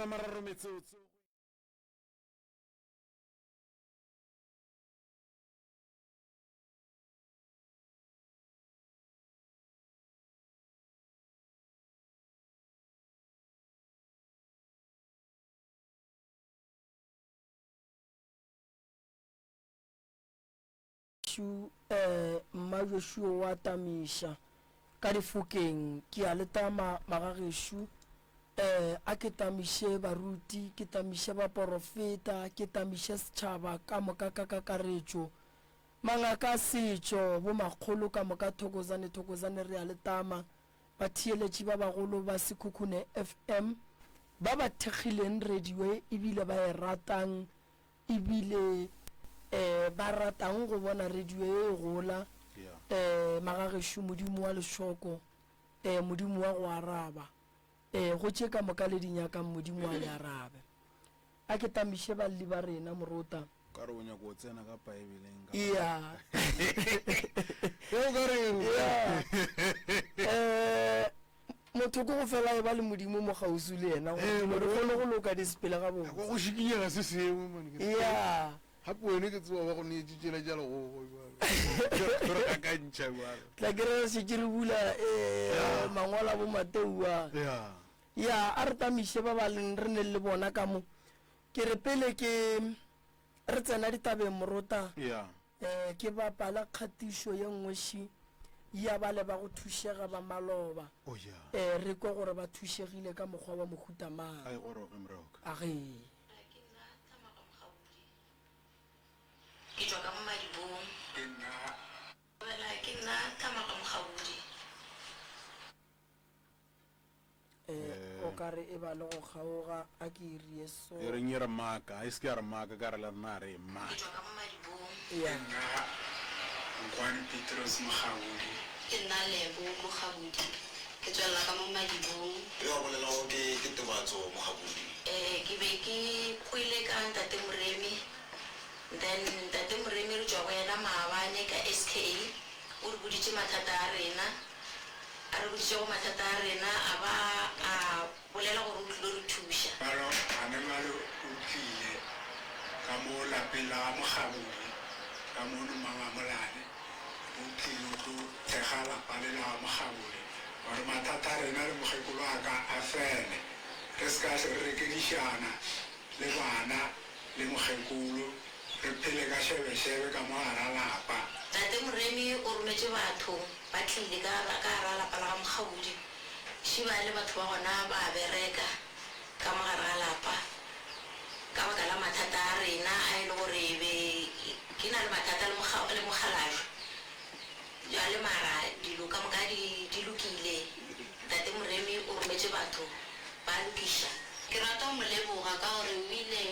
A mararo metsotso go. Šu, eh, mma Joshua wa tamiša ka difokeng. Ke a le tama, magagešo. Eh, a ke tamiše baruti, ke tamiše baporofeta, ke tamiše setšhaba ka moka ka kakaretšo. Mangaka a setšo, bomakgolo ka moka, thokozane, thokozane, re a le tama. Batheeletši ba bagolo ba Sekhukhune FM, ba ba thekgileng radio ye ebile ba e ratang, ebile um ba ratang go bona radio ye e gola, um magagešo, Modimo wa lešoko, um Modimo wa go araba, um go tše ka moka le di nyakang, Modimo a le arabe. A ke tamiše balli ba rena, morota. O ka re o nyaka go tsena ka Paebeleng ka Yeah. Ge o ka re Yeah. Eh, motho ke go fela e ba le Modimo mo kgauswi le yena gore Eh, dilo di mara- kgone go loka di sepele gabotse. Go go šikinyega se sengwe man. Ke- Yeah. Gape wene ke tseba ba go neetše tšela tša legogo jwale. Re gakantšha jwale. Tla ke re šetše re bula eh mangwalo a bo Mateu a. Yeah. Ya, a re tamiše ba ba leng re neng le bona ka mo. Ke re pele ke re tsena ditabeng morota, Ya. eh, ke bapala kgatišo ye nngwe ši ya bale ba go thušega ba maloba, Oh ya. eh, re kwe gore ba thušegile ka mokgwa wa mohuta mang. A e goroge moraoka. Agee. Ke nna Thamaga Mokgabudi. Ke tšwa ka mo Madibong. Ke nna. Dumela, ke nna Thamaga Mokgabudi. Eh, o ka re e ba le go kgaoga, a ke e rie so. E reng e re maka, a e se ke ya re maka, ka re le rena a re e Ke maka. tšwa ka mo Madibong. Ya. Ke nna Nkwani Petrus Mokgabudi. Ke nna Lebo Mokgabudi. Ke tšwelela ka mo Madibong. Yo a bolelago ke, ke Tebatso Mokgabudi. Eh, ke be ke kwele ka Ntate Moremi, then Ntate Moremi re tšwa go yena maabane ka SK, o re boditše mathata a rena. A re boditšego mathata a rena, a ba a bolela gore o tlilo re thuša. Bjalo gane bjalo o tlile ka mo lapeng la ga Mokgabudi, ka mono Mangamolane, o tlile o tlo thekga lapa le la ga Mokgabudi gore mathata a rena le mokgekolo wa ka a fele, re se ka hlwe re rekedišana le bana le mokgekolo. Re phele ka šebešebe ka mo gara lapa. Tate Moremi o rometše batho ba tlile ka ka gara lapa la ga Mokgabudi. Šiba le batho ba gona ba a bereka ka mo gare ga lapa ka baka la mathata a rena a e le gore be ke na le mathata le mokga le mokgalajwe. Bjale mara dilo ka moka di di lokile. Tate Moremi o rometše batho ba lokiša. Ke rata go mo leboga ka gore o ile.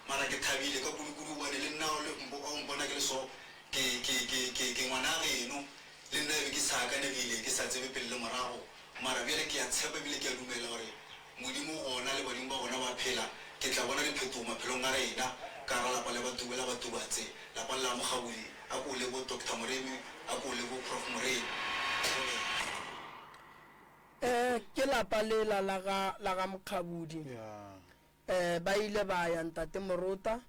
Mara ke thabile ka kudu-kudu gobane le nna o le, o mpona ke le so, ke, ke, ke, ke, ke ngwana geno. Le nna e be ke sa akanegile, ke sa tsebe pele le morago. Mara bjale ke a tshepa ebile ke a dumela gore Modimo o gona le badimo ba gona ba a phela. Ke tla bona diphetogo maphelong a rena ka gara lapa le Batuba la Batubatse, lapa le la Mokgabudi. A ko le bo Doctor Moremi, a ko le bo Prof Moremi. Thobela. Eh, ke lapa lela la ga, la ga Mokgabudi. Yeah. Eh, ba ile ba ya, Ntate Morota,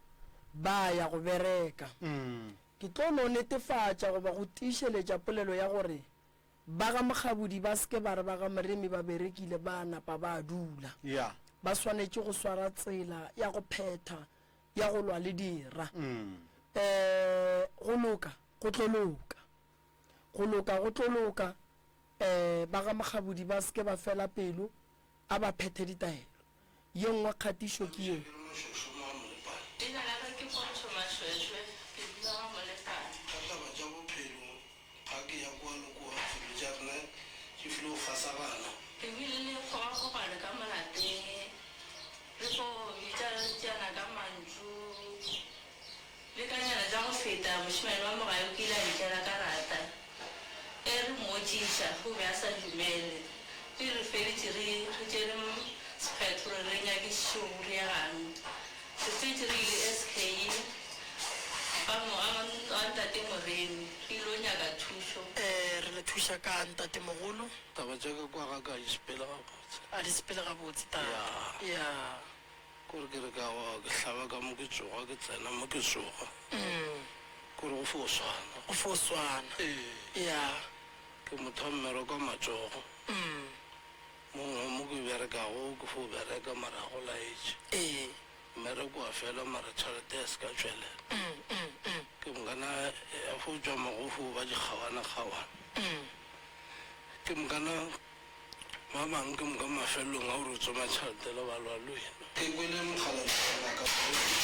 ba ya go bereka. Ke tlo no netefatša goba go tiišeletša polelo ya gore ba ga Mokgabudi ba se ke ba re ba ga Moremi ba berekile ba napa ba dula. Yeah. Ba swanetše go swara tsela ya go phetha ya go lwa le dira. Eh, go loka go tlo loka. Go loka go tlo loka. Eh, ba ga Mokgabudi ba se ke ba fela pelo, a ba phethe ditaelo. Ye nngwe kgatišo ke ye. Leina la ka ke Pontsho Mashweshwe, ke dula ga Molefane. Ka taba tša bophelo ga ke ya kua le kua, dilo tša rena di filo fasagana. Re bile le kgogakgogano ka mo lapeng, re fo bitšana ka mantšu. Lekanyana tša go feta, mošemane wa mo gae o kile a ntlela ka rata. Ge re mmotšiša, o be a sa dumele. Pele re feditše re re tšere sephetho gore re nyakišiše go riegang. Re fetše re ile SK, ba. Ga Ntate Moremi, re ilo nyaka thušo. Ee, re le thuša ka ntatemogolo. Taba tša ka kwa ga ka di sepele gabotse. A di sepele gabotse, tate. Ya. Ya. Kore ke re ka wa ke hlaba ka mo ke tsoga ke tsena mo ke tsoga. Kore go fo swana. Go fo swana. Ee. Ya. Ke motho wa mmereko wa matsogo. Mo gongwe mo ke berekago ke fo bereka mara ga go laetše. Ee. Mmereko wa fela mara tšhelete ya se ka tšwelela. Ke mokana ya fo tšwa mo go fo ba dikgawana-kgawana. Ke mokana ba bang ke moka mafelelong a gore o tsoma tšhelete le ba lwa le wena. Ke kwele mokgalabje wa ngaka Moremi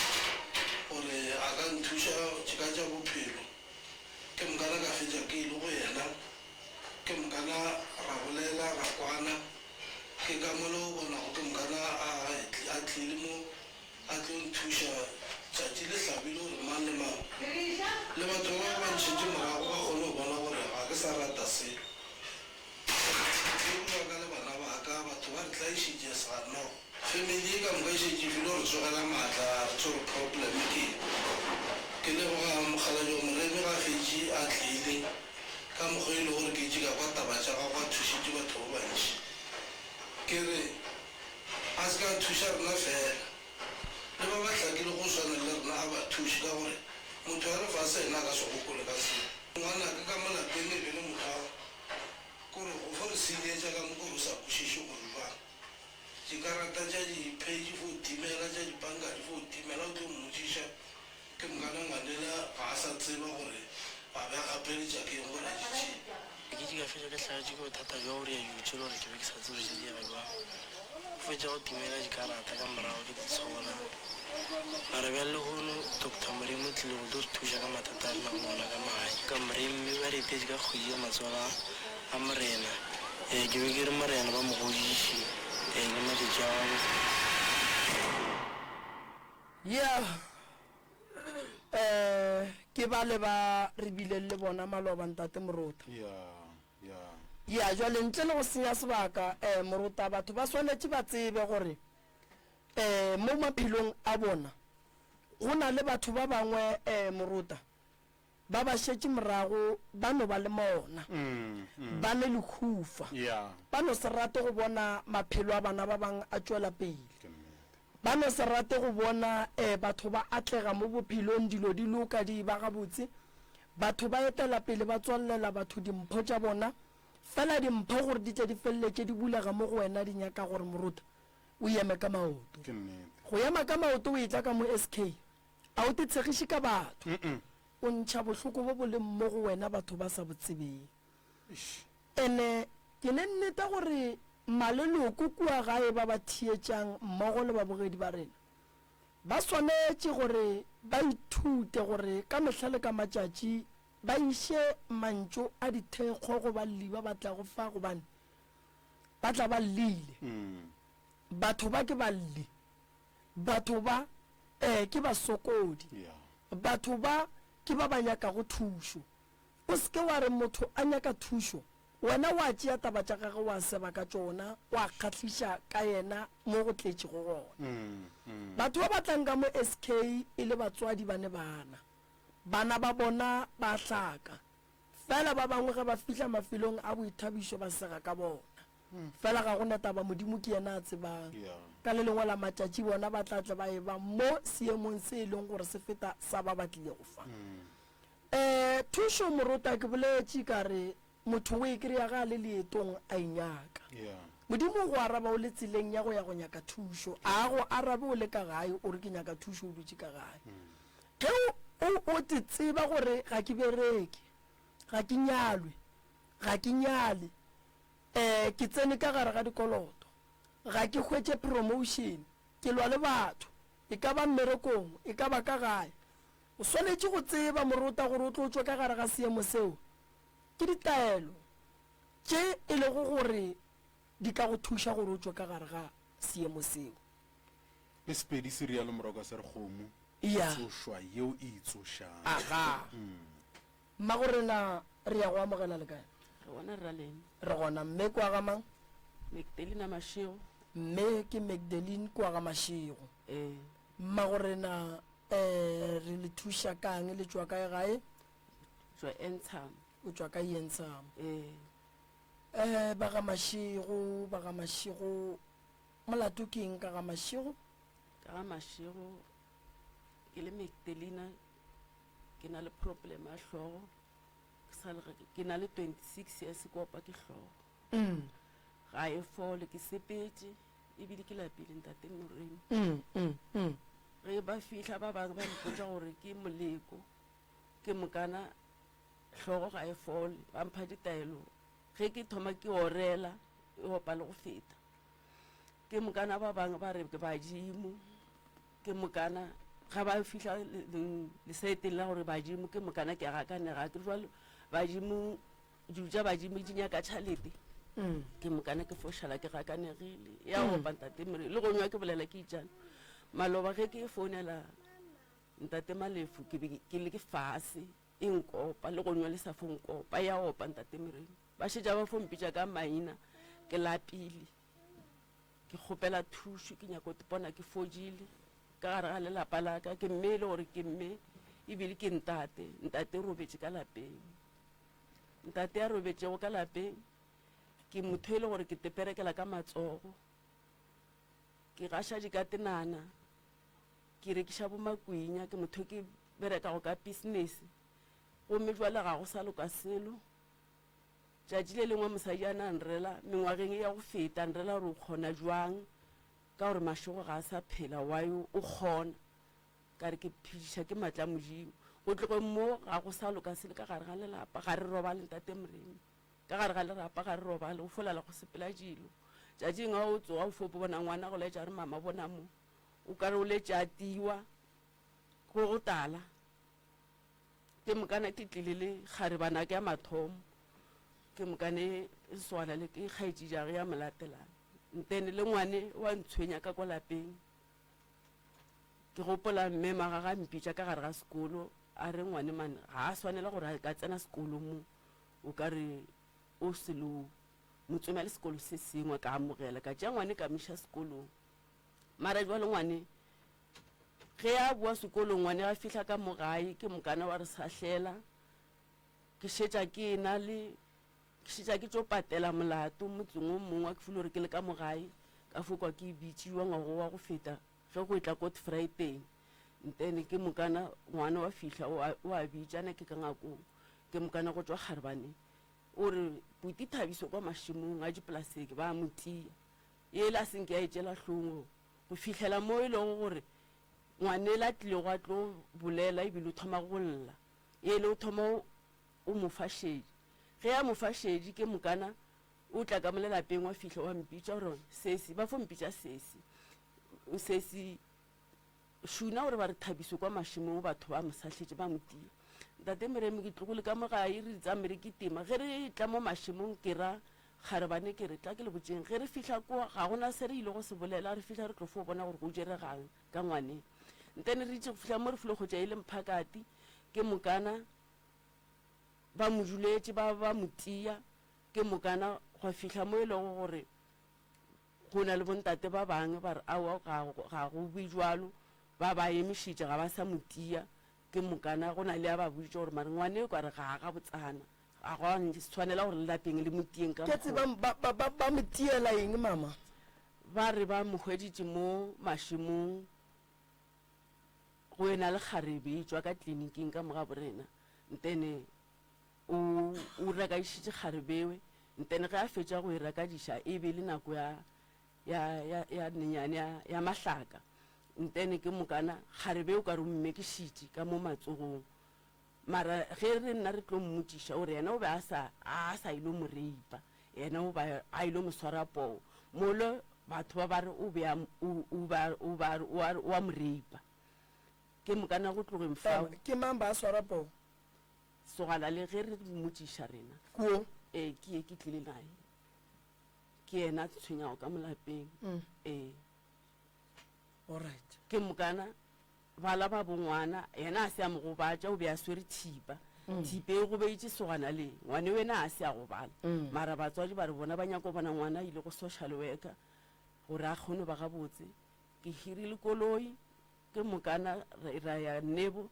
gore a ka nthuša ka tša bophelo. Ke mokana ka fetša ke ile go yena. Ke mokana ra bolela ra kwana. Ke ka mo le o bonago ke mokana a a tlile mo a tlo nthuša tšatši le hlabile gore mang le mang le batho ba ba ntšhetše morago ba kgone go bona gore ga ke sa rata se. Ke bua ka le bana ba ka, batho ba re tlaišitše sa no. Family ye ka moka e šetše e file re tsogela maatla a re tsore problem ke eng. Ke leboga mokgalabje Moremi ga fetše a tlile. Ka mokgwa e le gore ke itše ka kwa taba tša gagwe a thušitše batho ba bantši. Ke re a se ka a thuša rena fela, le ba ba hlakile go swana le rena a ba thuše ka gore motho wa lefase yena a ka se gopole ka selo. Ngwanaka ka mo lapeng e be le motho wa kore go fo re senyetša ka mo kore o sa kwešiše gore bjang. Dikarata tša di-pay di fo timela, tša dipanka di fo timela, o tlo mmotšiša Ke mokana ngwanela ga a sa tseba gore a be a gapeletša ke eng gore a di tšee. Ke ke ka fetša ke hlagetše ke bothata bja gore ya dilo tše le gore ke be ke sa tsebe gore di diega bjang. Go fetša go timela dikarata ka morago ke di tshola. Mara bjale lehono Doctor Moremi o tlile go tlo re thuša ka mathata a re nago le ona ka magae. Ka Moremi ba re etetše ka kgwedi ya matswalo a Morena. Ee, ke be ke re Morena ba mo godiše ee le matšatši a gagwe. Yeah. Eh, ke bale ba re bileng le bona maloba ntate Morota. Yeah, yeah. Ya, jwale ntle le go senya sebaka, eh, Morota, batho ba swanetše ba tsebe gore eh mo maphelong a bona go na le batho ba bangwe eh Morota ba ba šetše morago ba no ba le mona, ba ne lehufa, ba no se rate go bona maphelo a bana ba bang a tšwela pele, ba no se rate go bona um batho ba atlega mo bophelong, dilo di loka, di eba gabotse, batho ba etela pele ba tswallela batho dimpho tša bona, fela dimpho gore di tle di feleletše di bulega mo go wena di nyaka gore moruta o eme ka maoto. Go ema ka maoto o etla ka mo SK. A o te tshegiše ka batho? O ntšha bohloko bo bo leng mo go wena batho ba sa bo tsebeng. Ene ke ne nneta gore maleloko kua gae ba ba theetšang mmogo le babogedi ba rena ba swanetše gore ba ithute gore ka mehla le ka matšatši ba iše mantšu a dithekgo go balli ba ba tlago fa gobane ba tla ba llile. Batho ba ke balli. Batho ba, ee, ke basokodi. Batho ba ke ba ba nyakago thušo. O se ke wa re motho a nyaka thušo, wena wa tšea taba tša gagwe wa seba ka tšona, wa kgahliša ka yena mo go tletšego gona. Batho ba ba tlang ka mo SK e le batswadi ba ne bana. Bana ba bona ba hlaka. Fela ba bangwe ge ba fihla mafelong a boithabišo ba sega ka bona. Fela ga go na taba, Modimo ke yena a tsebang. Ka le lengwe la matšatši bona ba tla tle ba eba mo seemong se e leng gore se feta sa ba ba tlilego fa. Um thušo morota ke boletše ka re motho o e kry-a ge a le leetong a e nyaka. Modimo o go araba o le tseleng ya go ya go nyaka thušo, a go arabe o le ka gae o re ke nyaka thušo o dutše ka gae. Ge o, o, o te tseba gore ga ke bereke, ga ke nyalwe, ga ke nyale, Ee, ke tsene ka gare ga dikoloto. Ga ke hwetše promotion. Ke lwa le batho, e ka ba mmerekong, e ka ba ka gae. O swanetše go tseba, morota, gore o tlo tšwe ka gare ga seemo seo. Ke ditaelo tše e lego gore di ka go thuša gore o tšwe ka gare ga seemo seo. Le Sepedi se rialo moroka se re kgomo e tsošwa yeo e itsošang. Aga. Mmagorena re ya go amogela le kae? Re gona rraleng. Re gona. Mme kwa ga mang? Magdalena Mashego. Mme ke Magdalene kwa ga Mashego. Ee. Mmagorena Um re le thuša kang le tšwa kae gae? Tšwa Entsham. O tšwa ka Entsham. Ee. Um ba ga Mashego, ba ga Mashego, molato ke eng ka ga Mashego? Ka ga Mashego ke le Magdalena ke na le problem ya hlogo ke sa le ke na le 26 years ke opa ke hlogo. Mm. Ga e fole ke sepetše ebile ke lapile ntate Moremi. Mm, mm, mm. Ge ba fihla ba bangwe ba mpotša gore ke moleko ke mokana hlogo ga e fole ba mpha ditaelo ge ke thoma ke orela e opa le go feta. Ke mokana ba bangwe ba re ke badimo ke mokana ga ba fihla lesaeteng la gore badimo ke mokana ke gakanega ke jalo badimo dilo tša badimo di nyaka tšhalete mm. ke mokana ke fošala ke gakanegile ya mm. opa ntate mere le go nywa ke bolela ke ijalo maloba ge ke founela ntate malefu ke be ke le ke fase e nkopa le go nywa le sa fo nkopa ya opa ntate mere ba šetša ba fo mpitša ka maina ke lapile Ke kgopela thušo, ke nyaka go ipona ke fodile ka gare ga lelapa la ka. Ke mme e le gore ke mme ebile ke ntate. Ntate o robetše ka lapeng. Ntate a robetšego ka lapeng ke motho e le gore ke teperekela ka matsogo. Ke gaša dikatenana, ke rekiša bomakwinya, ke motho ke berekago ka business. Gomme jwale ga go sa loka selo. Tšatši le lengwe mosadi a na a nrela, mengwageng e ya go feta, a nrela gore o kgona bjang ka gore Mašego ga a sa phela, why o kgona? Ka re ke phediša ke matla a Modimo. Go tlogeng mo ga go sa loka selo ka gare ga lelapa, ga re robale Ntate Moremi, ka gare ga lerapa ga re robale, go folala go sepela dilo. Tšatšing ga o tsoga o fo bona ngwana go laetša gore mama bona mo, o ka re o letše a tiwa go go tala. Ke mokana ke tlile le kgarebanake ya mathomo, ke mokane e swana le ke kgaetšijage ya mo latelang. Ntene le ngwane wa ntshwenya ka kwa lapeng. Ke gopola mme Magaga a mpitša ka gare ga sekolo a re ngwane mane ga a swanela gore a ka tsena sekolo mo, o ka re o selo mo tsomele sekolo se sengwe. Ka amogela ka tšea ngwane ka mo iša sekolong. Mara jwale ngwane Ge a boa sekolong ngwane a fihla ka mo gae ke mokana wa re sahlela. Ke šetša ke na le ke šetša ke tšo patela molato motseng o mongwe ke file gore ke le ka mo gae ka fo kwa ke bitšiwa ngwago wa go feta ge go etla Good Friday. Ntene ke mokana ngwana wa fihla o a bitša na ke ka ngakong ke mokana go tšwa kgarebane o re puti Thabiso kwa mašemong a dipolaseng ba mo tia yela a senke ya e tšela hlong Go fihlela mo e lego gore ngwanela a tlilego a tlo bolela ebile o thoma go lla, yena o thoma o mo fa šedi. Ge a mo fa šedi ke mokana o tla ka mo lelapeng wa fihla wa mpitša gore sesi, ba fo mpitša sesi. Sesi Šuna gore ba re Thabiso kwa mašemong batho ba mo sahletše ba mo tia. Ntate Moremi ke tlogole ka mo gae re tsame re kitima. Ge re tla mo mašemong ke ra Kgarebane ke re, Tla ke le botšeng, ge re fihla kua, ga go na se re ilego se bolela, re fihla re tlo fo bona gore go diregang ka ngwaneng. Ntene re itše go fihla mo re filo hwetša e le mphakati, ke mokana ba mo duletše, ba ba mo tia, ke mokana gwa fihla mo e lego gore go na le bontate ba bangwe ba re, Aowa, ga, ga go be bjalo, ba ba emišitše, ga ba sa mo tia, ke mokana go na le a ba boditše gore mare ngwane o ka re ga a gabotsana. Ga gwa swanela gore le lapeng le mo tieng ka Ke tseba mokgwa. ba, ba, ba, ba mo tiela eng, mama? Ba re ba mo hweditše mo mašemong go ena le kgarebe e tšwa ka tleliniking ka mo ga borena. Ntene o, o rakadišitše kgarebewe. Ntene ge a fetša go e rakadiša e be e le nako ya, ya, ya, ya nyenyane ya, ya mahlaka. Ntene ke mokana kgarebe o ka re o mmekišitše ka mo matsogong. Mara ge re nna re tlo mmotšiša, o re yena o be a sa, a sa ilo mo reipa, yena o ba a ilo mo swara poo. Molo batho ba ba re o be a, o, o ba, o ba, o a, o a mo reipa. Ke mokana go tlogeng fao. Ke mang ba swara poo? Sogana le ge re mmotšiša rena. Kuo? Ee, ke ye ke tlile naye. Ke yena a tshwenyago ka mo lapeng. Ee. Alright. Ke mokana Bala ba bo ngwana, yena a se a mo gobatša, o be a swere thipa. Thipa e gobeitše sogana le, ngwane wena a se a gobala. Mara batswadi ba re bona ba nyaka go bona ngwana a ile go social worker gore a kgone go ba gabotse. Ke hirile koloi. Ke mokana ra ya nebo,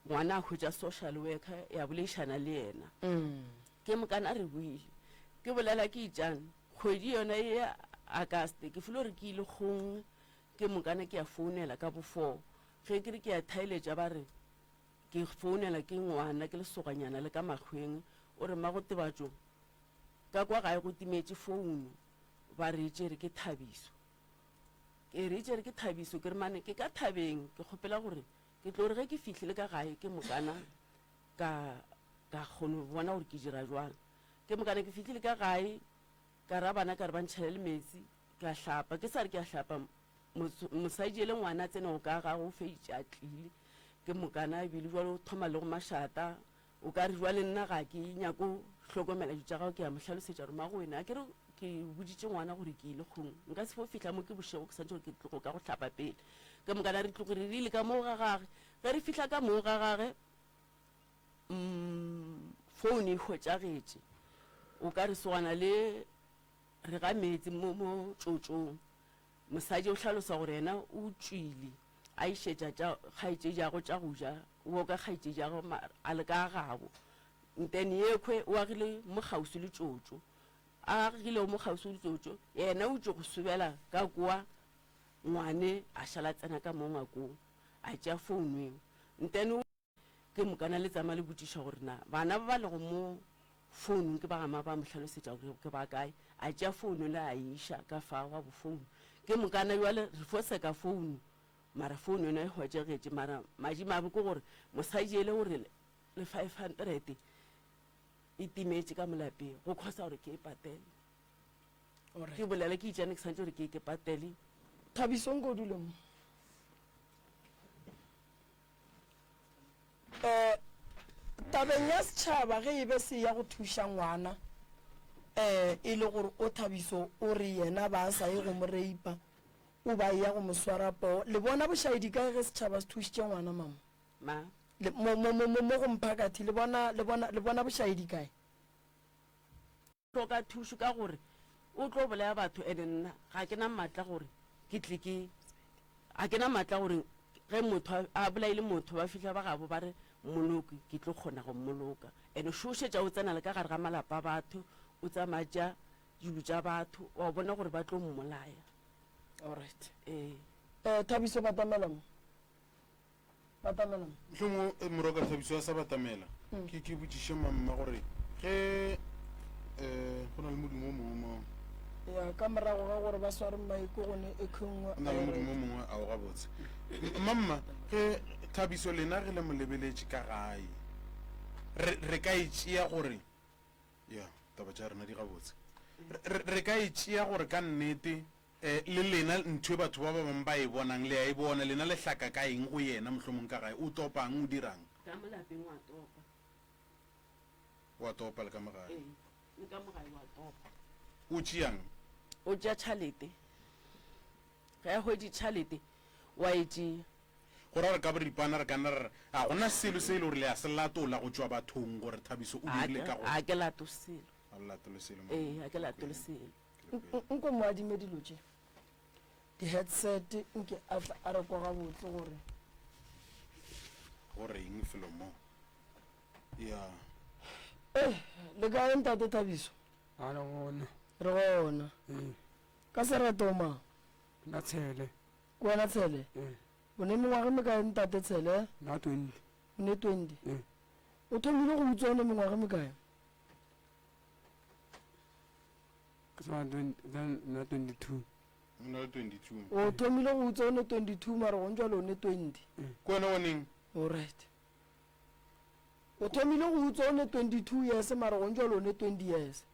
ngwana a hwetša social worker ya boleišana le yena. Ke mokana re boile. Ke bolela ke itšang, kgwedi yona ye ya Auguste, ke filo re ke ile kgong, ke mokana ke ya founela ka bo four. Ge ke re ke ya thaeletša ba re ke founela ke ngwana, ke lesoganyana le ka makgweng, o re mmago Tebatšo ka kwa gae go timetše founu, ba re e tšere ke Thabiso. Ke re e tšere ke Thabiso, ke re mane ke ka thabeng, ke kgopela gore ke tlo re ge ke fihlile ka gae ke mokana ka ka kgona go bona gore ke dira jwang. Ke mokana ke fihlile ka gae ka ra bana ka re ba ntšhele le metsi ka hlapa, ke sa re ke a hlapa mosadi ele ngwana a tsenego ka gage o feditše a tlile, ke mokana ebile jwale o thoma le go mašata O ka re jwale nna ga ke nyako hlokomela dilo tša gago, ke a mo hlalosetša gore mago wena a ke re ke boditše ngwana gore ke ile kgong, nka se fo fihla mo ke bošego ke santše gore ke tlogo ka go hlapa pele. Ke mokana re tloge re rile ka moo ga gage, ge re fihla ka moo ga gage mm, phone e hwetšagetše, o ka re sogana le re ga meetse mo mo tšotšong. Mosadi o hlalosa gore yena o tšwile a išetša tša kgaetšediago tša go ja, o oka kgaetšediago a le ka gabo. Then yekhwe o agile mo kgauswi le tšotšo, a agilego mo kgauswi le tšotšo, yena o tšo go sobela ka kwa ngwane a šala tsena ka mo ngwakong a tšea founu eo. Then Ke mokana le tsama le botšiša gore na bana ba ba lego mo founung ke ba ga mang, ba mo hlalosetša gore ke ba kae. A tšea founu le a e iša ka fa gwa bo founu. Ke mokana bjale re fo seka founu, mara founu yona e hwetšegetše. Mara madimabe ke gore mosadi ele gore le 500 e timetše ka mo lapeng, go khosa gore ke e patele. Ke bolele ke itšane ke santše gore ke ke patele. Thabiso nko dule mo. Um tabeng ya setšhaba ge e be se ya go thuša ngwana um e le gore o Thabiso o re yena ba sa ye go mo reipa o ba ya go mo swara poo le bona bošaedi kae ge setšhaba se thušitše ngwana mama Ma. Le, mo, mo, mo, mo, mo go mphakathi le bona, le bona, le bona bošaedi kae? Hloka thušo ka gore o tlo bolaya batho ene nna ga ke na maatla gore ke tle ke ga ke na maatla gore ge motho a bolaile motho ba fihla ba gabo ba re mmoloke ke tlo kgona go mmoloka ene šošetša o tsena le ka gare ga malapa a batho o tsamaya tša dilo tša batho wa bona gore ba tlo mmolaya. Alright. Ee. Eh, Thabiso batamela mo. Batamela. Mohlomongwe eh, Moroka Thabiso a sa batamela. Mm. Ke ke botšiše mamma gore ge eh go na le modumo o mongwe mo. Ya ka morago ga gore ba sware maiko go ne e khengwe. Go na le modumo o mongwe a o gabotse. Mamma ge Thabiso lena ge le mo lebeletše ka gae. Re re ka e tšea gore ya taba tša rena di gabotse. Re re ka e tšea gore ka nnete E, le lena, ntho e batho ba ba bangwe ba e bonang, le a e bona. Lena le hlaka ka eng go yena, mohlomong ka gae? O topang? O dirang? Ka mo lapeng wa topa. O a topa le ka mo gae? Ee, le ka mo gae wa topa. O tšeang? O tšea tšhalete. Ge a hweditše tšhalete, wa e tšea. Go ra gore ka boripana re ka nna ra re, ga go na selo se e le gore le a se latola go tšwa bathong gore Thabiso o dirile ka go. Ga ke latole selo. Ga le latole selo. Ee, ga ke latole selo. Nko mo adime dilo tše, di-headset, nke a tla a re kwa gabotse gore. Go reng felo mo? Ya. Eh, le kae ntate Thabiso? A re gona. Re gona. Ee. Ka sereto o mang? Nna Tshele. Ke wena Tshele? Ee. O ne mengwaga e mekae ntate Tshele? Nna 20. O ne 20? Ee. O thomile go utswa o ne mengwaga e mekae? Ke sa nna 22. O na le 22. O thomile go utswa o ne 22 mara gong jwale o ne 20. Ke wena wa neng? Alright. O thomile go utswa o ne 22 years mara gong jwale o ne 20 years.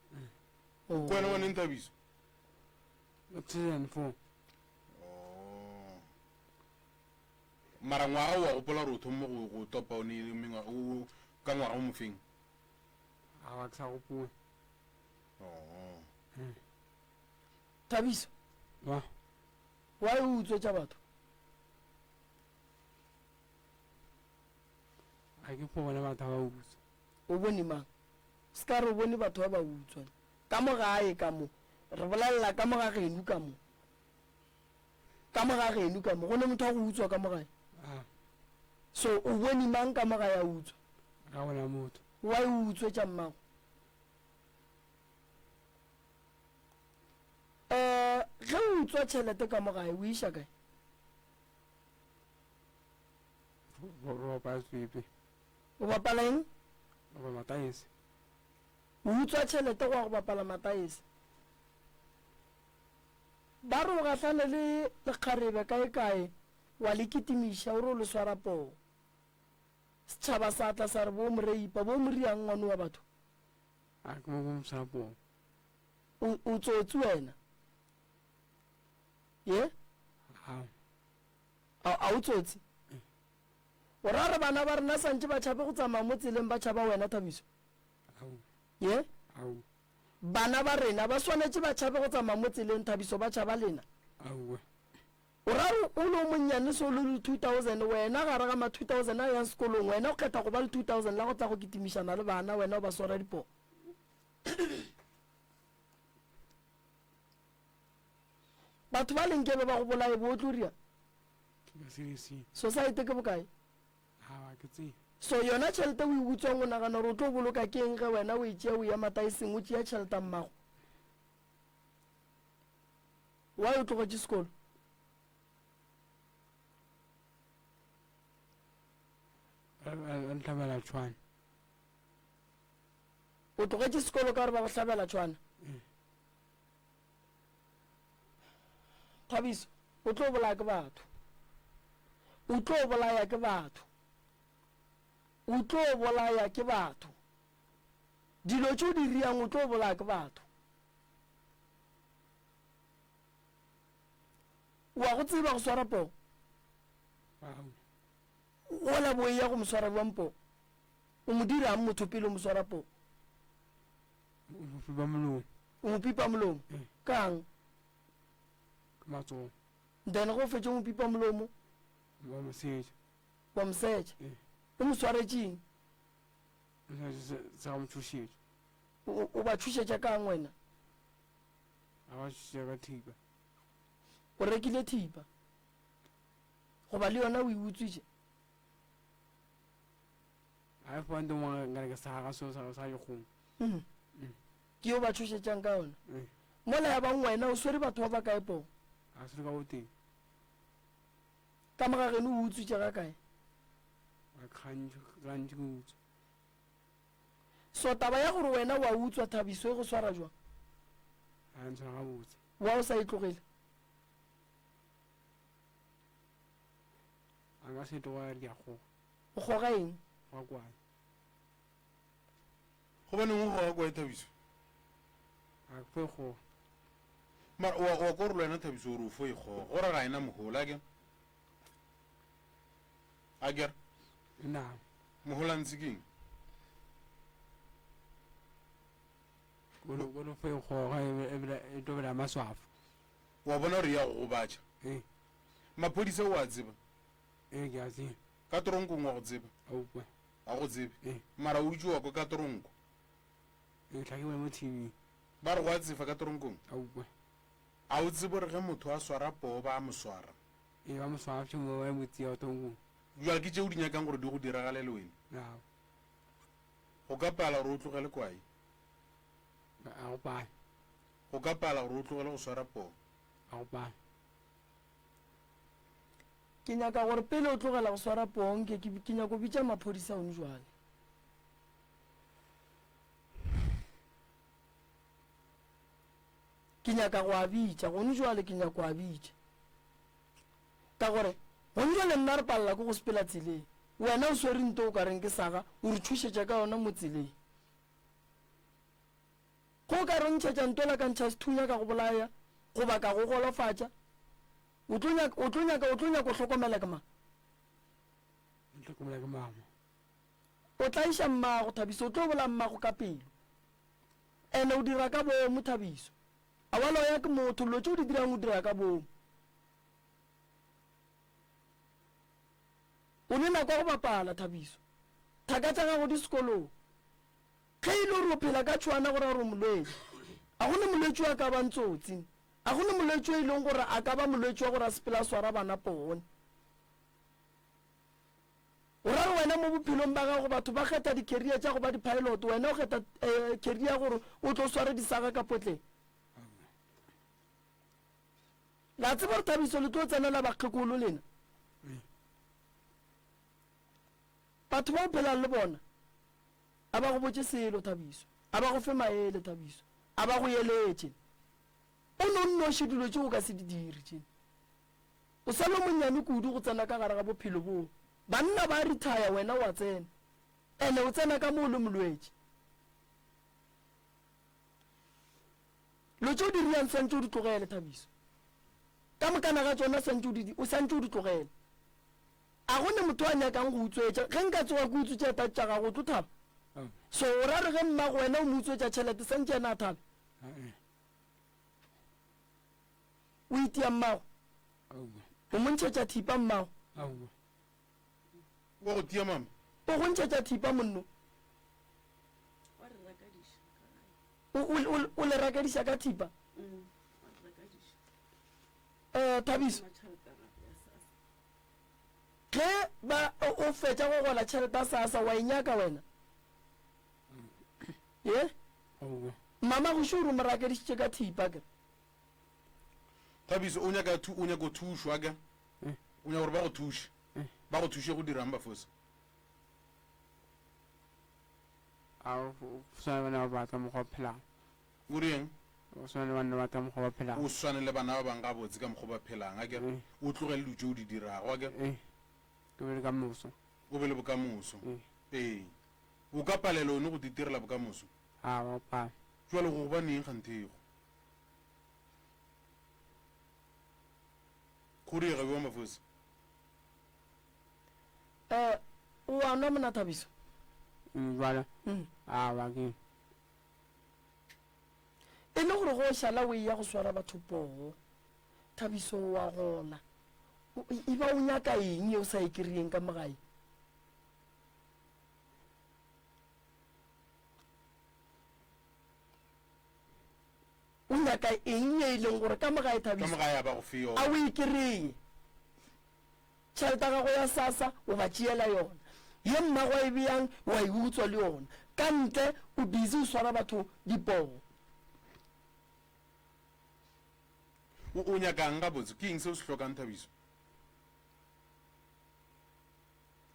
Oh. Ke wena wa neng Thabiso? 2004. Oh. Mara ngwaga o wa gopola gore o thomme go go topa o ne mengwaga o ka ngwaga o mofeng? Ga ke sa gopola. Oh. Thabiso. Ba. Why o utswetša batho? Ga ke fo bona batho ba utswa. O bone mang? Se ka re o bone batho ba ba utswa. Ka mo gae ka mo. Re bolelela ka mo ga geno ka mo. Ka mo ga geno ka mo go ne motho wa go utswa ka mo gae? A. So o bone mang ka mo gae a utswa? Ga gona motho. Why o utswetša mmago? Eh, ge o utswa tšhelete ka mo gae o iša kae? Ro bapala sepepe. O bapala eng? Bapala mataese. O utswa tšhelete go ya go bapala mataese. Ba re o gahlane le lekgarebe kaekae, wa le kitimiša o re o le swara poo. Setšhaba sa tla sa re bo mo reipa, bo mo riang ngwano wa batho? A ke mo bo mo swara poo. O, o tsotsi wena. Ye? Ao. A, a o tsotsi? O ra re bana ba rena santše ba tšhabe go tsamaya mo tseleng ba tšhaba wena Thabiso? Ao. Ye? Ao. Bana ba rena ba swanetše ba tšhabe go tsamaya mo tseleng Thabiso ba tšhaba lena? Aowa. O ra re o le o monnyane so le le 2000 wena gare ga ma 2000 a yang sekolong wena o kgetha go ba le 2000 la go tla go kitimišana le bana wena o ba swara dipoo? Batho ba le nkebe ba go bolaye bo o tlo ria? Ke ka se se. Society ke bokae? Ga ke tsebe. So yona tšhelete o e utswang o nagana gore o tlo boloka ke eng ge wena o e tšea o ya mataeseng o tšea tšhelete ya mmago? Why o tlogetše sekolo? Ba ntlhabela tšhwana. O tlogetše sekolo ka gore ba go hlabela tšhwana? Thabiso, o tlo bolaya ke batho. O tlo bolaya ke batho. O tlo bolaya ke batho. Dilo tše o di riang o tlo bolaya ke batho. Wa go tseba go swara poo? Ola bo eya go mo swara bjang poo? O mo dirang motho pele o mo swara poo? O mo pipa molomo. O mo pipa molomo? Ee. Kang? Ka matsogo. Then ge o fetše o mo pipa molomo? Wa mo setša. Wa mo setša? Ee. O mo swaretšeng? O swaretše sa go mo tšhošetša. O, o ba tšhošetša kang wena? A ba tšhošetša ka thipa. O rekile thipa? Goba le yona o e utswitše? Ga e fane ngwana nkare ke saga so sa sa dikgomo. Mm. Ke yo ba tšhošetšang ka yona. Mm. Mola ya bang wena o swere batho ba ba kae poo? A swere ka boteng. Ka mo ga geno o utswitše ga kae? Ga gantši gantši ke utswa. So taba ya gore wena wa utswa Thabiso e go swara jwang? Ga ntshwara gabotse. Wa o sa e tlogele? A nka se tlogela ke a kgoga. O kgoga eng? Goga kwae. Gobaneng o kgoga kwae Thabiso? Ga ke fo e kgoga. Mara wa wa kwa gore le wena Thabiso o re o fo e kgoga. Gore ga ena mohola akere? Akere? Nna. Mohola ntse ke eng? Kolo kolo fo e kgoga e e tlo bela maswafo. Wa bona gore ya go gobatša. Ee. Maphodisa o a tseba? Ee ke a tseba. Ka toronkong wa go tseba? Aowa. Ga go tsebe? Ee. Mara o dutše wa kwa ka toronko? Ee, tla ke bone mo TV. Ba re go a tsefa ka toronkong? Aowa. A o tsebe gore ge motho a swara poo ba a mo swara? Ee, ba mo swara tšhomo ba mo tšea toronkong. Bjale ke tše o di nyakang gore di go diragalele wena? Aowa. Go ka pala gore o tlogele kwae? Ga go pale. Go ka pala gore o tlogele go swara poo? Ga go pale. Ke nyaka gore pele o tlogela go swara poo nke ke, ke nyako bitša maphodisa gone jwale. Ke nyaka go a bitša gone jwale, ke nyako a bitša. Ka gore gone jwale nna re palela ke go sepela tseleng. Wena o swere nto o ka reng ke saga, o re tšhošetša ka yona mo tseleng. Ge o ka re o ntšhetša ntola ka ntšha sethunya ka go bolaya goba ka go golofatša, o tlo nyaka, o tlo nyaka, o tlo nyaka o hlokomela ke mang? Ntlhokomela ke mama. O tlaiša mmago, Thabiso, o tlo bolaya mmago ka pelo. Ene o dira ka boomo, Thabiso. A wa loya ke motho, dilo tše o di dirang o dira ka boomo. O ne nako ya go bapala, Thabiso. Thaka tša gago di sekolong. Ge e le gore o phela ka tšhwana go ra gore o molwetši. A go ne molwetši wa ka bang tsotsi. A go ne molwetši o e leng gore a ka ba molwetši wa gore a sepele a swara bana poone. O ra re wena mo bophelong ba gago batho ba kgetha di-career tša go ba di-pilot, wena o kgetha eh, career ya gore o tlo sware disaga ka potleng. La tseba gore Thabiso le tlo tsenela bakgekolo lena. Batho ba o phelang le bona a ba go botše selo Thabiso, a ba go fe maele Thabiso, a ba go eletše. O no nnoši dilo tše o ka se di dire tše. O sa le monnyane kudu go tsena ka gare ga bophelo boo. Banna ba rithaya wena o a tsena. Ene o tsena ka mo o le molwetši. Lo tše o di riang swantše o di tlogele Thabiso. Ka mokana ga tšona swantše o di o santše o di tlogele. A go ne motho a nyakang go utswetša. Ge nka tsoga ke utswitše eta tša gago o tlo thaba? So o ra re ge mmago wena o mo utswetša tšhelete santše yena a thabe? O itia mmago? O mo ntšhetša thipa mmago? Wa go tia mama? O go ntšhetša thipa monno? O le rakediša ka thipa? Um Thabiso, ge ba o fetša go gola tšhelete ya SASSA wa e nyaka wena? Ye? Mama go šoro mo rakedišitše ka thipa ke. Thabiso o nyaka o nyaka go thušwa ke? O nyaka gore ba go thuše. Ba go thuše go dirang bafosi? A o swana le bana ba batla mokgwa wa phelang. O reng? O swana le bana ba batla mokgwa wa phelang. O swane le bana ba bang gabotse ka mokgwa ba phelang, akere? O tlogele dilo tše o di dirago, akere? Ee. Ke be le kamoso. O be le bokamoso. Ee. O ka palelwa one go titirela bokamoso? A wa pala. Jwale go gobaneng kganthego? Go diega bjang Mafosi? Eh, o a nwa mona Thabiso? Jwale? A wa ke. E le gore go šala o eya go swara batho poo, Thabiso o a gola. E ba o nyaka eng ye o sa e kry-eng ka mo gae? O nyaka eng ye e leng gore ka mo gae Ka mo Thabiso gae a ba go fe a yona. o e kry-e? Tšhelete ya gago ya SASSA o ba tšeela yona. Ye mmago a e beyang wa e utswa le yona. Ka ntle o busy o swara batho dipoo. O, o nyakang gabotse? Ke eng se o se hlokang Thabiso?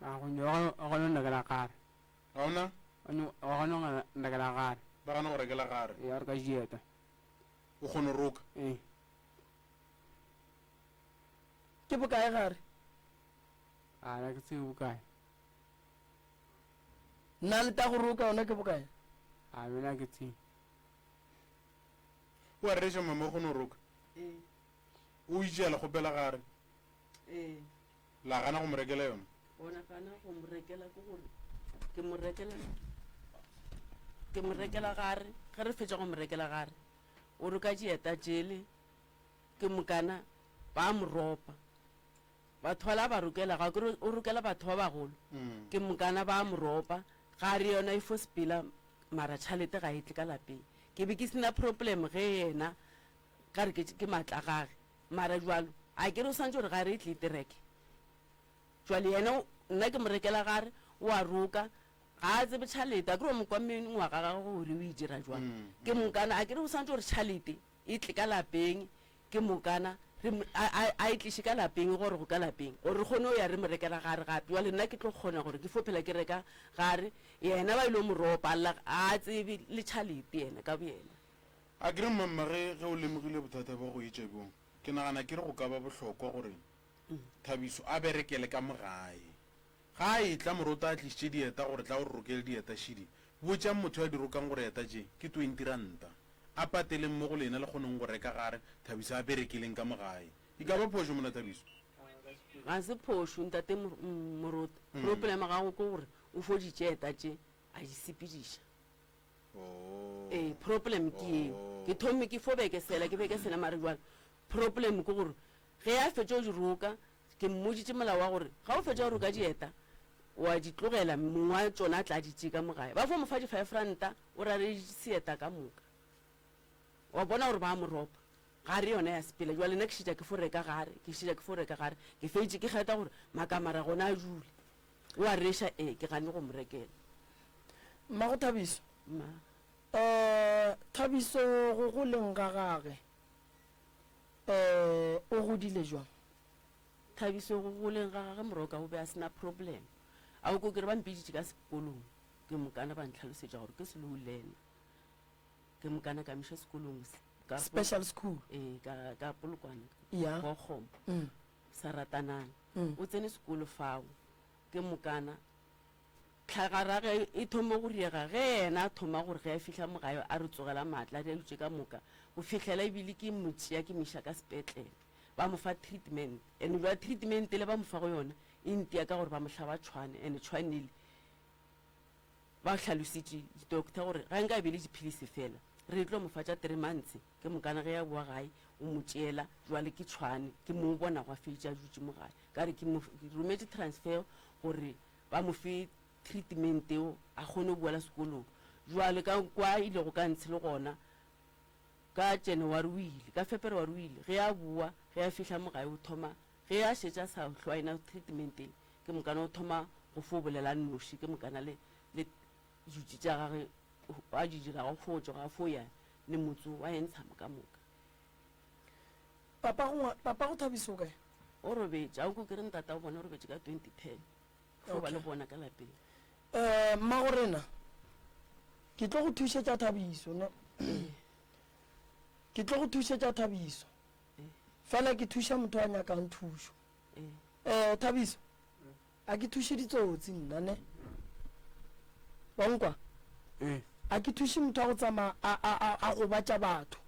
A go o gona rekela gare. Ga ona? O gona rekela gare. Ba gana go rekela gare. Ya re ka dieta. O kgone roka. Ee. Ke bokae gare? A ga ke tsebe bokae. Nna le ta go roka yona ke bokae? A bena ke tsebe. O a reša mama o kgone go roka. Ee. O itše a le kgopela gare. Ee. La gana go mo rekela yona? Gona gana go mo rekela ke gore ke mo rekela ke mo rekela gare ge re fetša go mo rekela gare o roka dieta tšele ke mokana ba mo ropa batho ba la ba rokela ga kere o rokela batho ba bagolo mm. ke mokana ba mo ropa ga re yona e fo sepela mara tšhalete ga e tle ka lapeng ke be ke sena problem ge yena ka re ke maatla gage Mara jwalo, a ke re o swantše gore gare e tle tereke? Jwale yena, nna ke mo rekela gare, o a roka, ga a tsebe tšhalete, a ke re o mo kwa mengwaga gagwe gore o e dira jwang. Ke mokana, a ke re o swantše gore tšhalete e tle ka lapeng, ke mokana re mo, a, a, a e tliše ka lapeng, gore go ka lapeng, gore re kgone go ya re mo rekela gare gape. Jwale nna ke tlo kgona gore ke fo phela ke reka gare, yena ba ile mo ropa, a lla, ga a tsebe le tšhalete yena ka boyena. A ke re mmamma ge, ge o lemogile bothata bja go etša bjo, ke nagana ke re go ka ba bohlokwa gore Thabiso a berekele ka mo gae. Ga a etla moroto a tlišitše dieta gore tla o re rokele dieta šidi, botšang motho yo a di rokang gore eta tše ke 20 ranta. A pateleng mo go lena le kgoneng go reka gare, Thabiso a berekeleng ka mo gae. E ka ba phošo mona Thabiso? Ga se phošo ntate Moroto. Problem ya gago ke gore o fo di tšea eta tše a di sepediša. Ee, problem ke eo. Ke thomme ke fo bekesela, ke bekesela mare jwale problem ke gore ge a fetša go di roka, ke mmoditše molao wa gore ga o fetša go roka dieta wa di tlogela mong wa tšona a tla di tšee ka mo gae. Ba fo mo fa di-five ranta o rareditše seeta ka moka. Wa bona gore ba mo ropa. Gare yona ya sepela. Jwale nna ke šetša ke fo reka gare, ke šetša ke fo reka gare. Ke fetše ke kgetha gore makamara gona a dule. O a reša, ee, ke ganne go mo rekela. Mmago Thabiso. Mma. Eh, Thabiso go goleng ga gage, eh, o godile jwang? Thabiso go goleng ga gage Moroka o be a se na problem. A o ko ke re ba mpiditše ka sekolong, ke mokana ba ntlhalosetša gore ke slow learner. Ke mokana ka miša sekolong ka Special school. Ee, ka, ka Polokwane. Ya. Gokgomo. Mm. Sa ratanang. Mm. O tsene sekolo fao. Ke mokana tlhagara ge e thome go riega ge yena a thoma gore ge a fihla mo gae a re tsogela maatla a dilo tše ka moka go fihlela ebile ke mo tšea ke mo iša ka sepetlele ba mo fa treatment and jwa treatment le ba mo fa go yona e ntia ka gore ba mo hlaba tšhwane and tšhwane ele Ba hlalositše di-doctor gore ga nka be le diphilisi fela re tlo mo fa tša three months ke mokana ge a boa gae o mo tšeela jwale ke tšhwane ke mo o bona gwa fetša a dutše mo gae ka re ke mo rometše transfer gore ba mo fe treatment eo a kgone go boela sekolong jwale ka kwa ilego ka ntshe le gona ka January o ile ka February o ile ge a boa ge a fihla mo gae o thoma ge a šetše a sa hlwaena treatment ele Ke mokana o thoma go fo bolela a nnoši, ke mokana le, le dutši tša gage a di dirago fo tšwa ga fo ya le motso wa e ntsha ka moka. Papa go, papa go Thabiso o kae? O robetše, a o ko ke re ntata o bona o robetše ka 2010. Fo ba le bona ka lapeng. Eh, mmago rena, ke tlo go thušetša Thabiso, ne? Ke tlo go thušetša Thabiso. Fela ke thuša motho a nyakang thušo. Eh, Thabiso, a ke thuše ditsotsi nna ne? Wa nkwa? Ee. A ke thuše motho wa go tsamaya a, a, a, a gobatša batho.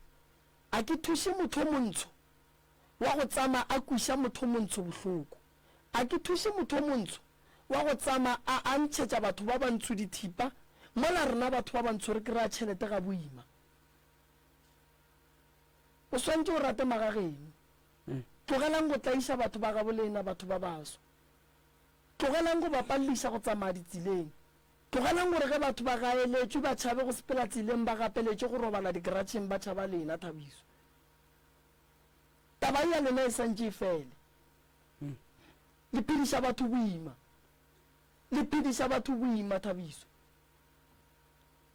A ke thuše motho o montsho wa go tsamaya a kweša motho o montsho bohloko. A ke thuše motho o montsho wa go tsamaya a, a ntšhetša batho ba bantsho dithipa, mola rena batho ba bantsho re kry-a tšhelete ga boima. O swanetše o rate magageno. Tlogelang go tlaiša batho ba gabo lena, batho ba baso. Tlogelang go ba palediša go tsamaya ditseleng. Tlogelang gore ge batho ba gaeletšwe ba tšhabe go sepela tseleng ba gapeletše go robala dikeratšheng ba tšhaba lena, Thabiso. Taba ye ya lena e santše e fele. Le phediša batho boima. Le phediša batho boima, Thabiso.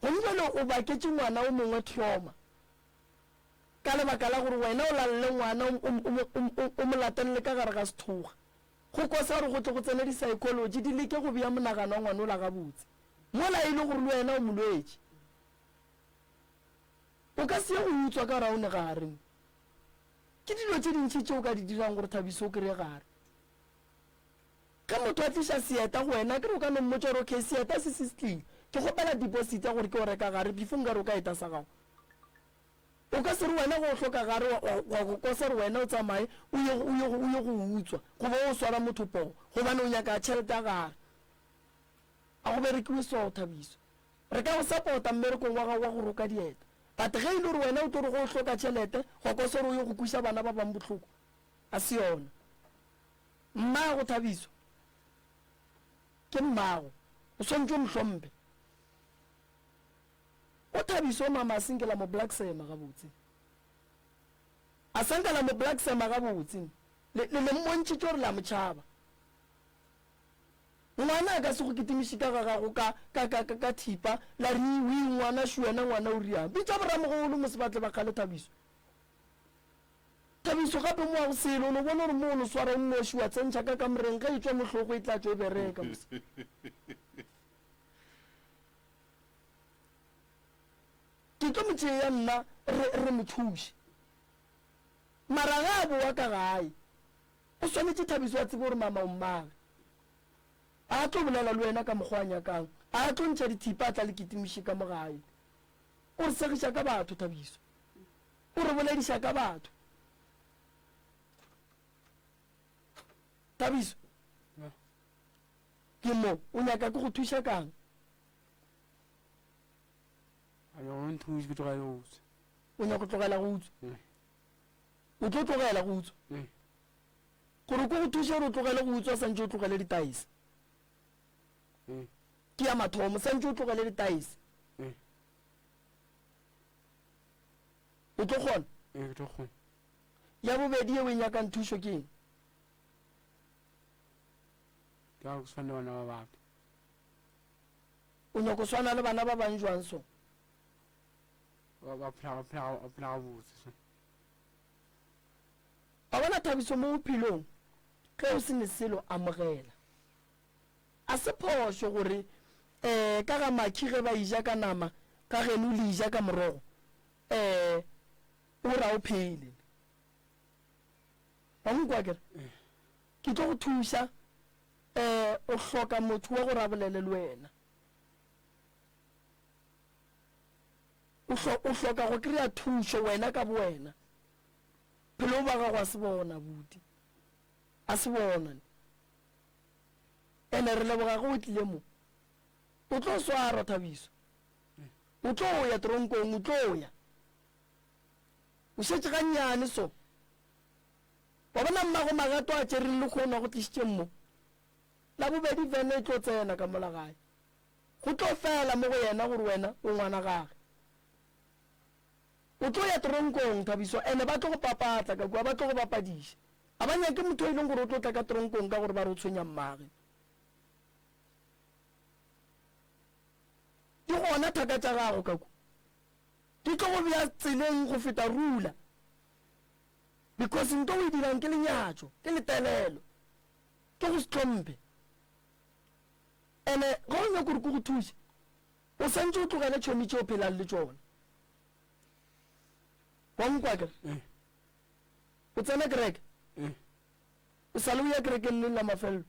Gone bjale o baketše ngwana o mongwe trauma. Ka lebaka la gore wena o lalele ngwana o mo latelele ka gare ga sethoga. Go kosa gore go tle go tsene di-psychology di leke go bea monagano wa ngwana ola gabotse, mola e le gore le wena o molwetši. O ka se ye go utswa ka gore a o ne gare. Ke dilo tše dintši tše o ka di dirang gore Thabiso o kry-e gare. Ge motho a tliša seeta go wena, akere o ka no mmotša gore okay seeta se se tlile, ke kgopela deposit ya gore ke yo reka gare before nkare o ka eta sa gago. O ka se re wena ge o hloka gare wa, wa, wa go kosa gore wena o tsamaye o ye, o ye, o ye go utswa goba o swara motho poo gobane o nyaka tšhelete ya gare. A go berekiwe so, Thabiso. Re ka go sapota mmerekong wa gago wa go roka dieta. But ge e le gore wena o tlo re ge o hloka tšhelete gwa kosa gore o ye go kweša bana ba bang bohloko, a se yona. Mmago, Thabiso, ke mmago. O swanetše o mo hlomphe. O Thabiso mama a senke la mo blacksema gabotse. A sanka la mo blacksema gabotse. Le, le, le mmontšhitše gore la mo tšhaba. Ngwana a ka se go kitimiše ka ga gago ka, ka, ka, ka, ka thipa, la re, Iwi, ngwana šo wena, ngwana o riang. Bitša boramogolo mo se ba tle ba kgale Thabiso. Thabiso gape mo wa go sele, o no bona gore mo o no swara o nnoši wa tsentšha ka kamoreng, ge e tšwa mo hlogo e tla tšwa e bereka mos. Ke tlo mo tšea nna re, re mo thuše. Mara ge a bowa ka gae, o swanetše Thabiso a tsebe gore mama o mmage. A tlo bolela le wena ka mokgwa a nyakang. A tlo ntšha dithipa a tla le kitimiše ka mo gae. O re segiša ka batho, Thabiso. O re bolediša ka batho. Thabiso, ke mo o nyaka ke go thuša kang? A nyaka go nthuša ke tlogele go utswa. O nyaka go tlogela go utswa? Ee. O tlo tlogela go utswa? Ee. Gore ko go thuše gore o tlogele go utswa santše o tlogele ditaese. Ee. Ke ya mathomo santše o tlogele ditaese. Ee. O tlo kgona? Ee, ke tlo kgona. Ya bobedi ye o e nyakang thušo ke eng? Ke ya go swana le bana ba batho. O nyako swana le bana ba bang jwang so? Ba ba phela ba phela ba phela gabotse so. Wa bona Thabiso mo bophelong ge o se ne selo amogela. A se phošo gore um ka ga makhi ge ba eja ka nama ga geno le eja ka morogo um o ra o phele. Wa nkwa kere? Ke tlo go thuša um o hloka motho wa gore a bolele le wena. O o hloka go kry-a thušo wena ka bowena. Phelo ba gago a se bona buti. A se bona. Ene re leboga ge o tlile mo. O tlo swarwa Thabiso. O tlo ya tronkong, o tlo ya. O šetše gannyane so. Wa bona mmago magato a tšereng lehono a go tlišitšeng mo. La bobedi vene e tlo tsena ka mola gae. Go tlo fela mo go yena gore wena o ngwana gage. O tlo ya tronkong Thabiso ene ba tlo go papatla ka kua ba tlo go bapadiša. A ba nyake motho e leng gore o tlo tla ka tronkong ka gore ba re o tshwenya mmage. Di gona thaka tša gago ka kua. Di tlo go bea tseleng go feta rula. Because nto o e dirang ke lenyatšo, ke letelelo, ke go se hlomphe. Ene ge o nyaka gore ke go thuše, o santše o tlogele tšhomi tše o phelang le tšona. Wa nkwa kere? Eh. O tsena kereke? Eh. O sa le o ya kerekeng neng la mafelelo?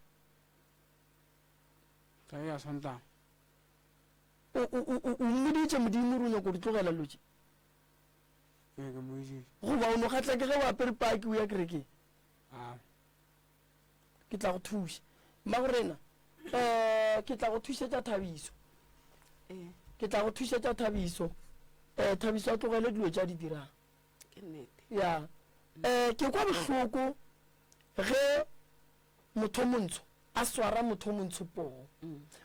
Ka ya Sontaga. O, o, o, o mmoditše Modimo gore o nyaka go di tlogela dilo tše? Ee, ke mmoditše. Goba o no kgatla ke ge o apere paki o ya kerekeng? Aa. Ke tla go thuša. Mmagorena, um ke tla go thušetša Thabiso. Ee. Ke tla go thušetša Thabiso. Um Thabiso a tlogele dilo tše a di dirang. Ke nnete. Ya. Um ke kwa bohloko ge motho montsho a swara motho montsho poo.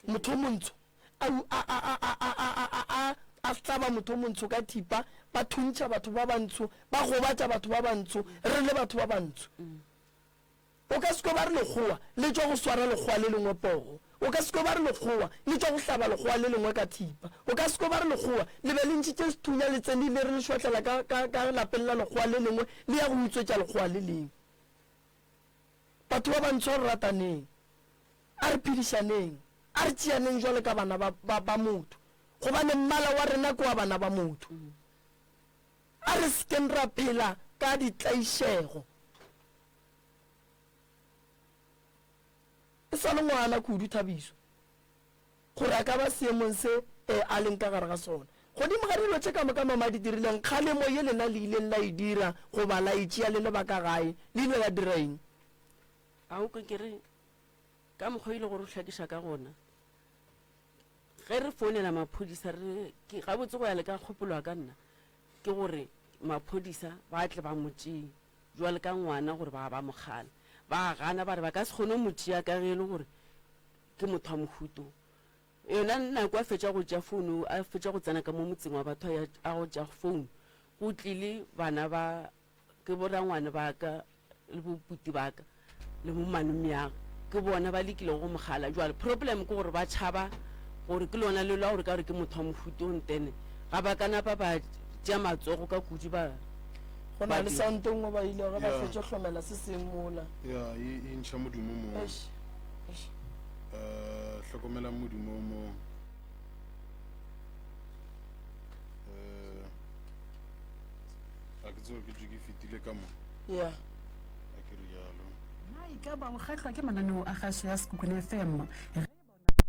Motho montsho a a a a a a a a a a hlaba motho montsho ka thipa, ba thuntšha batho ba bantsho, ba gobatša batho ba bantsho, re le batho ba bantsho. O ka se kwe ba re lekgowa le tšwa go swara lekgowa le lengwe poo. O ka se kwe ba re lekgowa le tšwa go hlaba lekgowa le lengwe ka thipa. O ka se kwe ba re lekgowa le be le ntšhitše sethunya le tsene le re le šwahlela ka, ka, ka lapeng la lekgowa le lengwe le ya go utswetša lekgowa le lengwe. Batho ba bantsho a re rataneng. A re phedišaneng. A re tšeaneng jwalo ka bana ba, ba, ba motho. Gobane mmala wa rena ke wa bana ba motho. A re se keng ra phela ka ditlaišego. E sa le ngwana kudu Thabiso gore a ka ba seemong se e a leng ka gare ga sona. Godimo ga dilo tše ka moka mama a di dirileng, kgalemo ye lena le ileng la e dira goba la e tšea le le ba ka gae, le ile la dira eng? A o kwe ke re ka mokgwa o ile gore o hlakiša ka gona ge re founela maphodisa re ke gabotse go ya le ka kgopolo ya ka nna ke gore maphodisa ba tle ba mo tšee Jwale ka ngwana gore ba ba mo kgala. Ba gana ba re ba ka se kgone go mo tšea ka ge e le gore ke motho wa mohuto. Yona nako a fetša go tšea founu, a fetša go tsena ka mo motseng wa batho a ya a go tšea founu, go tlile bana ba ke borangwane ba ka le boputi ba ka le bo malomeagwe ke bona ba lekilego go mo kgala. Jwale problem ke gore ba tšhaba gore ke lona le la gore ka gore ke motho wa mohuta o ntene ga ba ka napa ba tšea matsogo ka kudu ba Go na ba le dira. sound e nngwe ba ile ge ba Yeah. fetša hlomela se seng mola. Ya, e e ntšha modumo mo. Eish, eish. Eh, hlokomelang modumo mo. Eh, a ke tsebe ke tšwe ke fetile ka mo. Yeah. A ke rialo. Na e ka ba o kgahlwa ke mananeo a kgašo ya Sekhukhune FM?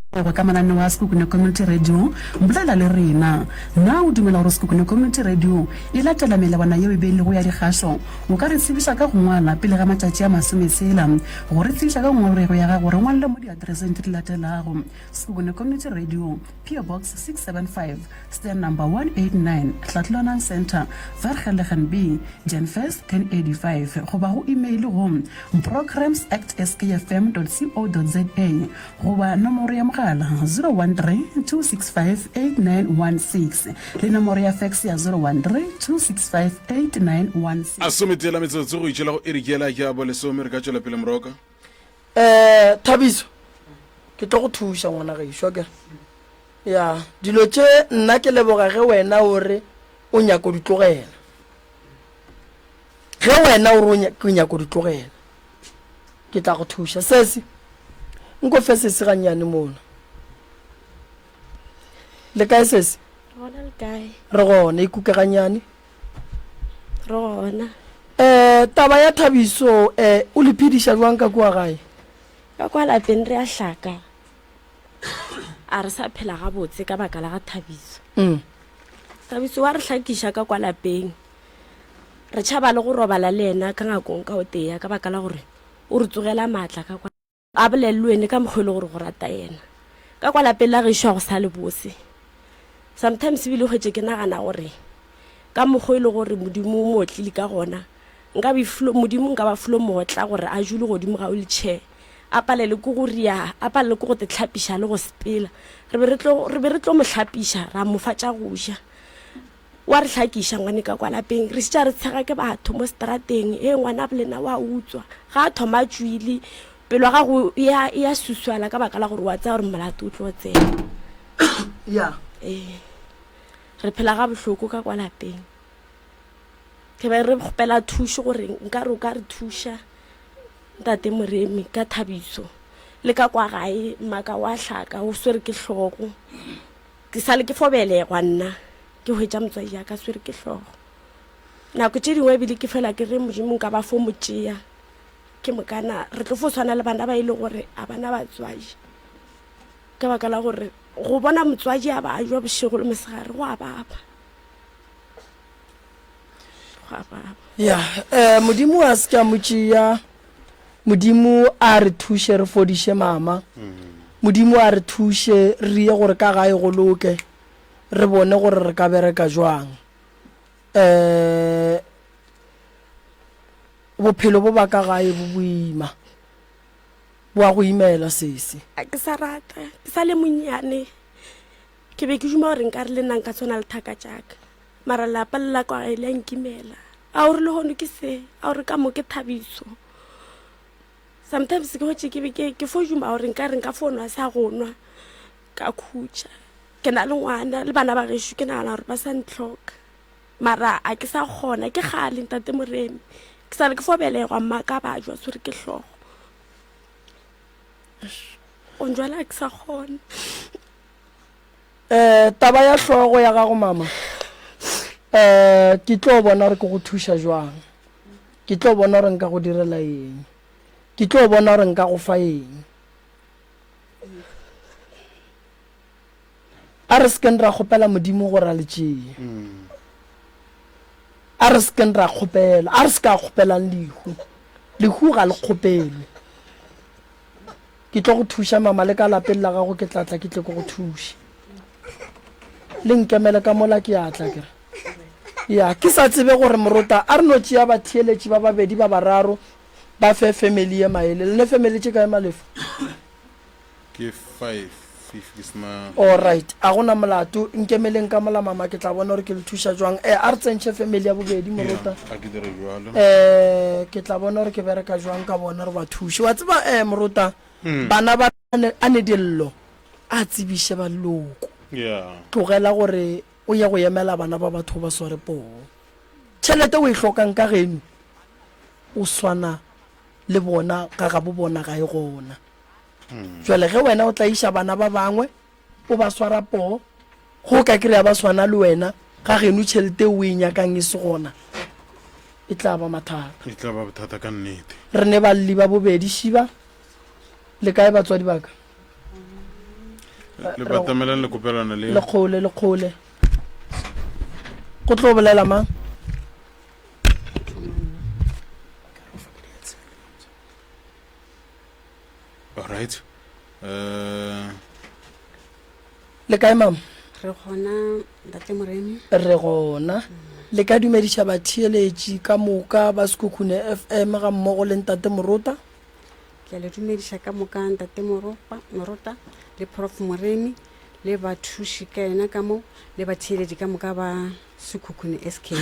Ge e ba ka mananeo a Sekhukhune Community Radio, bolela le rena. Na o dumela gore Sekhukhune Community Radio e latela melawana yeo e beilwego ya dikgašo? O ka re tsebiša ka go ngwala pele ga matšatši a masometshela. Go re tsebiša ka ngongorego ya gago, re ngwalele mo diatereseng tše di latelago, Sekhukhune Community Radio, PO Box 675, Stand number 189, Hlatlolwanang Centre, Vergelegen B, Jan 1st, 1085, goba go email go programmes at skfm dot co dot za goba nomoro ya mogala. Mogala, 013 265 8916 le nomoro ya fax ya 013 265 8916. A sometee la metsotso go itšela go iri ke yela ya bolesome. Re ka tšwela pele Moroka. Um Thabiso, ke tlo go thuša ngwana gešo akere. Ya, dilo tše nna ke leboga ge wena o re o nyako di tlogela. Ge wena o re o nyako di tlogela, ke tla go thuša. Sesi, nko fe sesi gannyane mono. Le kae sesi? Gona le kae? Re gona, ikuke gannyane. Re gona. Eh, taba ya Thabiso, eh, o le phediša jwang ka kua gae? Ka kwa lapeng re a hlaka. A re sa phela gabotse ka baka la ga Thabiso. Mm. Thabiso wa re hlakiša ka kwa lapeng. Re tšhaba le go robala le yena ka ngakong ka o tea ka baka la gore o re tsogela maatla ka kwa. A bolele le wene ka mokgwa e le gore go rata yena. Ka kwa lapeng la gešo ga go sa le bose. Sometimes ebile hwetše ke nagana gore ka mokgwa e le gore Modimo o mo otlile ka gona, nka be flo, Modimo nka ba flo mo otla gore a dule godimo ga wheelchair, a palele ke go ria, a palele ke go te hlapiša le go sepela. Re be re tlo, re be re tlo mo hlapiša, ra mo fa tša go ja. Wa re hlakiša ngwane ka kwa lapeng, re šetša re tshega ke batho mo seterateng, ee ngwana bolena wa utswa. Ga a thoma a tšwile, pelo ya gago e a, e a suswala ka baka la gore wa tseba gore molato o tlo tsena. Ya. Ee. Re phela ga bohloko ka kwa lapeng. Ke be re kgopela thušo gore nka re o ka re thuša ntate Moremi ka Thabiso le ka kwa gae mmaka wa hlaka o swere ke hlogo. Ke sa le ke fo belegwa nna ke hwetša motswadi ya ka swere ke hlogo. Nako tše dingwe ebile ke fela ke re Modimo nka ba fo mo tšea ke mokana re tlo fo swana le bana ba e le gore a bana batswadi ka baka la gore go bona motswadi a ba jwa bošego le mosegare go a baba. Go a baba. Ya, eh, Modimo a se ke a mo tšea. Modimo a re thuše re fodiše mama. Modimo a re thuše re ye gore ka gae go loke, re bone gore re ka bereka jwang. Um bophelo bo ba ka gae bo boima, bo a go imela sesi. A ke sa rata, ke sa le monnyane ke be ke duma gore nka re le nna nka tshwana le thaka tšaka, mara lapa le la kwa gae le a nkimela. A o re lehono ke se, a o re ka mo ke thabiso. Sometimes ke hwetše ke be ke ke fo duma gore nka re nka fo nwa sa go nwa ka khutša. Ke na le ngwana le bana ba gešo ke nagana gore ba sa ntlhoka. Mara a ke sa kgona ke kgale ntate Moremi. Ke sa le ke fo belegwa mma ka ba jwa tshwere ke hlogo. O njwala a ke sa kgona. Eh, taba ya hlogo ya gago mama, eh, ke tlo bona gore ke go thuša jwang. Ke tlo bona gore nka go direla eng. Ke tlo bona gore nka go fa eng. A re sekeng ra kgopela Modimo gore a le tšee. A re sekeng ra kgopela, a re se ka kgopelang lehu. Lehu ga le kgopelwe. Ke tlo go thuša mama le ka lapeng la gago ke tla tla ke tle ke go thuše. Le nkemele ka mola ke a tla ke re. Ya, ke sa tsebe gore morota a re no tšea batheeletši ba babedi ba bararo ba fe family ye maele. Le ne family tše kae Malefo? Ke 5 if ke sena. Alright, a gona molato, nkemeleng ka mola mama ke tla bona gore ke le thuša jwang. Eh, a re tsentšhe family ya bobedi morota. Yeah, a ke dire jwalo. Eh, ke tla bona gore ke bereka jwang ka bona re ba thuše. Wa tseba eh morota, bana ba a ne dillo a tsebiše ba leloko. Yeah. Tlogela gore o ye go emela bana ba batho o ba sware poo. Tšhelete o e hlokang ka geno o swana le bona ga gabo bona ga e gona. Jwale ge wena o tlaiša bana ba bangwe, o ba swara poo, go ka kry-a ba swana le wena, ga geno tšhelete o e nyakang e se gona, e tla ba mathata. E tla ba bothata ka nnete. Re ne balli ba bobedi, Shiba. Le kae batswadi ba ka? Le batamelang le kopelana le. Le kgole, le kgole. Go tlo bolela mang? Alright. Uh, Le kae mama? Re gona ntate Moremi. Re gona. Le ka dumediša batheeletši ka moka ba Sekhukhune FM ga mmogo le ntate Morota? Ke a le dumediša ka moka Ntate Moropa, Morota le Prof Moremi le bathuši ka yena ka mo le batheeletši ka moka ba Sekhukhune SK.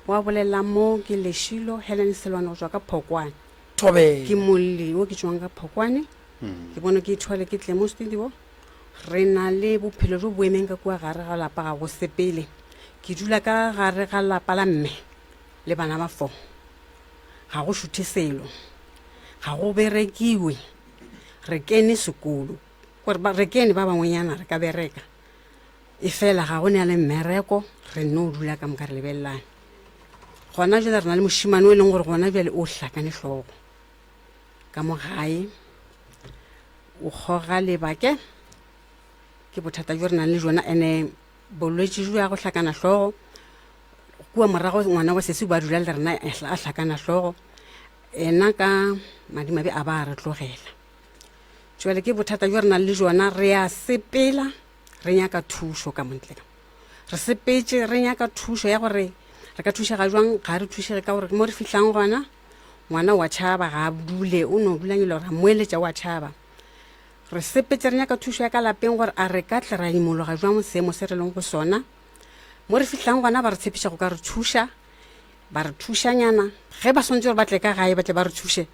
Wa bolela mo ke Lešilo Helen Selwane go tšwa ka Phokwane. Thobela. Ke molli wo ke tšwang ka Phokwane. Ke bone ke ithwale ke tle mo studio. Re na le bophelo bjo bo emeng ka kua gare ga lapa ga go sepele. Ke dula ka gare ga lapa la mme le bana ba fo. Ga go šuthe selo. Ga go berekiwe. Re kene sekolo. Gore ba, re kene ba bangwenyana re ka bereka. Efela ga go ne le mmereko, re no dula ka moka re lebelelane. Gona jwale re na le mošemane o e leng gore gona jwale o hlakane hlogo. Ka mo gae o kgoga lebake ke bothata bjo re nang le jona ene bolwetši bjo ya go hlakana hlogo kua morago ngwana wa sesi ba dula le rena a hlakana hlogo ena ka madimabe a ba a re tlogela jwale ke bothata bjo re nang le jona re a sepela re nyaka thušo ka montle ka re sepetse re nyaka thušo ya gore re ka thušega jwang ga re thušege ka gore mo re fihlang gona ngwana wa tšhaba ga a dule o no dula nyelo ra moeletša wa tšhaba re sepetse re nyaka thušo ya ka lapeng gore a re ka tle ra imologa jwang seemo se re leng go sona mo re fihlang gona ba re tshepiša go ka re thuša ba re thušanyana ge ba swantse gore ba tle ka gae ba tle ba re thuše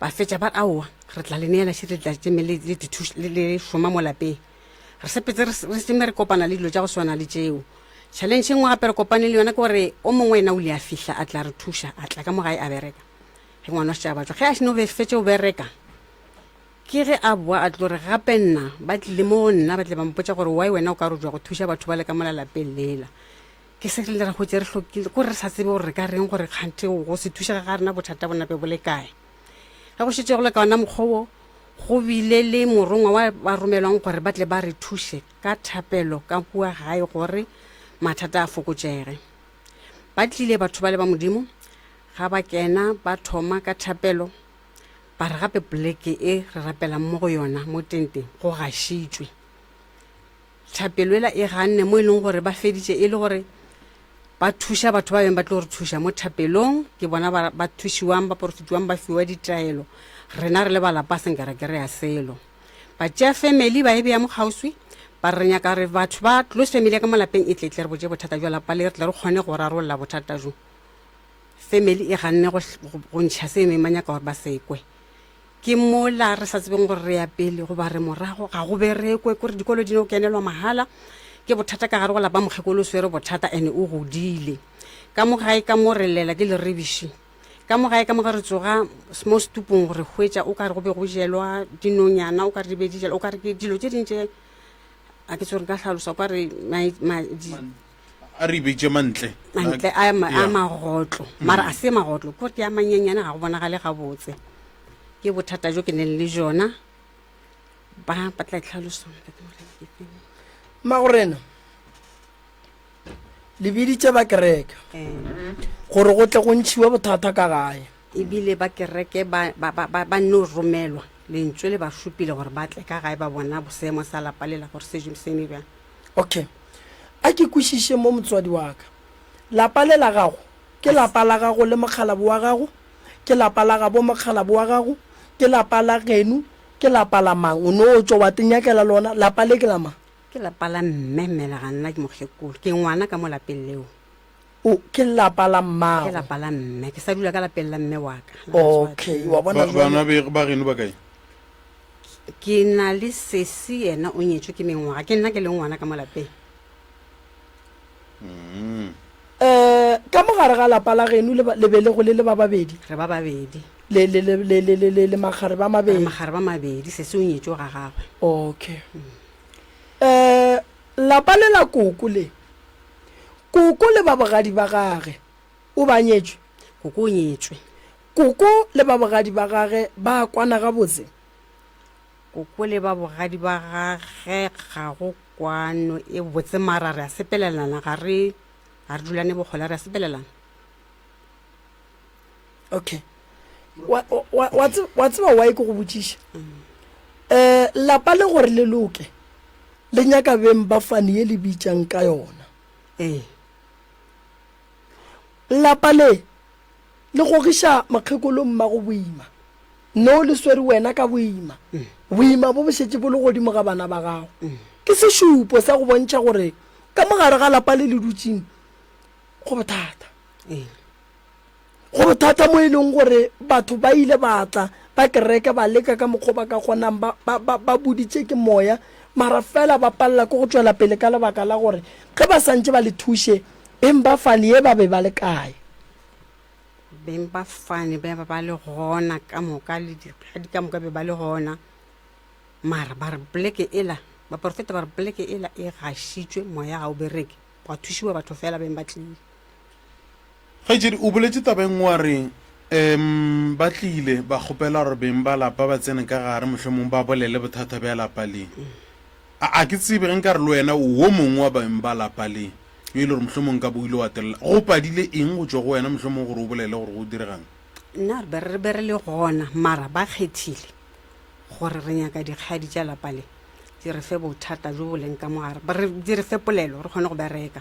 ba fetša ba re aowa re tla le neela šire tla tšeme le šoma mo lapeng re sepetse re seme re kopana le dilo tša go swana le tšeo challenge e nngwe gape re kopane le yona ke gore o mongwe ena o ile a fihla a tla re thuša a tla ka mo gae a bereka ge ngwana o šetše a batswa ge a seno fetše o bereka ke ge a boa a tlo re gape nna ba tlile mo nna ba tle ba mpotša gore why wena o ka re jwa go thuša batho ba le ka mola lapeng lela ke se re hwetše re hlokile ko re sa tsebe gore re ka reng gore kganthe go se thušega ga rena bothata bo nape bo le kae ge go šetše go le ka ona mokgwa wo go bile le morongwa wa ba romelwang gore ba tle ba re thuše ka thapelo ka kua gae gore mathata a fokotšege ba tlile batho ba le ba modimo ga ba kena ba thoma ka thapelo ba re gape poleke e re rapelang mo go yona mo tenteng go gašitšwe Thapelo ela e ganne mo e leng gore ba feditše e le gore ba thuša batho ba beng ba tlo re thuša mo thapelong ke bona ba, ba thušiwang ba porofetiwang ba fiwa ditaelo rena re le ba lapa senka re kry-a selo ba tšea family ba e beya mo kgauswi ba re nyaka re batho ba close family ya ka mo lapeng e tle tle re botše bothata jwa lapa le re tle re kgone go rarolla bothata jo family e ganne go, go, go ntšha se e ba nyaka gore ba sekwe Ke mola re sa tsebeng gore re ya pele goba re morago, ga go berekwe, kore dikolo di no kenelwa mahala. Ke bothata ka gare go lapa mokgekolo o swere bothata ene o godile. Ka mo gae ka mo re llela ke leribiši. Ka mo gae ka mo ge re tsoga mo setupong re hwetša o ka re go be go jelwa dinonyana, o ka re di be di jelwa, o ka re ke dilo tše ding tše a ke tsore nka hlalosa o ka re a re bitše mantle mantle a a magotlo mara a se magotlo ke gore ke a manyenyane ga go bonagale gabotse ke bothata jo ke neng le jona ba ba tla tlhalosa magorena le biditše ba kereke gore go tle go ntšhiwe bothata ka gae ebile ba kereke ba, ba, ba, ba, ba nno romelwa lentswe le ba šupile gore ba tle ka gae ba bona boseemo sa lapa lela gore se se eme bjang Okay. A ke kwešiše mo motswadi wa ka. Lapa le la gago, ke lapa la gago le mokgalabo wa gago, ke lapa la gabo mokgalabo wa gago, ke lapa la geno, ke lapa la mang? O no tšwa wa tenyakela lona, lapa le ke la mang? Ke lapa la mme, mmelega nna ke mokgekolo, ke ngwana ka mo lapeng leo. O, ke lapa la mmago. Ke lapa la mme, ke sa dula ka lapeng la mme wa ka. Okay, wa bona Ba, bana be, ba geno ba kae? Ke na le sesi, yena o nyetšwe ke mengwaga, ke nna ke leng ngwana ka mo lapeng. Um, ka mo gare ga lapa la geno le, le belego le le ba babedi? Re ba babedi. Le, le, le, le, le, le, le, le makgare ba mabedi? Re makgare ba mabedi, sesi o nyetšwe ga gagwe. Okay. Um, lapa le la koko le, koko le ba bogadi ba gage, o ba nyetšwe? Koko o nyetšwe. Koko le ba bogadi ba gage ba kwana gabotse? Koko le ba bogadi ba gage ga go kwano e botse mara re a sepelelana ga re ga re dulane bokgole re a sepelelana. Okay. Wa, wa, wa, wa tseba why ke go botšiša? Um lapa le gore le loke le nyaka beng ba fane ye le bitšang ka yona. Ee. Lapa le Le gogiša mokgekolo mmago boima. No le swere wena ka boima. Boima bo bo šetše bo le godimo ga bana ba gago. Ke sešupo sa go bontšha gore ka mo gare ga lapa le le dutšeng go bothata. Go bothata mo e leng gore batho ba ile ba tla ba kereke ba leka ka mokgwa ba ka kgonang ba, ba, ba, ba boditše ke moya mara fela ba palela ke go tšwela pele ka lebaka la gore ge ba sa ntše ba le thuše beng ba fane ye ba be ba le kae. Beng ba fane ba ba le gona ka moka le dikgadi ka moka be ba le gona mara ba re poleke ela baporofeta ba re poleke ela e gašitšwe moya ga o bereke gwa thušiwa batho fela beng ba tlile. Kgaetšedi o boletše taba e nngwe wa re um ba tlile ba kgopela gore beng ba lapa ba tsene ka gare mohlomong ba bolele bothata bja lapa le. A a ke tsebe ge nka re le wena o wo mongwe wa beng ba lapa le yo e le gore mohlomong nka bo o ile wa telela. Go padile eng go tšwa go wena mohlomong gore o bolele gore go diregang? Nna re be re be re le gona mara ba kgethile gore re nyaka dikgadi tša lapa le di re fe bothata bjo bo leng ka mo gare, di re fe polelo re kgone go bereka.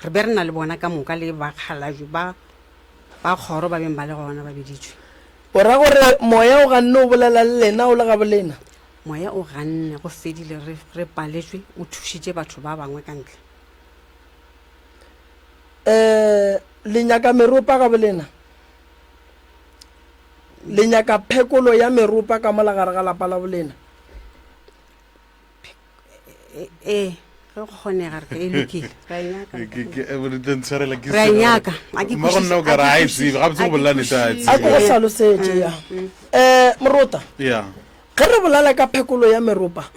Re be re na le bona ka moka le bakgalabje ba ba kgoro ba beng ba le gona ba biditšwe. O ra gore moya o ganne o bolela le lena o le gabo lena? Moya o ganne, go fedile, re, re paletšwe, o thušitše batho ba bangwe ka ntle. Eh, le nyaka meropa gabo lena? Le nyaka phekolo ya meropa ka mola gare ga lapa la bolena? Ee, ge go kgonega re ka e lokile. Re a e nyaka. Ke- ke- eh, bo- tlo ntshwarela ke Re a e se- nyaka. A ke Mmago nna o ka re a e tsebe gabotse go bolela nete a e A ke go tsebe hlalosetše ya. Eh, morota, ya ge re bolela ka phekolo ya meropa,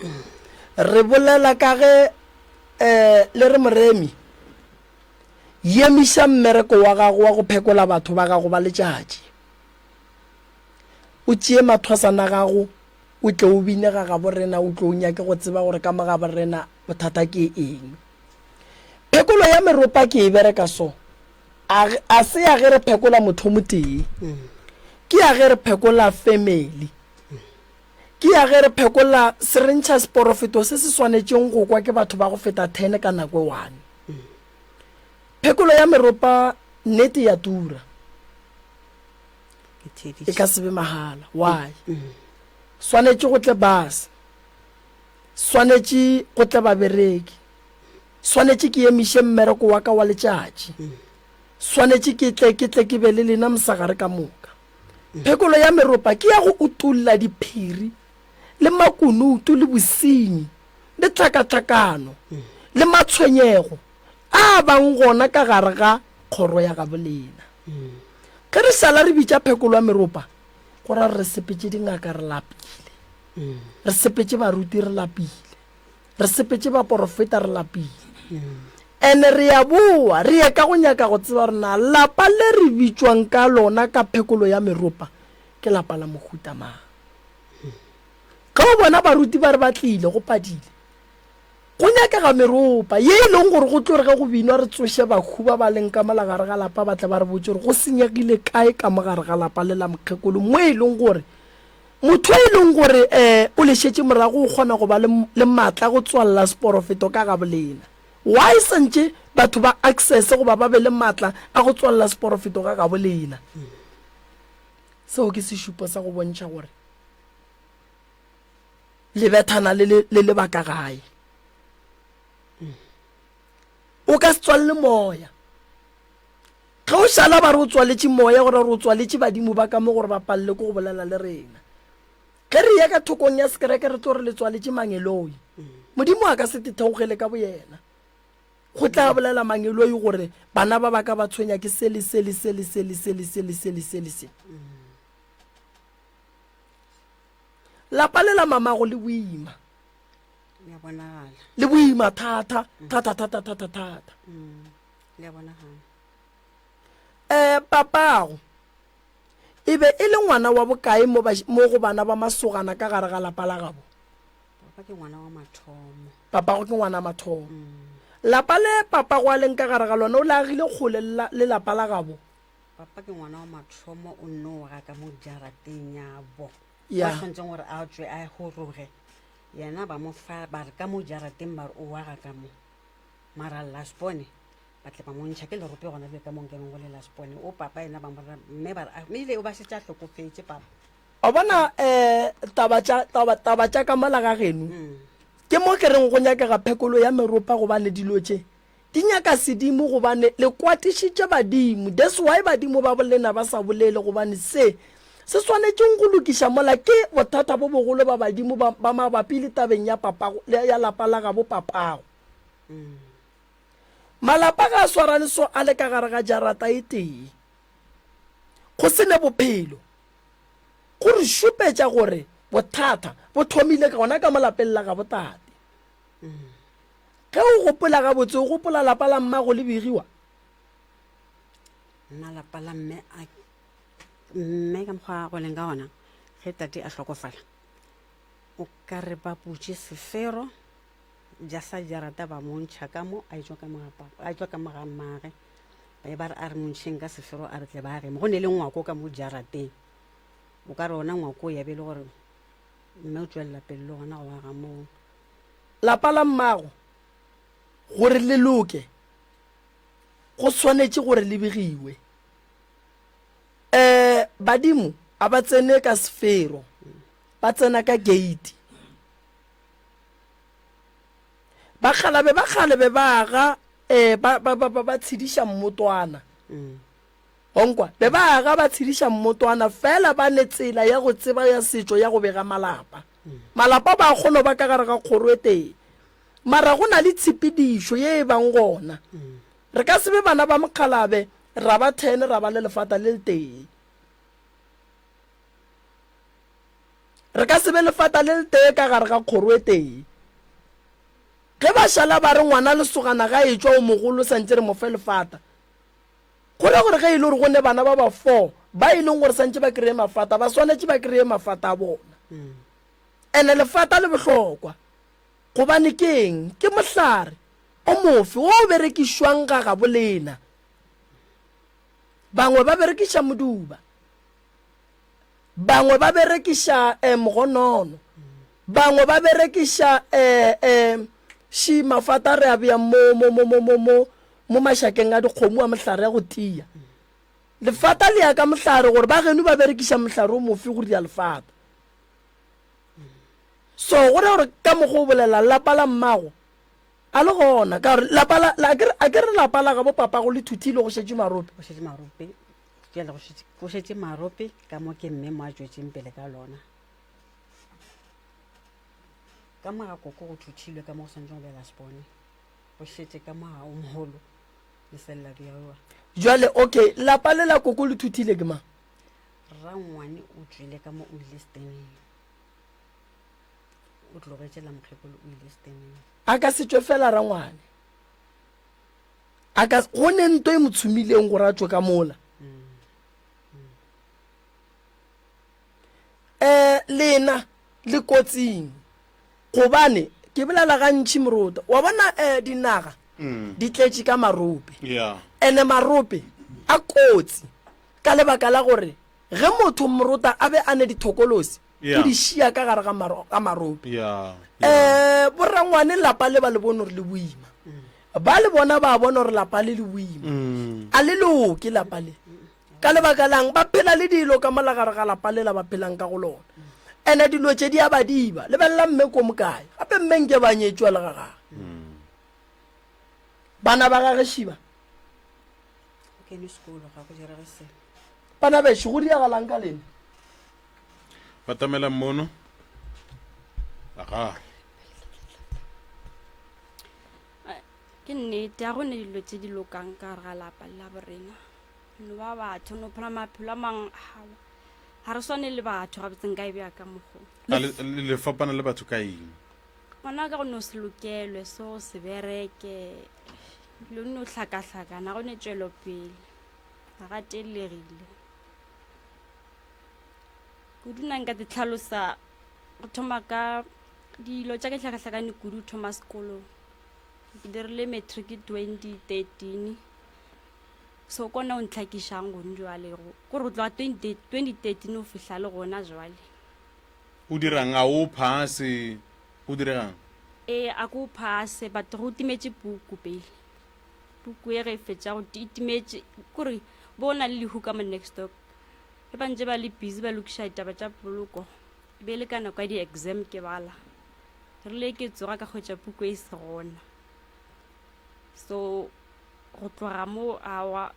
re bolela ka ge eh le re moremi, yemiša mmereko wa gago wa go phekola batho ba gago ba letšatši. O tšee mathwasana a gago o tle o bine ga gabo rena o tlo o nyake go tseba gore ka mo gabo rena bothata ke eng. Phekolo ya meropa ke e bereka so, a, a se ya ge re phekola motho o motee, ke ya ge re phekola family, ke ya ge re phekola se re ntšha seporofeto se se swanetšeng go kwa ke batho ba go feta ten ka nako e one. Phekolo ya meropa nnete ya tura. E ka se be mahala. Why? Swanetše go tle bus. Swanetše go tle babereki. Swanetše ke emiše mmereko wa ka wa letšatši. Swanetše ke tle ke tle ke be le lena mosegare ka moka. Phekolo ya meropa ke ya go utolla diphiri le makunutu le bosenyi le tlhakatlhakano le matshwenyego a bang gona ka gare ga kgoro ya gabo lena. Ge re šala re bitša phekolo ya meropa, go ra re sepetše dingaka re lapile, re sepetše baruti re lapile, re sepetše baporofeta re lapile. Ene re ya boa re ye ka go nyaka go tseba gore na lapa le re bitšwang ka lona ka phekolo ya meropa ke lapa la mohuta mang. Ge o bona baruti ba re ba tlile go padile, Go nyakega meropa ye e leng gore go tlo re ge go binwa re tsoše bahu ba ba leng ka mola gare ga lapa ba tle ba re botše gore go senyegile kae ka mo gare ga lapa le la mokgekolo mo e leng gore motho e leng gore um o le šetše morago o kgona go ba le, le maatla a go tswalela seporofeto ka gabo lena. Why santše batho ba access goba ba be le maatla a go tswalela seporofeto ga gabo lena? Seo ke sešupo sa go bontšha gore Le bethana le le, le lebaka gae. O ka se tswalele moya. Ge o šala ba re o tswaletše moya, gore re o tswaletše badimo ba ka mo gore ba palele ke go bolela le rena. Ge re ya ka thokong ya sekereke re tlo re le tswaletše mangeloi. Modimo a ka se te theogele ka boyena. Go tla bolela mangeloi gore bana ba ba ka ba tshwenya ke se le se le se le se le se le se le se le se le se. Lapa le la mamago le boima. Le a bonagala. Le boima thata, thata, thata, thata, thata. Le a bonagala. Eh, papago e be e le ngwana wa bokae mo, ba, mo go bana ba masogana ka gare ga lapa la gabo? Papa ke ngwana wa mathomo. Papago ke ngwana mathomo. Lapa le papago a leng ka gare ga lona o le agile kgole le lapa la gabo? Papa ke ngwana wa mathomo o nno ga ka mo jarateng ya bo. Ya. Ba tshwanetseng gore a tswe a goroge. Yena ba mo fa ba re ka mo jarateng ba re o wa ga ka mo. Mara last born ba tle ba mo ntšha ke lerope gona bjale ka mo nkeneng go le last born. O papa yena ba mo ra mme ba re mme ile o ba šetše a hlokofetše papa. Wa bona um taba tša taba taba tša ka mola ga geno ke mo ke reng go nyakega phekolo ya meropa gobane dilo tše di nyaka sedimo gobane le kwatišitše badimo that's why badimo ba bolena ba sa bolele gobane se se swanetšeng go lokiša mola ke bothata bo bogolo ba badimo ba, ba mabapi le tabeng ya papago ya lapa la gabo papago. Malapa ga a swarane so a le ka gare ga jarata e tee. Go se ne bophelo. Go re šupetša gore bothata bo thomile ka gona ka mo lapeng la gabo tate. Ge o gopola gabotse, o gopola lapa la mmago le begiwa? Nna lapa la mme a mme ka mokgwa go leng ka gona ge tate a hlokofala o ka re ba butše sefero ja sa jarata ba mo ntšha ka mo a etšwa ka mo ga papa a etšwa ka mo ga mmage ba e ba re a re mo ntšheng ka sefero a re tle ba ge mo go ne le ngwako ka mo jarateng o ka re ona ngwako ya be e le gore mme o tšwelela pele le gona go aga moo. Lapa la mmago gore le loke go swanetše gore le begiwe. Um badimo a ba tsene ka sefero ba tsena ka gate. Bakgalabe ba kgale be ba aga um ba, ba, ba, ba, ba tshediša mmotwana. Onkwa, be ba aga ba tshediša mmotwana fela ba ne tsela ya go tseba ya setšo ya go bega malapa. Malapa ba kgono ba ka gare ga kgoro e tee. Mara go na le tshepedišo ye e bang gona. Re ka se be bana ba mokgalabe ra ba ten ra ba le lefata le letee. Re ka se be lefata le letee ka gare ga kgoro e tee. Ge ba šala ba re ngwana lesogana ga etšwa o mogolo santše re mo fe lefata. Go ra gore ge e le gore go ne bana ba ba four ba e leng gore santše ba kry-e mafata, ba swanetše ba kry-e mafata a bona. Ene lefata le bohlokwa gobane ke eng? Ke mohlare o mofe wo o berekišwang ga gabo lena. Bangwe ba berekiša moduba. Bangwe ba berekiša eh, mogonono. Bangwe ba berekiša eh, eh, ši mafata re a bea mo, mo, mo, mo, mo, mo, mo mašakeng a dikgomo a mohlare a go tia. Lefata le ya ka mohlare gore ba geno ba berekiša mohlare o mofe go dira lefata. So go ra gore ka mokgwa o bolela lapa la mmago a le gona ka gore lapa la, la, a ke re lapa la gabo papago le thuthile go šetše marope. Go šetše marope. Bjale go šetše, go šetše marope ka mo ke mme mo a tšwetšeng pele ka lona. Ka mo ga koko go thuthilwe ka mo go swanetšeng go be la sepone. Go šetše ka mo ga o mogolo le selela bjaloa. Jwale okay, lapa le la koko le thuthile ke mang? Rangwane o tšwile ka mo o ile seteneng. O tlogetše la mokgekolo o ile seteneng. A ka se tšwe fela rangwane. A ka go ne nto e mo tshumileng gore a tšwe ka mola. Eh lena le kotsing gobane ke bolela gantši morota wa bona eh dinaga mm. di tletše ka marope yeah. ene marope a kotsi ka lebaka la gore ge motho morota a be a ne dithokolosi Yeah. o di šia ka gare ga maro- ga marope Yeah. um borangwane lapa le ba le bone gore le boima ba le bona ba bona gore lapa le le boima Mm. a le loke lapa le ka lebaka lang ba phela le dilo ka mola gare ga lapa lela ba phelang ka go lona ene dilo tše di a badiba lebelela mme ko mokae gape mme nke ba nyetšwa le ga gage bana ba gage šiba O kene sekolo ga go direge selo. Bana bešo, go diragalang ka lena? Batamela mmono. Aga. Ke nnete, ga go ne dilo tše di lokang ka gare ga lapa la borena. No ba batho, no phela maphelo a mang, aowa, ga re swane le batho gabotse nka e bea ka mokgo. A le, le, le fapana le batho ka eng? Ngwana ka go no se lokelwe, so se bereke, dilo di no hlakahlakana, ga go ne tšwelopele. Ga gatelegile kudu. Nna nka te tlhalosa go thoma ka dilo tša ke hlakahlakane kudu. Thoma sekolong, ke dirile matric 2013, so kona o ntlhakišang gone jwale gore go tloga 2013 o fihla le gona jwale. O dirang? A o phase? Go diregang? Ee, a ko phase, but go timetše puku pele. Puku e ge e fetša go e timetše, kore bo na le lehu ka mo next door. Ge ba ntše ba le busy ba lokiša ditaba tša poloko, e be e le ka nako ya di-exam ke bala. Rile ke tsoga ka hwetša puku e se gona. So go tloga mo awa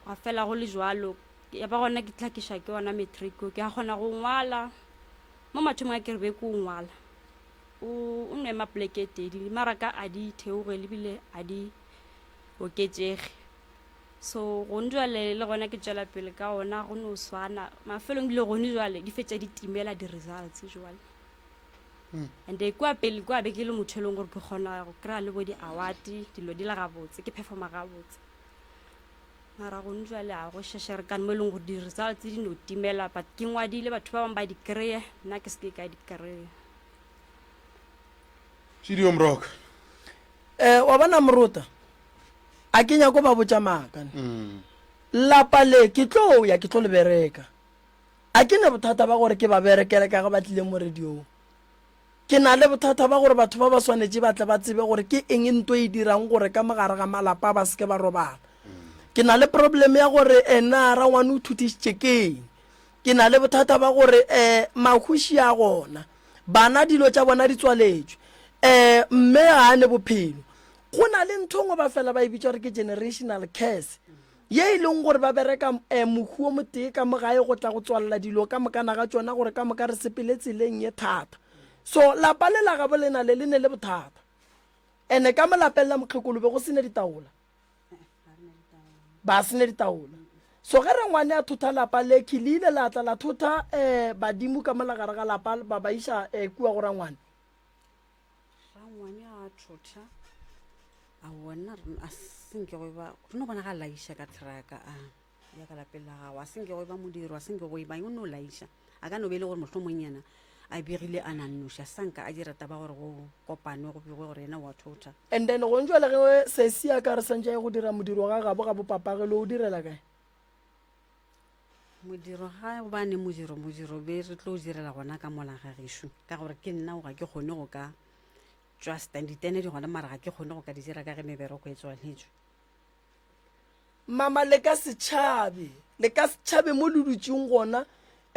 gwa fela go le jwalo. Ya ba gona ke hlakiša ke ona matric ke a kgona go ngwala. Mo mathomong a ke re be ke o ngwala. O o no ema poleke e tee, dimaraka a di theoge ebile a di oketšege. So gone jwale le gona ke tšwela pele ka ona go no swana. Mafelong ebile gone jwale di fetša di timela di-results jwale. And kua pele kua be ke le motho e leng gore ke kgona go kry-a le bo di-award, dilo di le gabotse, ke performa gabotse. Mara gone jwale a go šešerekane mo e leng gore di-results di no timela, but ke ngwadile batho ba bangwe ba di kry-e, nna ke se ke ka di kry-a. Tšidio Moroka. Eh, wa bona Morota, a ke nyako ba botša maaka ne. Lapa le ke tlo ya ke tlo le bereka. A ke ne bothata ba gore ke ba berekele ka ge ba tlile mo radiong. Ke na le bothata ba gore batho ba ba swanetše ba tle ba tsebe gore ke eng nto e dirang gore ka mogare ga malapa ba se ke ba robala. Ke na le problem ya gore eh, na rangwane o thutišitše keng. Ke na le bothata ba gore eh, mahuši a gona. Bana dilo tša bona di tswaletšwe. Eh, mme ga a ne bophelo. Go na le ntho nngwe ba fela ba e bitša gore ke generational curse. Ye e leng gore ba bereka um mohu o motee ka mo gae go tla go tswalela dilo ka mokana ga tšona gore ka moka re sepele tseleng ye thata. So lapa le la gabo lena le le ne le bothata. Ene ka mo lapeng la mokgekolo be go sene ditaola. Ba sene ditaola. So ge rangwane a thotha lapa le ke le ile la tla la thotha um badimo ka mo la gare ga lapa ba ba iša um kua go rangwane. Rangwane a thotha a bona a senke go ba re no bona ga laiša ka thraka a ya ka lapeng la gago a senke go ba modiro a senke go ba o no laiša a ka no be e le gore mohlomong yena a begile a nannoša sanka a dira taba gore go kopanwe go begwe gore yena wa thotha. And then gong jwale ge sesi a ka re santše a ye go dira modiro ga gabo ga bopapage lo o direla kae? Modiro ga gobane modiro modiro be re tlo o direla gona ka mola ga gešo ka gore ke nna o ga ke kgone go ka tšwa stand ditene di gona mara ga ke kgone go ka di dira ka ge mebereko e tswaletšwe. Mama le ka se tšhabe, le ka se tšhabe mo le dutšeng gona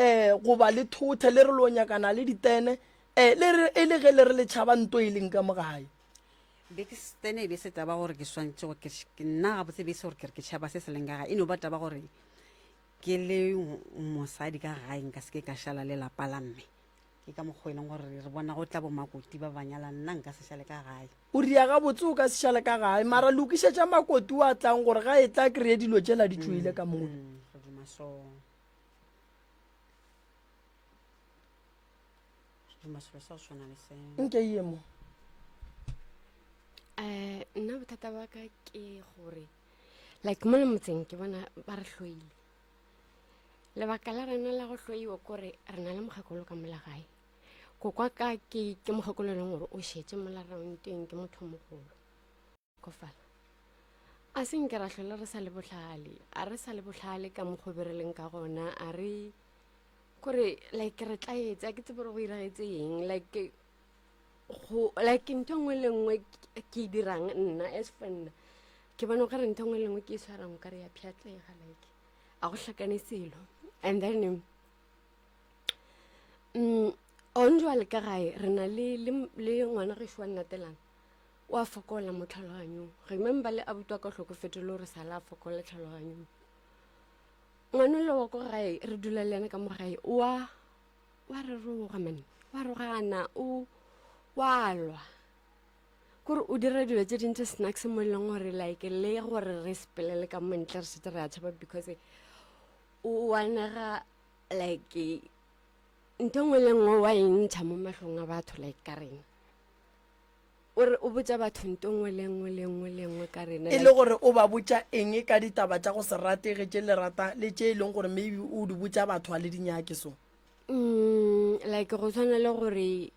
um goba le thothe le re lo nyakana le ditene um le re e le ge le re le tšhaba nto e leng ka mo gae. Be ke stene e be se taba gore ke swantše go ke nna gabotse be se gore ke re ke tšhaba se se leng ka gae e no ba taba gore ke le mosadi ka gae nka se ke ka šala le lapa la mme ke ka mokgwa e leng gore re bona go tla bomakoti ba ba nyala nna nka se šale ka gae. O ria gabotse o ka se šale ka gae mara lokišetša makoti o a tlang gore ga e tla kry-e dilo tšela di tšwele ka mola. Re duma so. Re duma selo sa go tshwana le seo. Nke ye mo. Um nna bothata ba ka ke gore like mo le motseng ke bona ba re hloile. Lebaka la rena la go hloiwa kore re na le mokgekolo ka mola gae. Kokwa ka ke ke mokgekolo e leng gore o šetše mola roundeng ke motho mogolo. Kofala. A se nke ra hlola re sa le bohlale. A re sa le bohlale ka mokgwa be re leng ka gona. A re kore like re tlaetse a ke tsebe gore go iragetse eng like go like ntho nngwe le nngwe ke e dirang nna as for nna ke bona gore ntho nngwe le nngwe ke e tshwarang ka re ya pšhatlega like a go hlakane selo and then on jwale ka gae re na le le ngwana gešo wa nnatelang o a fokola mo tlhaloganyong remember le abuti wa ka hlokofetse le gore sala a fokola tlhaloganyong ngwana le wa ko gae re dula le yena ka mo gae wa wa re roga man wa rogana o wa lwa kore o dira dilo tse dintsi snacks mo e leng gore like le gore re sepelele ka montle re setse re a tshaba because o wanega like ntho nngwe le nngwe wa e ntšha mo mahlong a batho like ka rena o re o botša batho nto nngwe le nngwe le nngwe le nngwe ka rena e le gore o ba botša eng ka ditaba tša go se ratege tše le rata le tše e leng gore maybe o di botša batho a le di nyake so like go tshwana le gore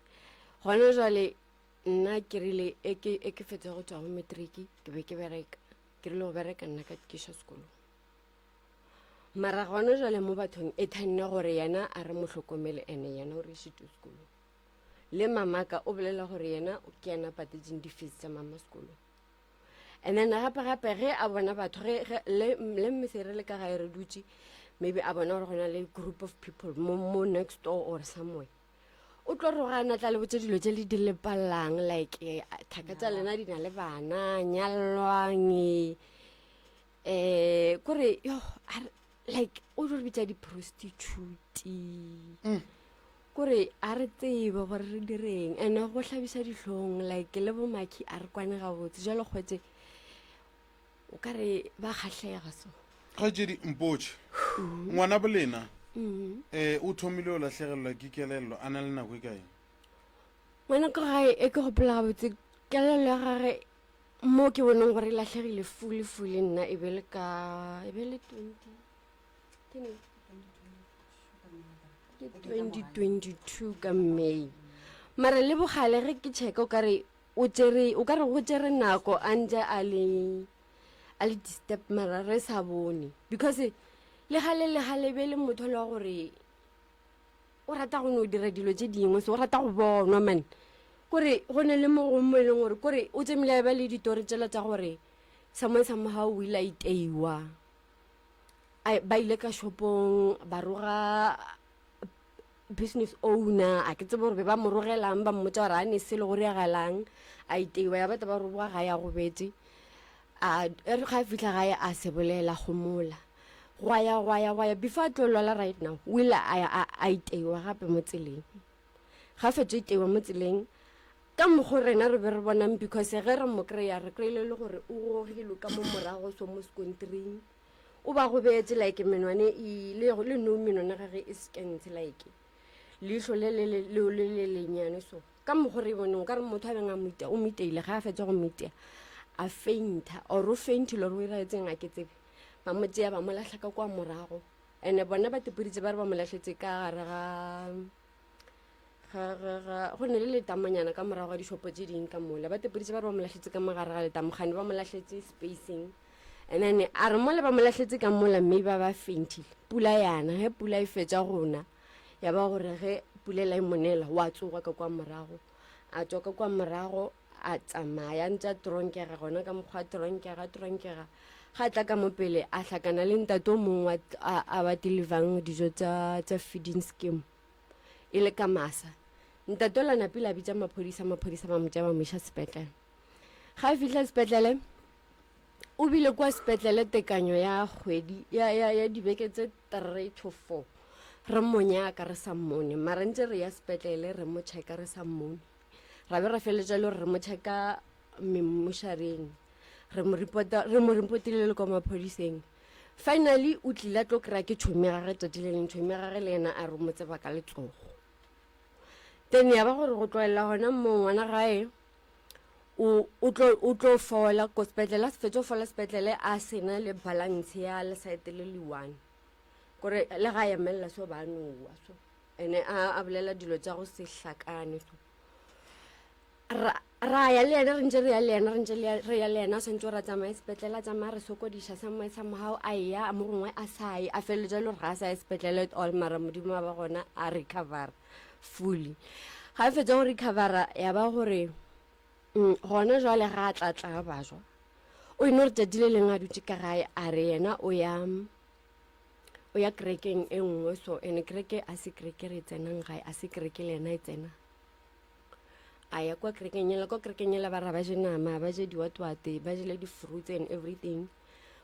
gona jwale nna ke rile e ke e ke fetsa go tswa go matric ke be ke bereka ke rile go bereka nna ka ke iša sekolong mara gona jwale mo bathong e thanne gore yena a re mo hlokomele ene yena o re išitwe sekolong le mamaka o bolela gore yena ke yena patetseng di-fees tsa mama sekolong and then gape gape ge a bona batho ge le mme se re le ka gae re dutše Maybe a bona gore go na le group of people mo, mo next door or somewhere. O tlo rogana tla le botse dilo tše le di lepalang like eh, thaka tša lena di na le bana, nyalwang eh kore yo like o tlo re bitša di-prostitute. Mm. Kore a re tsebe gore re direng and go hlabiša dihlong like le bomaki a re kwane gabotse jalo kgwetse o ka re ba kgahlega so. Kgaetšedi mpotše, ngwana bolena um o thomile o lahlegelelwa ke kelello a na le nako e kae? Ngwana ka gae e ke gopola gabotse kelello ya gage mo ke boneng gore e lahlegile fuli fuli nna e be le ka e be le 20 ke neng? Ke 2022 ka May. Mara le bogale ge ke checka o kare o tšere o kare go tšere nako a ntse a le a le disturb mara re sa bone because le gale le gale be le motho le wa gore o rata go no dira dilo tše dingwe so o rata go bonwa man kore go ne le mo gongwe mo e leng gore kore o tsemile a ba le ditori tsela tša gore somewhere somehow o ile a iteiwa ba ile ka shopong ba roga business owner a ke tsebe gore be ba mo rogelang ba mmotsa gore a ne selo go reagalang a iteiwa ya batho ba roboga gae a gobetse a e re ga a fitlha gae a se bolela gomola gwa ya gwa ya gwa ya before a tlo lwala right now o ile a ya a iteiwa gape mo tseleng ga fetso iteiwa mo tseleng ka mokgo rena re be re bonang because ge re mo kry-a re kry-ile le gore o gogilwe ka mo morago so mo sekontiring o ba gobetse like menwane e le le no menwana gage e skentse like leihlo le le le le le lenyane so ka mokgo re boneng o ka re motho a beng a mo o mo iteile ga a fetsa go mo itea a fainta or o faintile or o iraetseng a ke tsebe ba mo tšea ba mo lahla ka kwa morago and-e bona ba tepoditse ba re ba mo lahletse ka gare ga ga ga ga go ne le letamonyana ka morago ga dishopo tše ding ka mola ba tepoditse ba re ba mo lahletse ka mogare ga letamo gane ba mo lahletse spacing and then a re mola ba mo lahletse ka mola mme ba ba faintile pula yana ge pula e fetša gona ya ba gore ge pula e la e monela wa tsoga ka kwa morago a tswa ka kwa morago a tsamaya ntse a tronkega gona ka mokgwa a tronkega tronkega ga tla ka mo pele a hlakana le ntate o mongwe a ba delivang dijo tša feeding scheme e le ka masa ntate o la napile a bitša maphodisa maphodisa ba mo tšea ba mo iša sepetlele ga a fihla sepetlele o bile kwa sepetlele tekanyo ya kgwedi ya, ya, ya dibeke tse 3 to 4 re mo nyaka re sa mmone mara ntse re ya sepetlele re mo checka re sa mmone ra be ra feleletša le gore re mo checka memmošareng re mo reporta re mo reportile le kwa maphodiseng finally o tlile a tlo kry-a ke tšhomi gage tsatsi le leng tšhomi gage le yena a re mo tseba ka letsogo then ya ba gore go tlogelela gona moo ngwana gae o o tlo o tlo fola ko sepetlele a se fetše go fola sepetlele a sena le balance ya lesaete le le one kore le ga emelela so ba nowa so ene a a bolela dilo tša go se hlakane so ra ra ya le yena re ntse re ya le yena re ntse re ya le yena a swantse gore a tsamaye sepetlele a tsamaya re sokodiša somewhere somehow a ya mo gongwe a sa ye a feleletša le gore ga a sa ye sepetlele at all mara modimo wa ba gona a recover fully ga a fetsa go recovera ya ba gore mm, gona jwale ga a tla tla bajwa o eno re tsatsi le leng a dutse ka gae a re yena o ya o ya kerekeng e nngwe so ene kereke a se kereke re e tsenang gae a se kereke le yena e tsena a ya kwa kerekeng yela kwa kerekeng yela ba ra ba je nama ba je diwatwate ba jele di-fruits and everything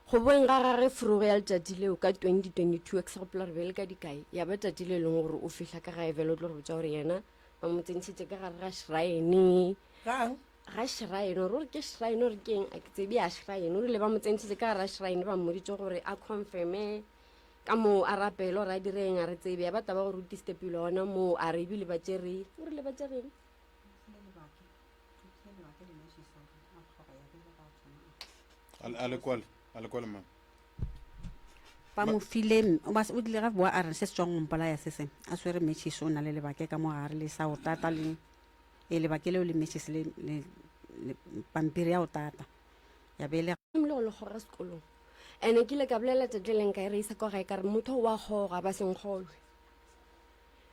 go boeng ga gage frogo ya letšatši leo ka 2022 ke sa gopola gore be le ka dikae ya ba tšatši le leng gore o fihla ka gae fela o tlo re botša gore yena ba mo tsentšhitše ka gare ga shrine ga shrine gore ore ke shrine ore keng a ke tsebe ya shrine o rile ba mo tsentšhitše ka gare ga shrine ba mmoditše gore a confirme ka moo a rapele gore a direng a re tsebe ya ba taba gore o tistepile gona moo a re ebile ba tšere o rile ba tšereng A le kwale, a le kwale mama. Ba mo file, o ba- o tlile ga boa a re se se tswang go mpolaya se se a swere matches o na le lebake ka mo gare le sa go tata le e lebake leo le matches le, le, le pampiri ya go tata ya be le le go le goga sekolong ene ke ile ka bolela tšatši le leng ka e re isa kwa gae ka re motho wa goga ba senkgolwe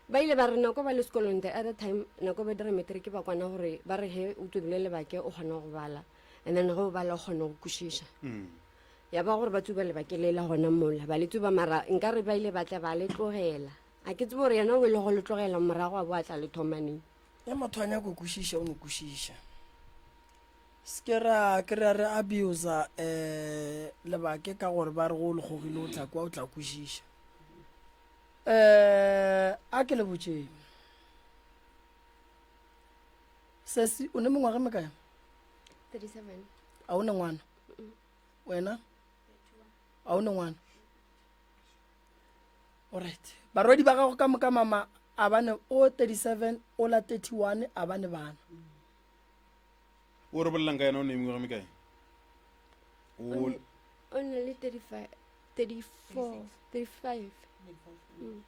Ba ile ba re nako ba le sekolong the other time nako ba dira matric ba kwana gore ba re he o tswebile lebake o kgona go bala and then ge o bala o kgona go kwešiša mm. Ya ba gore ba tsuba lebake le la gona mola, ba le tsuba mara nka re ba ile ba tla ba le tlogela. A ke tsebe gore yena o ile go le tlogela morago a bo a tla le thoma neng. Ge motho a nyaka go kwešiša o no kwešiša. Se ke ra ke ra re abuser um lebake ka gore ba re go le kgogile o tla kwa o tla kwešiša. Um a ke le botšeng. Sesi o ne mengwaga e mekae? 37. A o ne ngwana? Wena? A o ne ngwana? Alright. Barwedi ba gago ka moka mama a ba ne o 37 o la 31 a ba ne bana. O re bolelang ka yena o ne mengwaga mekae? O O na le 35 34 35. Mm.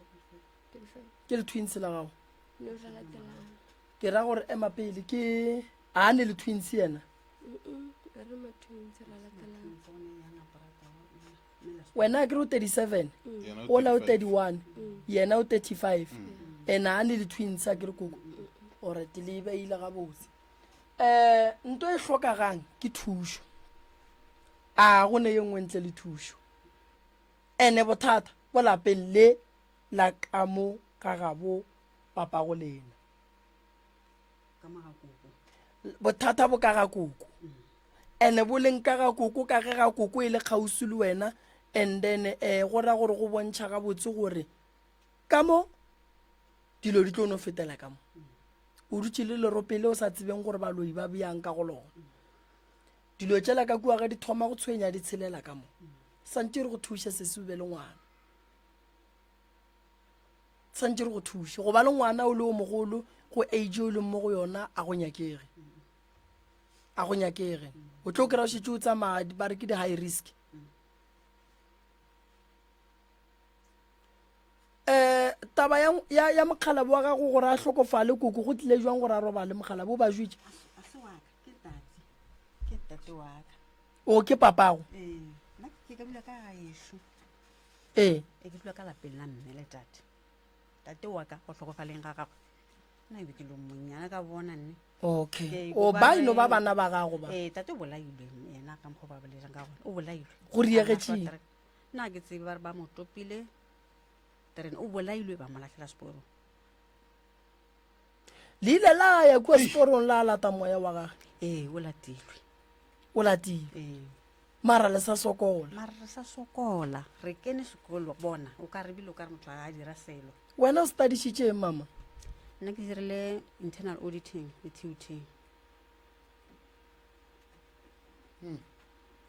35. Ke le twins la gago. No ra latelana. Ke ra gore ema pele ke a ne le twins yena. Mm. Re ma twins ra latelana. Wena ke re o 37 Yena o o la o 35. 31 yena o 35 ena a ne le twins a ke re koko. Alright le beile gabotse. Eh nto e hlokagang ke thušo. A go ne ye nngwe ntle le thušo. Ene bothata bo lapeng le la ka mo ga gabo papago lena. Bothata bo ka ga koko. Ene bo leng ka ga koko ka ge ga koko e le kgauswi le wena and then eh go ra gore go bontšha gabotse gore ka mo dilo di tlo no fetela ka mo. O dutše le lerope le o sa tsebeng gore baloi ba bjang ka go lona. Dilo tšela ka kua ge di thoma go tshwenya di tshelela ka mo. Santše re go thuše sesi o be le ngwana. Santše re go thuše. Go ba le ngwana o le o mogolo go age o leng mo go yona a go nyakege. A go nyakege. O tlo kry-a o šetše o tsamaya ba re ke di-high risk. Eh taba ya ya, ya mokgalabo wa gago gore a hlokofale koko go tlile jwang gore a robale mokgalabo o ba jwetše? A se wa ka, ke tate. Ke tate wa ka. O ke papago? Ee, nna ke ka dula ka gaešo. Ee. Ee, ke dula ka lapeng la mme le tate. Tate wa ka go hlokofaleng ga gagwe. Nna e be ke le monnyane ka bona nne. Okay. Ke O kwa ba ino ba re- bana ba gago ba. Ee, tate o bolailwe yena ka mokgwa o ba bolelang ka gona. O bolailwe. Go diegetšeng? Nna ke tsebe ba re ba mo topile terene o bolailwe ba mo lahlela seporong. Le ile la ya kua seporong la lata moya wa gage? Ee, o latilwe. O latilwe. Ee. Mara le sa sokola. Mara re sa sokola. Re kene sekolo bona o ka re bile o ka re motho ga a dira selo. Wena o studišitše eng mama? Nna ke dirile internal auditing le TUT.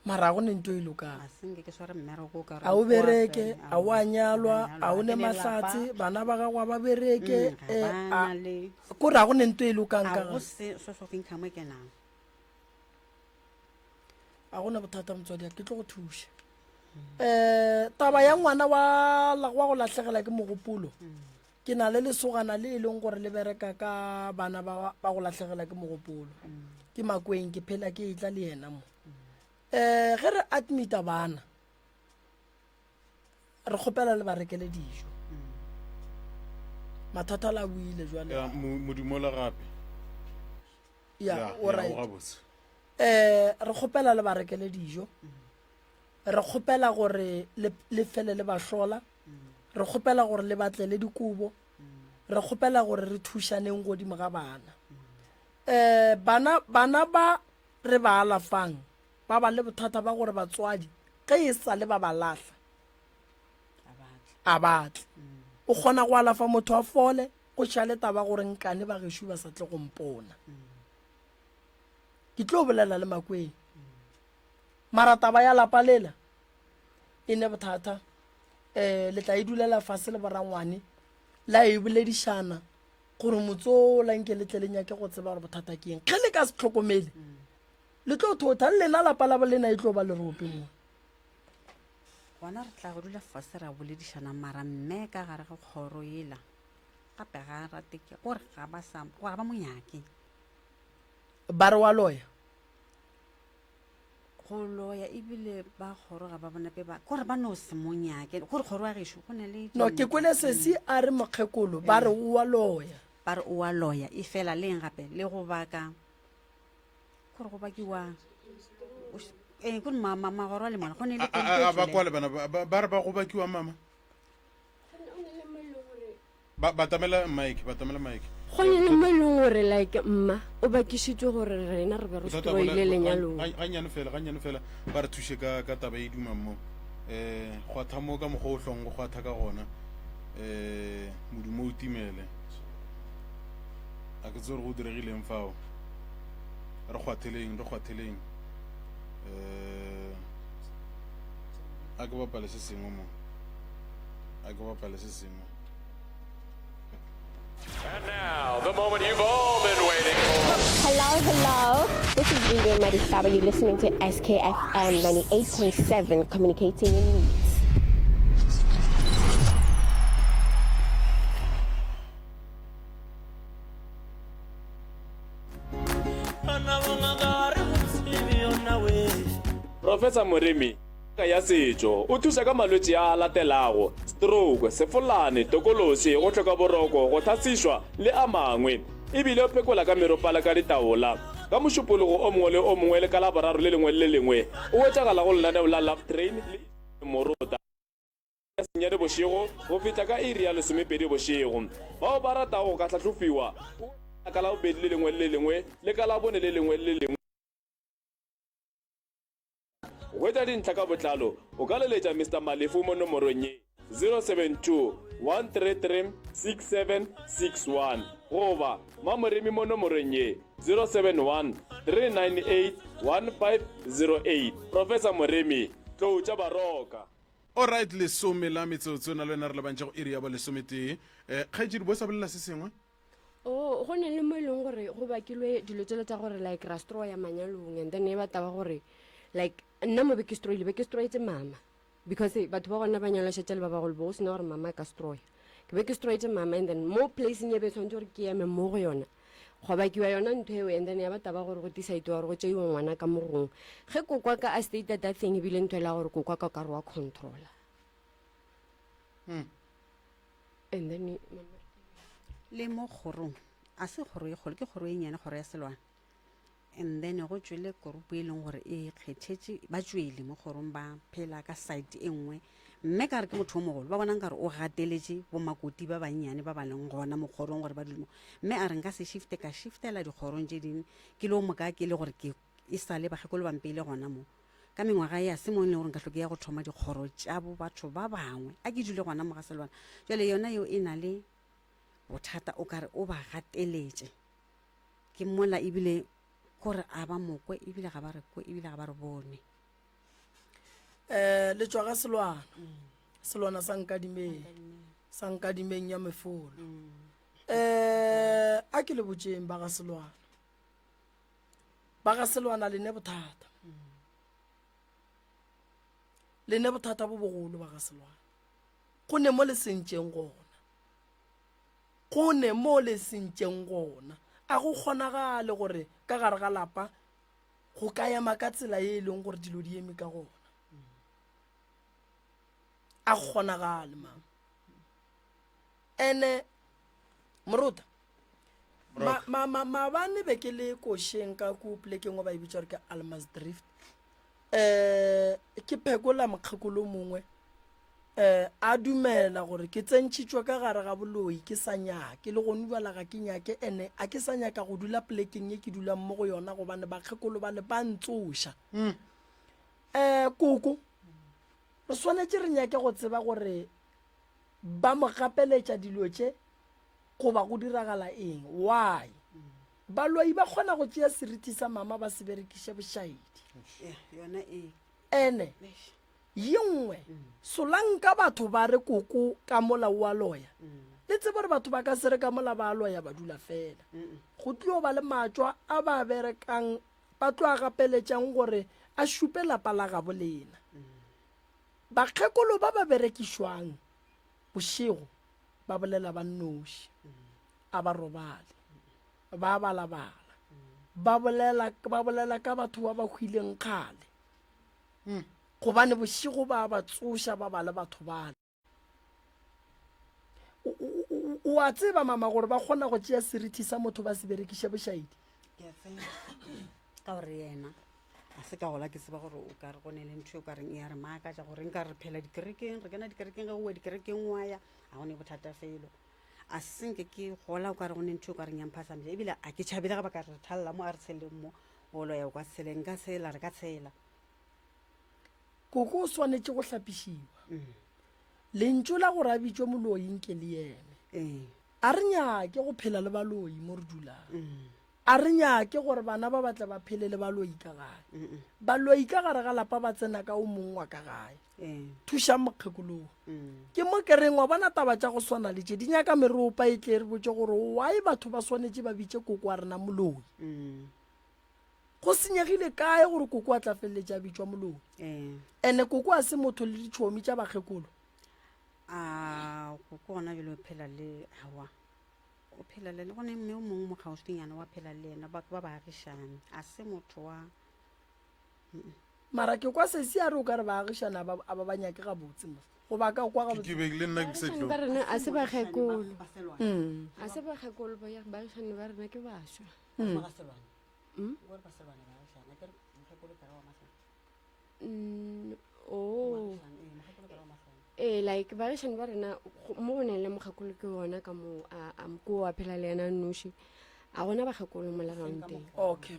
Mara ga go ne nto e lokang. A se nke ke sware mmereko o ka re A o o a bereke, fela, a o a nyalwa, a o ne ke lelapa. mahlatse, bana ba gago a ba bereke, Ga eh, ba a na le ko re ga go ne nto e lokang A ka go ga. se source of income e kenang. A gona bothata motswadi ke tlo go thuša. Eh taba ya ngwana wa la wa go lahlegela ke mogopolo. Ke na le lesogana le e leng gore le bereka ka bana ba ba go lahlegela ke mogopolo. Ke makweng ke phela ke etla le yena mo. Eh ge re admita bana re kgopela le ba rekele dijo. Mathata la buile jwale. Ya modumo la gape. Ya, o right. Eh re kgopela le ba rekele dijo. Re kgopela gore le le fele le ba hlola. Re kgopela gore le batlele dikobo. Re kgopela gore re thušaneng godimo ga bana. Eh bana bana ba re ba alafang ba ba le bothata ba gore batswadi ge e sa le ba ba lahla a batle. O kgona go alafa motho a fole go šale taba gore nkane ba gešo ba sa tle go mpona. Ke tlo bolela le Makweng. Mara taba ya lapa lela e ne bothata. Eh le tla e dulela fase le borangwane la e boledišana gore motsola nke le tle le nyake go tseba gore bothata ke eng. Ge le ka se tlhokomele le tlo thotha le lena lapa la bolena e tlo ba lerope mo. Gona re tla go dula fase ra boledišana mara mme ka gare ga kgoro yela gape ga a rate ke gore ga ba sa gore ga ba mo nyake. Ba re wa loya. Go loya ebile ba kgoro ga ba bonape ba gore ba no se mo nyake gore kgoro ya gešo go na le No ke kwele sesi a re mokgekolo ba re o wa loya. Ba re o wa loya e fela le eng gape le go baka gore go bakiwa. Ee, kore magoro a le mona go ne le A ba kwale bana ba re ba go bakiwa mama. Ba batamela mic, batamela mic. Go ne le mo e leng gore like mma o bakišitšwe gore rena re be re stroile lenyalong. Gannyane fela, gannyane fela ba re thuše ka ka taba e dumang mo. Eh, kgwatha mo ka mokgwa o hlong go kgwatha ka gona. Eh, modumo o timele. A ke tsebe gore go diregileng fao. Re kgwatheleng, re kgwatheleng. Eh, a ke bapale se sengwe mo. A ke bapale se sengwe. And now, the moment you've all been waiting for. Hello, hello. This is Lindiwe Madisaba. You're listening to SKFM 98.7, communicating in needs. Professor Moremi ngaka ya setšo o thuša ka malwetši a a latelago, stroke, sefolane, tokološi, go hloka boroko, go hlasišwa le a mangwe. E bile o phekola ka meropa le ka ditaola. Ka Mošupologo o mongwe le o mongwe le ka Laboraro le lengwe le le lengwe o hwetšagala go lenaneo la Love Train le Morota. ya senyane bošego go fihla ka iri ya lesomepedi bošego. Bao ba ratago go ka hlahlofiwa o ka Labobedi le lengwe le le lengwe le ka Labone le lengwe le le lengwe. Go hwetša dintlha ka botlalo o ka leletša Mister Malefu mo nomorong ye, 072 133 6761 goba Mamoremi mo nomorong ye, 071 398 1508. Professor Moremi, Tlou tša Baroka. Alright, lesome la metsotso na le wena re lebantše go iri ya bolesometee. Eh, kgaetšedi bo sa bolela se sengwe? Oh, go ne le mo e leng gore go bakilwe dilo tsele tsa gore like ra stroya manyalong and then e ba taba gore like nna mo be ke stroile be ke stroetse mama because eh, batho ba gona ba nyalwa šetše le ba bagolo bo go sena gore mama a ka stroya ke be ke stroetse mama and then mo placeng e be tshwanetse gore ke eme mo go yona Gwa bakiwa yona ntho eo and then ya ba taba gore go decide-wa gore go tšeiwe ngwana ka mo gongwe. Ge kokwa ka a stated that thing ebile ntho e la gore kokwa ka okare wa controller. Hmm. And then mama le mo kgorong a se kgoro e kgolo ke kgoro e nnyane kgoro ya selwana and then go tšwele korupu e leng gore e kgethetše ba tšwele mo kgorong ba phela ka side e nngwe mme ka re ke motho o mogolo ba bonang kare o gateletše bomakoti ba bannyane ba ba leng gona mo kgorong gore ba dule mo mme a re nka se shifte ka shiftela dikgorong tše dingwe ke le o moka ke le gore ke e sale bakgekolo ba mpeile gona mo ka mengwaga ya se mo e leng gore nka hloke ya go thoma dikgoro tša bo batho ba bangwe a ke dule gona mo ga selwana jale yona eo e na le bothata o kare o ba gateletše Ke mola ebile kore a ba mokwe ebile ga ba re kwe ebile ga ba re bone. Um le tšwa ga selwana selwana sa nkadimeng sa nkadimeng ya mefolo um a ke le botšeng ba ga selwana ba ga selwana le ne bothata le ne bothata bo bogolo ba ga selwana go ne mo le sentšeng gona Go ne mo le sentšeng gona. A go kgonagale gore ka gare ga lapa go ka ema ka tsela ye e leng gore dilo di eme ka gona. A go kgonagale mama. Ene morota ma, ma, ma, maabane be ke le košeng ka ko polekeng o ba e bitša gore ke Almas Drift. Um ke phekola mokgekolo mongwe um a dumela gore ke tsentšhitšwe ka gare ga boloi ke sa nyake le gone bjala ga ke nyake ene a ke sa nyaka go dula polekeng ye ke dulang mo go yona gobane bakgekolo ba le ba ntsoša um koko re swanetše re nyake go tseba gore ba mo gapeletša dilo tše goba go diragala eng why baloi ba kgona go tšea seriti sa mama ba se berekiše bošaedi ene Ye nngwe, solanka batho ba re koko ka mola o a loya, le tsebe gore batho ba ka se re ka mola ba a loya ba dula fela. Go tlio ba le matšwa a ba berekang ba tlo a gapeletšang gore a šupe lapa la gabo lena. Bakgekolo ba ba berekišwang bošego ba bolela ba nnoši, a ba robale, ba balabala, ba bolela, ba bolela ka batho ba ba hwileng kgale. Gobane bošego ba ba tsoša ba ba le batho bale. O a tseba mama gore ba kgona go tšea serithi sa motho ba se berekiše bošaedi. Ke a tseba ka gore yena A se ka gola ke tseba gore o ka re go ne le ntho e o ka reng e ya re makatša gore nka re phela dikerekeng, re kena dikerekeng ge o wa dikerekeng wa ya, ga go ne bothata felo. A se nke ke gola o ka re go ne ntho e o ka reng ya mphasamisa ebile a ke tšhabele ge ba ka re thalla mo a re tsheleng mo o loya o ka tshele nka tshela re ka tshela. Koko o swanetše go hlapišiwa. Lentšu la gore a bitšwe moloi nke le eme. A re nyake go phela le baloi mo re dulang. A re nyake gore bana ba ba tle ba phele le baloi ka gae. Baloi ka gare ga lapa ba tsena ka o mong wa ka gae. Thušang mokgekologo. Ke mo ke reng wa bona taba tša go swana le tše di nyaka meropa e tle e re botše gore why batho ba swanetše ba bitše koko wa rena moloi. Go senyegile kae gore koko a tla feleletše a bitšwa moloi? Ene koko a se motho le ditšhomi tša bakgekolo. A koko gona bjale o phela le aowa. O phela le go ne mme o mongwe mo kgauswinyana wa phela le yena ba ba baagišane a se motho wa Mara ke kwa sesi a re o ka re baagišane a ba a ba ba nyake gabotse mos goba ka kwa gabotse Ke be le nna ke se Baagišane tlo ba rena a se bakgekolo. Mm. A se bakgekolo ba baagišane ba rena ke baswa. Mm. Mm? Mm, oh. Ee, like baagišane ba rena mo go neng le mokgekolo ke gona ka moo a a ko a phela le yena a nnoši. A gona bakgekolo mo legauteng. Okay.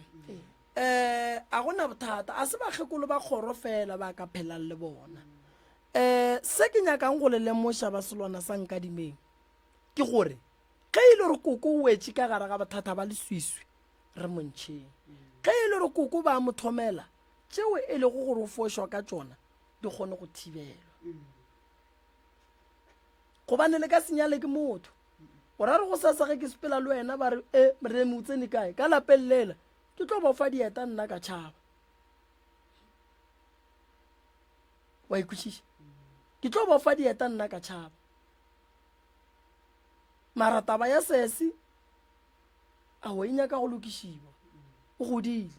Eh a gona bothata a se bakgekolo ba kgoro fela ba ka phelang le bona. Eh se ke nyakang go le lemoša ba selwana sa Nkadimeng ke gore ge e le gore koko o wetše ka gare ga bothata ba leswiswi re mo ntšheng. Ge e le gore koko ba mo thomela tšeo e lego gore o fošwa ka tšona di kgone go thibelwa. Gobane le ka se nyale ke motho. O ra re go sasa ge ke sepela le wena ba re e Moremi o tsene kae ka lapeng lela ke tlo bofa dieta nna ka tšhaba. Wa ikwešiša? Ke tlo bofa dieta nna ka tšhaba. Mara taba ya sesi ao e nyaka go lokišiwa. O godile.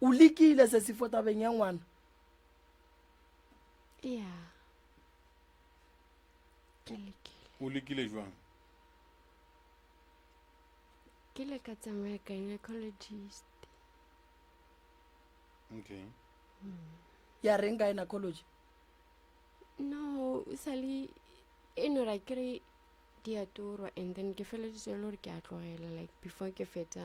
O lekile sesi fo tabeng ya ngwana. Ya. Ke lekile. O lekile jwang? Ke le ka tsamaya gynecologist. Okay. Ya reng gynecology? No, o sa le e no ra ke re di a turwa and then ke feleditse e le gore ke a tlogela like before ke fetsa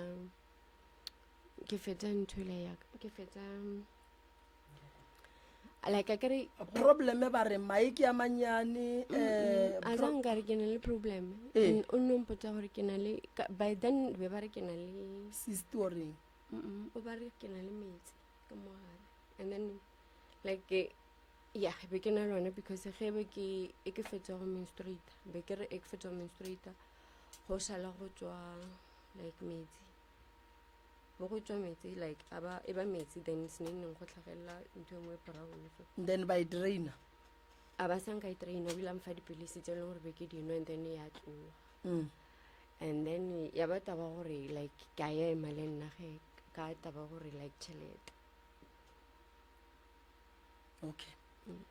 ke fetsa ntho ele ya ke fetsa like a kere probleme ba re mae ke a mannyane eh, a sa nkare ke na le problem Eh. o nno mpotsa gore ke na le by then be ba re ke na le cyst or eng o ba re ke na le metsi ka mogare and then like eh, ya be ke na lone because ge be ke e ke fetsa go menstruate be ke re e ke fetsa go menstruate go sala go tswa like metsi bo go tswa metsi like a ba e ba metsi then seneneng go tlhagelela ntho e nngwe e brown so then ba e draina a ba sa nka e draina o ile a mfa dipilisi tse e leng gore be ke dinwa and then ya tloga mm. and then ya ba taba gore like ka ema le nna ge ka taba gore like tšhelete okay mm.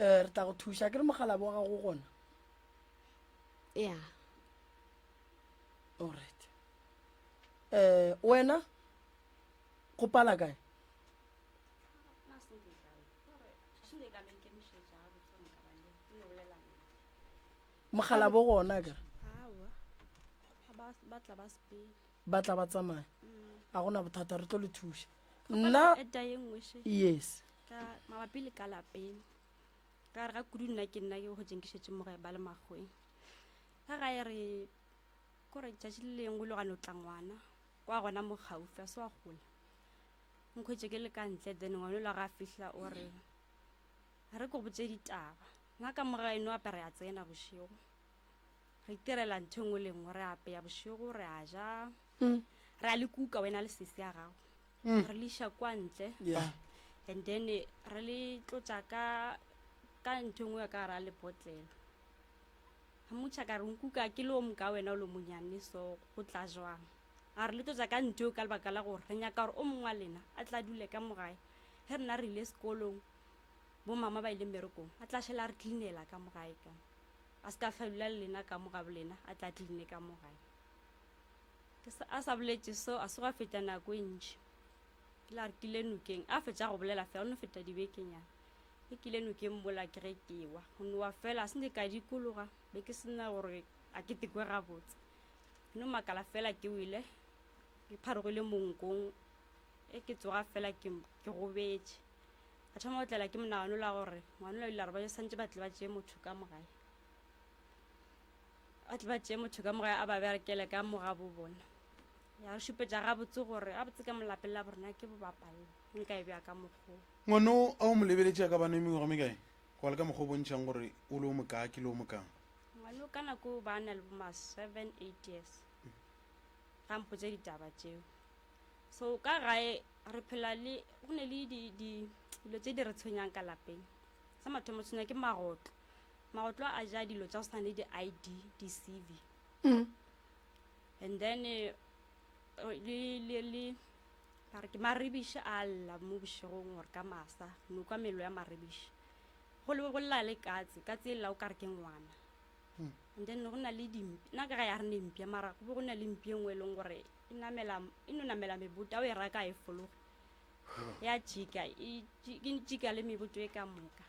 eh re tla go thuša ke re mogala wa gago gona ya all right eh wena go pala kae mogala bo gona ka ba tla ba tsamaya a gona bothata re tlo le thuša nna yes mabapi le ka lapeng ka re ga kudu nna ke nna ke gotseng ke šetse mo gae ba le makgweng ka gae re kore tšatši le lengwe le gane o tla ngwana kwa gona mo gaufi a se wa gola nkhwetše ke le ka ntle then ngwana o la ga a fihla o re re ko botse ditaba nna ka moga eno ape re a tsena bošego re itirela ntho e nngwe le nngwe re apeya bošego re a ja mm. re a le kuka wena le sesi ya gago mm. re le iša kwa ntle and then re le tlotša ka ka ntho e nngwe ya ka gara lebotlelo Motšha ka re nkuka ke le o moka wena o le monyane so go tla jwang a re le tlo tša ka ntho ka lebaka la gore re nyaka gore o mongwe wa lena a tla dule ka mogae ge rena re ile sekolong bo mama ba ile mmerekong a tla šela a re cleanela ka mogae ka a se ka hlwa le lena ka mo ga bolena a tla cleane ka mogae a sa boletše so a se gwa feta nako e ntši. Ke la re ke ile nokeng, a fetša go bolela fela, o no feta dibekenyana. Ge ke ile nokeng mola ke ge ke wa, go nowa fela, se nke ka dikologa, be ke sena gore a ke tekwe gabotse. Ke no makala fela ke wele, ke pharogile monkong, e ke tsoga fela ke, ke gobetše. Ka thoma go tlela ke monagano la gore ngwanola o ile a re ba santše ba tle ba tšee motho ka mogae. Ba tle ba tšee motho ka mogae a ba berekele ka mo ga bo bona. Ya re šupetša gabotse gore gabotse ka molapeng la borena ke bobapalle nka e bea ka mokgwa. Ngwano a o mo lebeletše a ka ba ne mengwaga mekae? Go le ka mokgwa o bontšhang gore o le o mokaa ke le o mokaa. Ngwano ka nako ba na le bo ma 7 8 years. Ga mpotša ditaba tšeo. So ka gae re phela le go ne le di di dilo tše di re tshwenyang ka lapeng. Sa mathomo tshwenya ke magotlo. Magotlo a ja dilo tša go swana le di-ID, di-CV. And then eh, le le le ba re ke maribiši a lla mo bošegong gore ka masa no kwa mello ya maribiši. Go le go lla le katse, katse e lla o ka re ke ngwana. And then go na le dimpi, nna ka gae a re ne mpša mara go be go na le mpi e nngwe e leng gore e namela e no namela meboto, a o e raka a e fologe. Ya tšika, e tši- tšika le meboto e ka moka.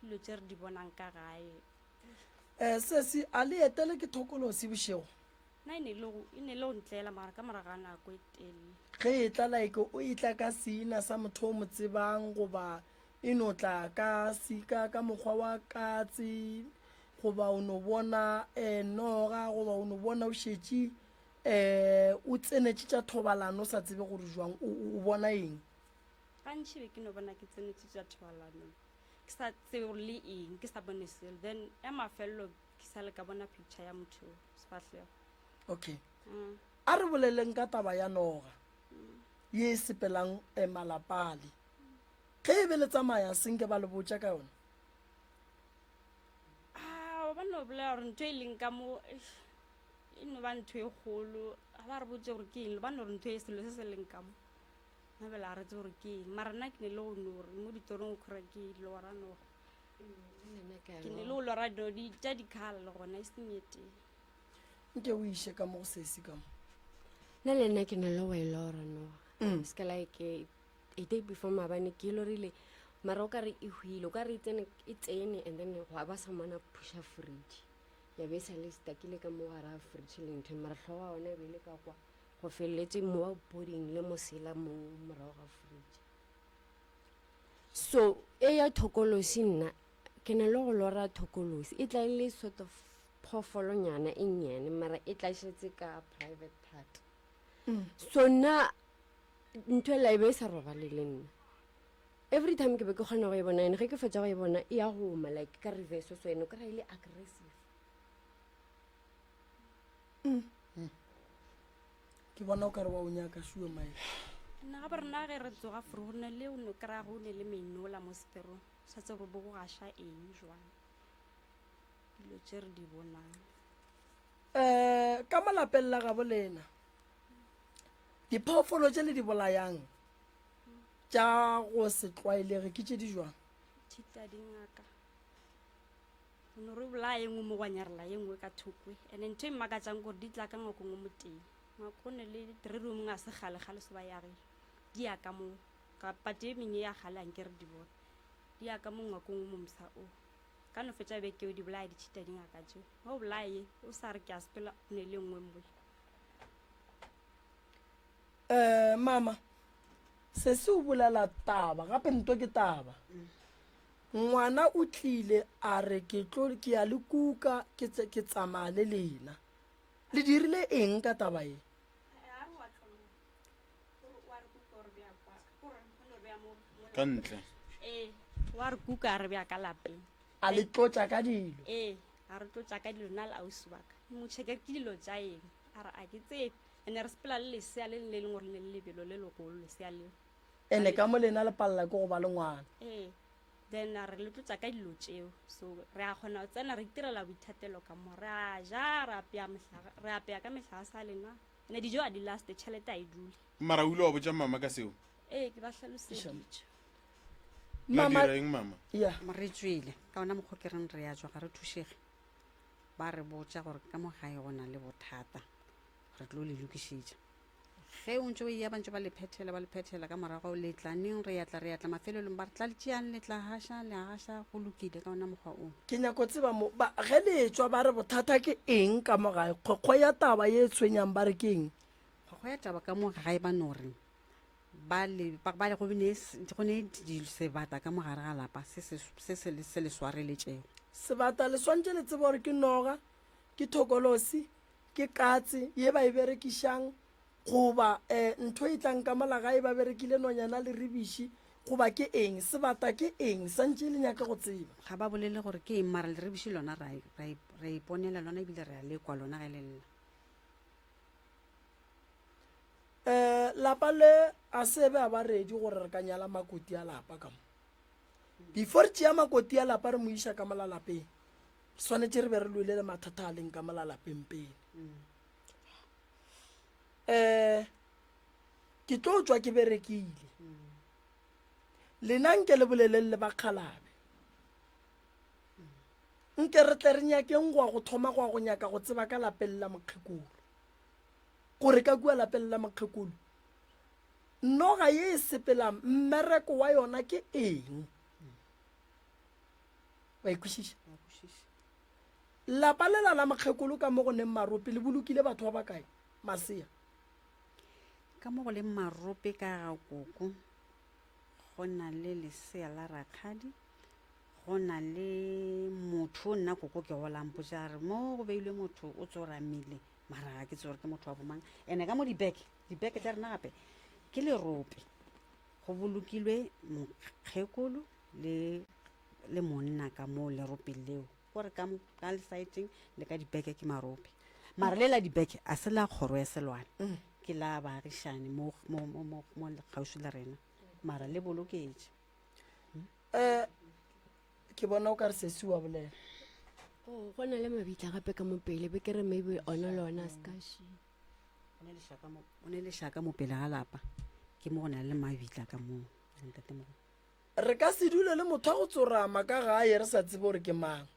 Dilo tše re di bonang ka gae. Um sesi, a le etele ke thokolosi bošego? Nna e ne le go, e ne le go ntlela mara ka morago ga nako e telele. Ge e tla like o e tla ka seina sa motho o mo tsebang goba e no tla ka sika ka mokgwa wa katse goba o no bona um noga goba o no bona o šetše um o tsenetše tša thobalano o sa tsebe gore jwang o, o bona eng? Gantši be ke no bona ke tsenetše tša thobalano ke sa tsebe gore le eng, ke sa bone selo. Then ya mafelelo ke sa le ka bona picture ya motho sefahlego. Okay. A re boleleng ka taba ya noga ye e sepelang eh, malapa ale. Ge e be le tsamaya senke ba le botša ka yona? Ah, ba no bolela gore ntho e leng ka mo eish, e no ba ntho e kgolo. Ga ba re botse gore ke eng, ba no re ntho e selo se se leng ka mo. Nna bjale ga re tsebe gore ke eng. Mara nna ke ne le go no gore mo ditorong o kgora ke lora noga. Ke ne le go lora dilo di tša dikhala le gona e seng e tee. Nke o iše ka mo go sesi ka mo. Nna le nna ke ne le go e lora noga. Se ka like a day before maabane ke e lorile mara o ka re e hwile o ka re e tsene e tsene and then gwa ba someone a pusha fridge ya be e sa le stakile ka mo gare ga fridge le ntho mara hlogo ya yona e be e le ka kwa go feleletše mo poding le mosela mo morago ga fridge. So e ya thokolosi nna ke na le go lora thokolosi e tla e le sort of phoofolonyana e nnyane mara e tla šetse ka private part. So nna ntho ela e be e sa robale le nna. Every time ke be ke kgona go e bona and ge ke fetša go e bona e ya go oma like ka reverse so ene o kry-a e le aggressive. Ke bona o ka re wa o nyaka sure mae. Nna ga rena ge re tsoga fro go ne le o no kry-a go ne le menola mo seferong sa tsebe gore bo go gaša eng jwang dilo tše re di bonang. Um ka mo lapeng la gabo lena diphoofolo tše le di bolayang tša go se tlwaelege ke tše di jwang? Thita dingaka o no re bolaya e nngwe mo gwa nyarela ye nngwe ka thokwe and ntho e mmakatšang gore di tla ka ngwakong o motee. Ngwako ne le three room ga se kgale kgale se ba yagile di ya ka mo ka pate e mengwe ya kgale anke re di bone di ya ka mo ngwakong o momsa o ka no fetša beke o di bolaya ditšhita dingaka tšeo ge o bolaya ye o sa re ke a sepela o ne le nngwe mola. Um mama sesi o bolela taba gape nto ke taba. Ngwana o tlile a re ke tlo ke ya le kuka ke ke tsamaya le lena. Le dirile eng ka taba ye? Ka ntle. Ee, wa re kuka a re bea ka lapeng. A le tlotša ka dilo? Ee, a re tlotša ka dilo nna le ausi wa ka. Mo cheke ke dilo tša eng? A re a ke tsebe. Ene re sepela le lesea le le leng gore le ne le lebelo le legolo lesea leo. Ene ka mo lena le palela ke go ba le ngwana. Ee, then a re le tlotša ka dilo tšeo. So re a kgona go tsena re itirela boithatelo ka mo. Re a ja, re apea mehlaga, re apea ka mehlaga sa lena. Ene dijo a di laste, tšhelete a e dule. Mara o ile wa botša mama ka seo? Ee, ke ba hlaloseditše. La dira eng mama? Yeah. Re tšwele ka ona mokgwa ke reng re ya tšwa ga re thušege. Ba re botša gore ka mo gae go na le bothata, re tlo le lokišetša. Ge o ntše o eya ba ntše ba le phethela ba le phethela ka morago le tla neng re ya tla re ya tla mafelelong ba re tla le tšeang le tla gaša le a gaša go lokile ka ona mokgwa o. Ke nyako tseba mo ba ge le etšwa ba re bothata ke eng ka mo gae kgwekgwe ya taba ye e tshwenyang ba re ke eng? Kgwekgwe ya taba ka mo gae ba no re ba le ba ba go ne go ne sebata ka mo gare ga lapa se se se se se le swareletšego. Sebata le swantše le tseba gore ke noga ke thokolosi ke katse ye ba e berekišang goba um ntho e tlang ka mola gae ba berekile nonyana le ribiši goba ke eng sebata ke eng santše le nyake go tseba. Ga ba bolele gore ke eng mara leribiši lona ra ra iponela lona ebile re a lekwa lona ge le lla. Um lapa le a se be a ba ready gore re ka nyala makoti a lapa ka mo. Before re tšea makoti a lapa re mo iša ka mola lapeng swanetše re be re lwele le mathata a leng ka mola lapeng pele. Um ke tlo tšwa ke berekile. Lena nke le boleleng le bakgalabe. Nke re tle re nyakeng go ya go thoma go ya go nyaka go tseba ka lapeng la mokgekolo. Gore ka kua lapeng la mokgekolo noga ye e sepelang mmereko wa yona ke eng? Wa e kwešiša? Lapa lela la mokgekolo ka mo go neng marope le bolokile batho ba bakae? Masea. Ka mo go leng marope ka ga koko go na le lesea la rakgadi go na le motho nna koko ke gola mpotša a re mo go beilwe motho o tsoramile mara ga ke tsore ke motho wa bomang ene ka mo dibeke dibeke tša rena gape ke lerope go bolokilwe mokgekolo le le monna ka mo leropeng leo gore ka ka lesaeteng le ka dibeke ke marope mara le la dibeke a se la kgoro ya selwane mm. ke la baagišane mo mo mo mo mo kgauswi le rena mara le boloketše um ke bona o ka re sesi wa bolela oh, go na le mabitla gape ka mo pele be ke re maybe ona le ona a se ka šia o ne lešaka mo pele ga lapa ke mo go na le mabitla ka moo ntatemogolo Re ka se dule le motho wa go tsorama ka gae re sa tsebe gore ke mang.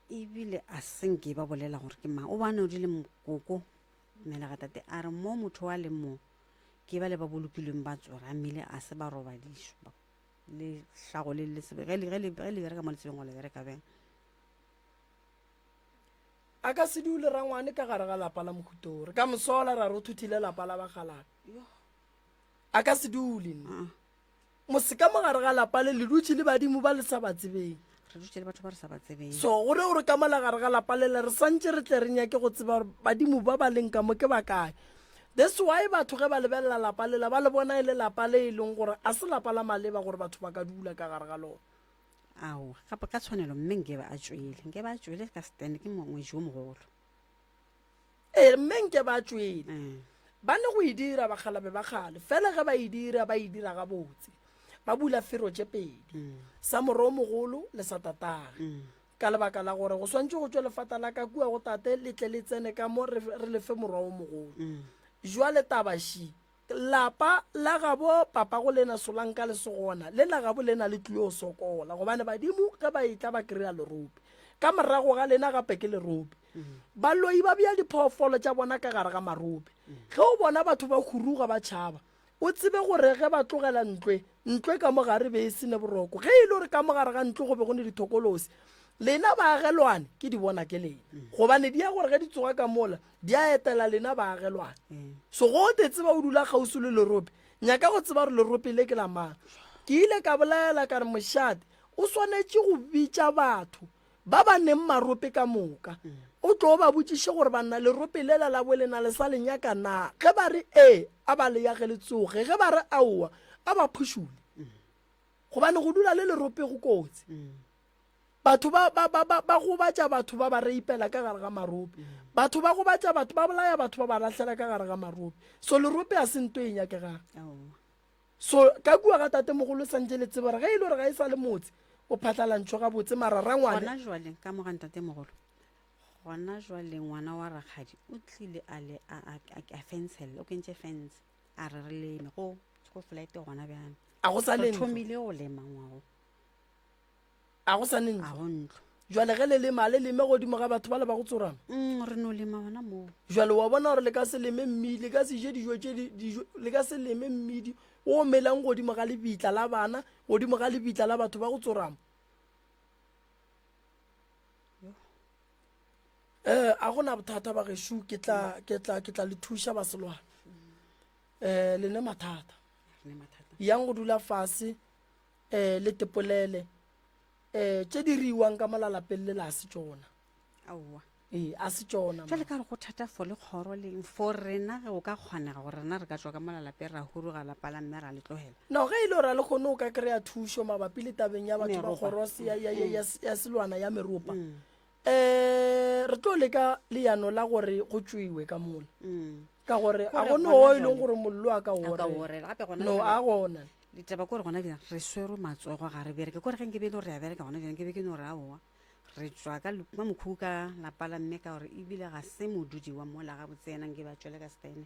Ebile a se nke ba bolela gore ke mang. O ba no dile mokoko mmelega tate a re mo motho wa le mo ke ba le ba bolokilweng ba tsoramile a se ba robadišwa le hlago le le sebe ge le ge le ge le bereka mo le tsebeng go le bereka bjang. A ka se dule rangwane ka gare ga lapa la mohuto re ka mosola ra re o thuthile lapa la bakgalabje. A ka se dule nna. Mose ka mo gare ga lapa le le dutše le badimo ba le sa ba tsebeng. Re dutše le batho ba re sa ba tsebeng. So go re gore ka mola gare ga lapa lela re santše re tle re nyake go tseba gore badimo ba ba leng ka mo ke ba kae. That's why batho ge ba lebelela lapa lela ba le bona e le lapa le e leng gore a se lapa la maleba gore batho ba ka dula ka gare ga lona. Ao, gape ka tshwanelo mme nkebe a tšwele, nkebe a tšwele ka stand ke ngwetši o mogolo. Ee, mme nke ba tšwele. Mm. Ba ne go e dira bakgalabe ba kgale, fela ge ba e dira ba e dira gabotse. Ba bula fero tše pedi, mm. sa moro o mogolo le sa tatage. Mm. Ka lebaka la gore go swantše go tšwe lefata la ka kua go tate le tle le tsene ka mo re lefe morwa o mogolo. Jwale taba ši Lapa la gabo papago lena Solanka le Segona le la gabo lena le tlio sokola gobane badimo ge ba etla ba kry-a lerope. Ka morago ga lena gape ke lerope. Baloi ba bea diphoofolo tša bona ka gare ga marope. Ge o bona batho ba huruga ba tšhaba, o tsebe gore ge ba tlogela ntlo e, ntlo e ka mo gare be e se ne boroko. Ge e le gore ka mo gare ga ntlo go be go ne dithokolosi, lena baagelwane ke di bona ke lena. Gobane di ya gore ge di tsoga ka mola, di a etela lena baagelwane. So go te tseba o dula kgauswi le lerope, nyaka go tseba gore lerope le ke la mang. Ke ile ka bolela ka re mošate o swanetše go bitša batho ba ba neng marope ka moka. O tlo ba botšiše gore banna lerope lela la bo lena le sa le nyaka na. Ge ba re ee, a ba le yage le tsoge. Ge ba re aowa, a ba phušule. Gobane go dula le lerope go kotsi. Batho ba, ba, ba, ba, ba gobatša batho ba ba reipela ka gare ga marope. Batho ba gobatša batho, ba bolaya batho ba ba lahlela ka gare ga marope. So lerope a se nto e nyakegang. So ka kua ga tatemogolo santše le tsebe gore ge e le gore ga e sa le motse o phatlalantšho gabotse mara rangwane. Gona jwale ka mo ga ntatemogolo, gona jwale ngwana wa rakgadi o tlile a le a, a, a, a fensela, o kentše fence a re re leme go go flat gona bjana. A go sa le ntlo. Thomile go lema ngwago. A go sa ne ntlo. A go ntlo. Jwale ge le lema, a le leme godimo ga batho bale ba go tsorama? Mm, re no lema gona moo. Jwale wa bona gore le ka se leme mmidi, le ka se je dijo tše di, dijo, le ka se leme mmidi o melang godimo ga lebitla la bana, godimo ga lebitla la batho ba go tsorama. Eh, a gona bothata ba gešo, ke tla, ke tla, ke tla le thuša ba selwana. Eh, le ne mathata. Yang go dula fase, eh, le tepolele. um tše di riwang ka mola lapeng le la se tšona. Aowa. Ee, a se tšona. Jwale ka re go thata for le kgoro leng for rena ge o ka kgonega gore rena re ka tšwa ka mola lapeng ra huruga lapa la mme ra le tlogela. No, ge e le gore a le kgone go ka kry-a thušo mabapi le tabeng ya batho ba kgoro ya, ya, ya, ya, ya selwana ya meropa, um re tlo leka leano la gore go tšwiwe ka mola. Ka gore a go no o e leng gore mollo a ka orela. No, a gona. Ditaba ke gore gona bjang re swerwe matsogo ga re bereke. Kore ge nke be e le gore re a bereka gona bjang nke be ke no re aowa re tšwa ka ka mokhukhu ka lapa la mme ka gore ebile ga se modudi wa mola gabotse yena nke ba tšwele ka stene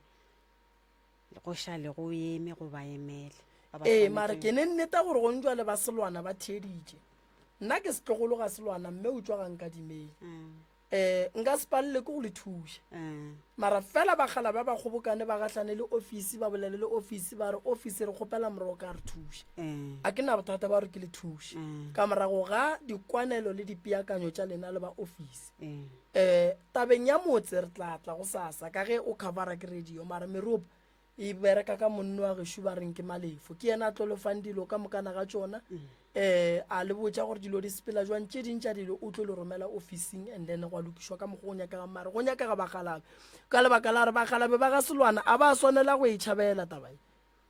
go šale go eme go ba emele. Ba ba Ee, mara swanetšeng. ke ne nneta gore gong jwale ba selwana ba theeditše. Nna ke setlogolo ga selwana mme o tšwa ga Nkadimeng. Um nka se palele ke go le thuša. Mara fela bakgala ba ba kgobokane ba gahlane le ofisi ba bolele le ofisi ba re ofisi re kgopela moroka a re thuše. A ke na bothata ba gore ke le thuše. Ka morago ga dikwanelo le dipeakanyo tša lena le ba ofisi. Um tabeng ya motse re tla tla go sasa ka ge o covera ke radio mara meropa E bereka ka monno wa gešo ba reng ke Malefo. Ke yena a tlo le fang dilo ka mokana ga tšona. Um a le botša gore dilo di sepela jwang. Tše ding tša dilo o tlo le romela ofising and then gwa lokišwa ka mokgwa o nyakegang. Mare go nyakega bakgalabe ka lebaka la gore bakgalabe ba ga Selwana a ba swanela go e tšhabela taba ye.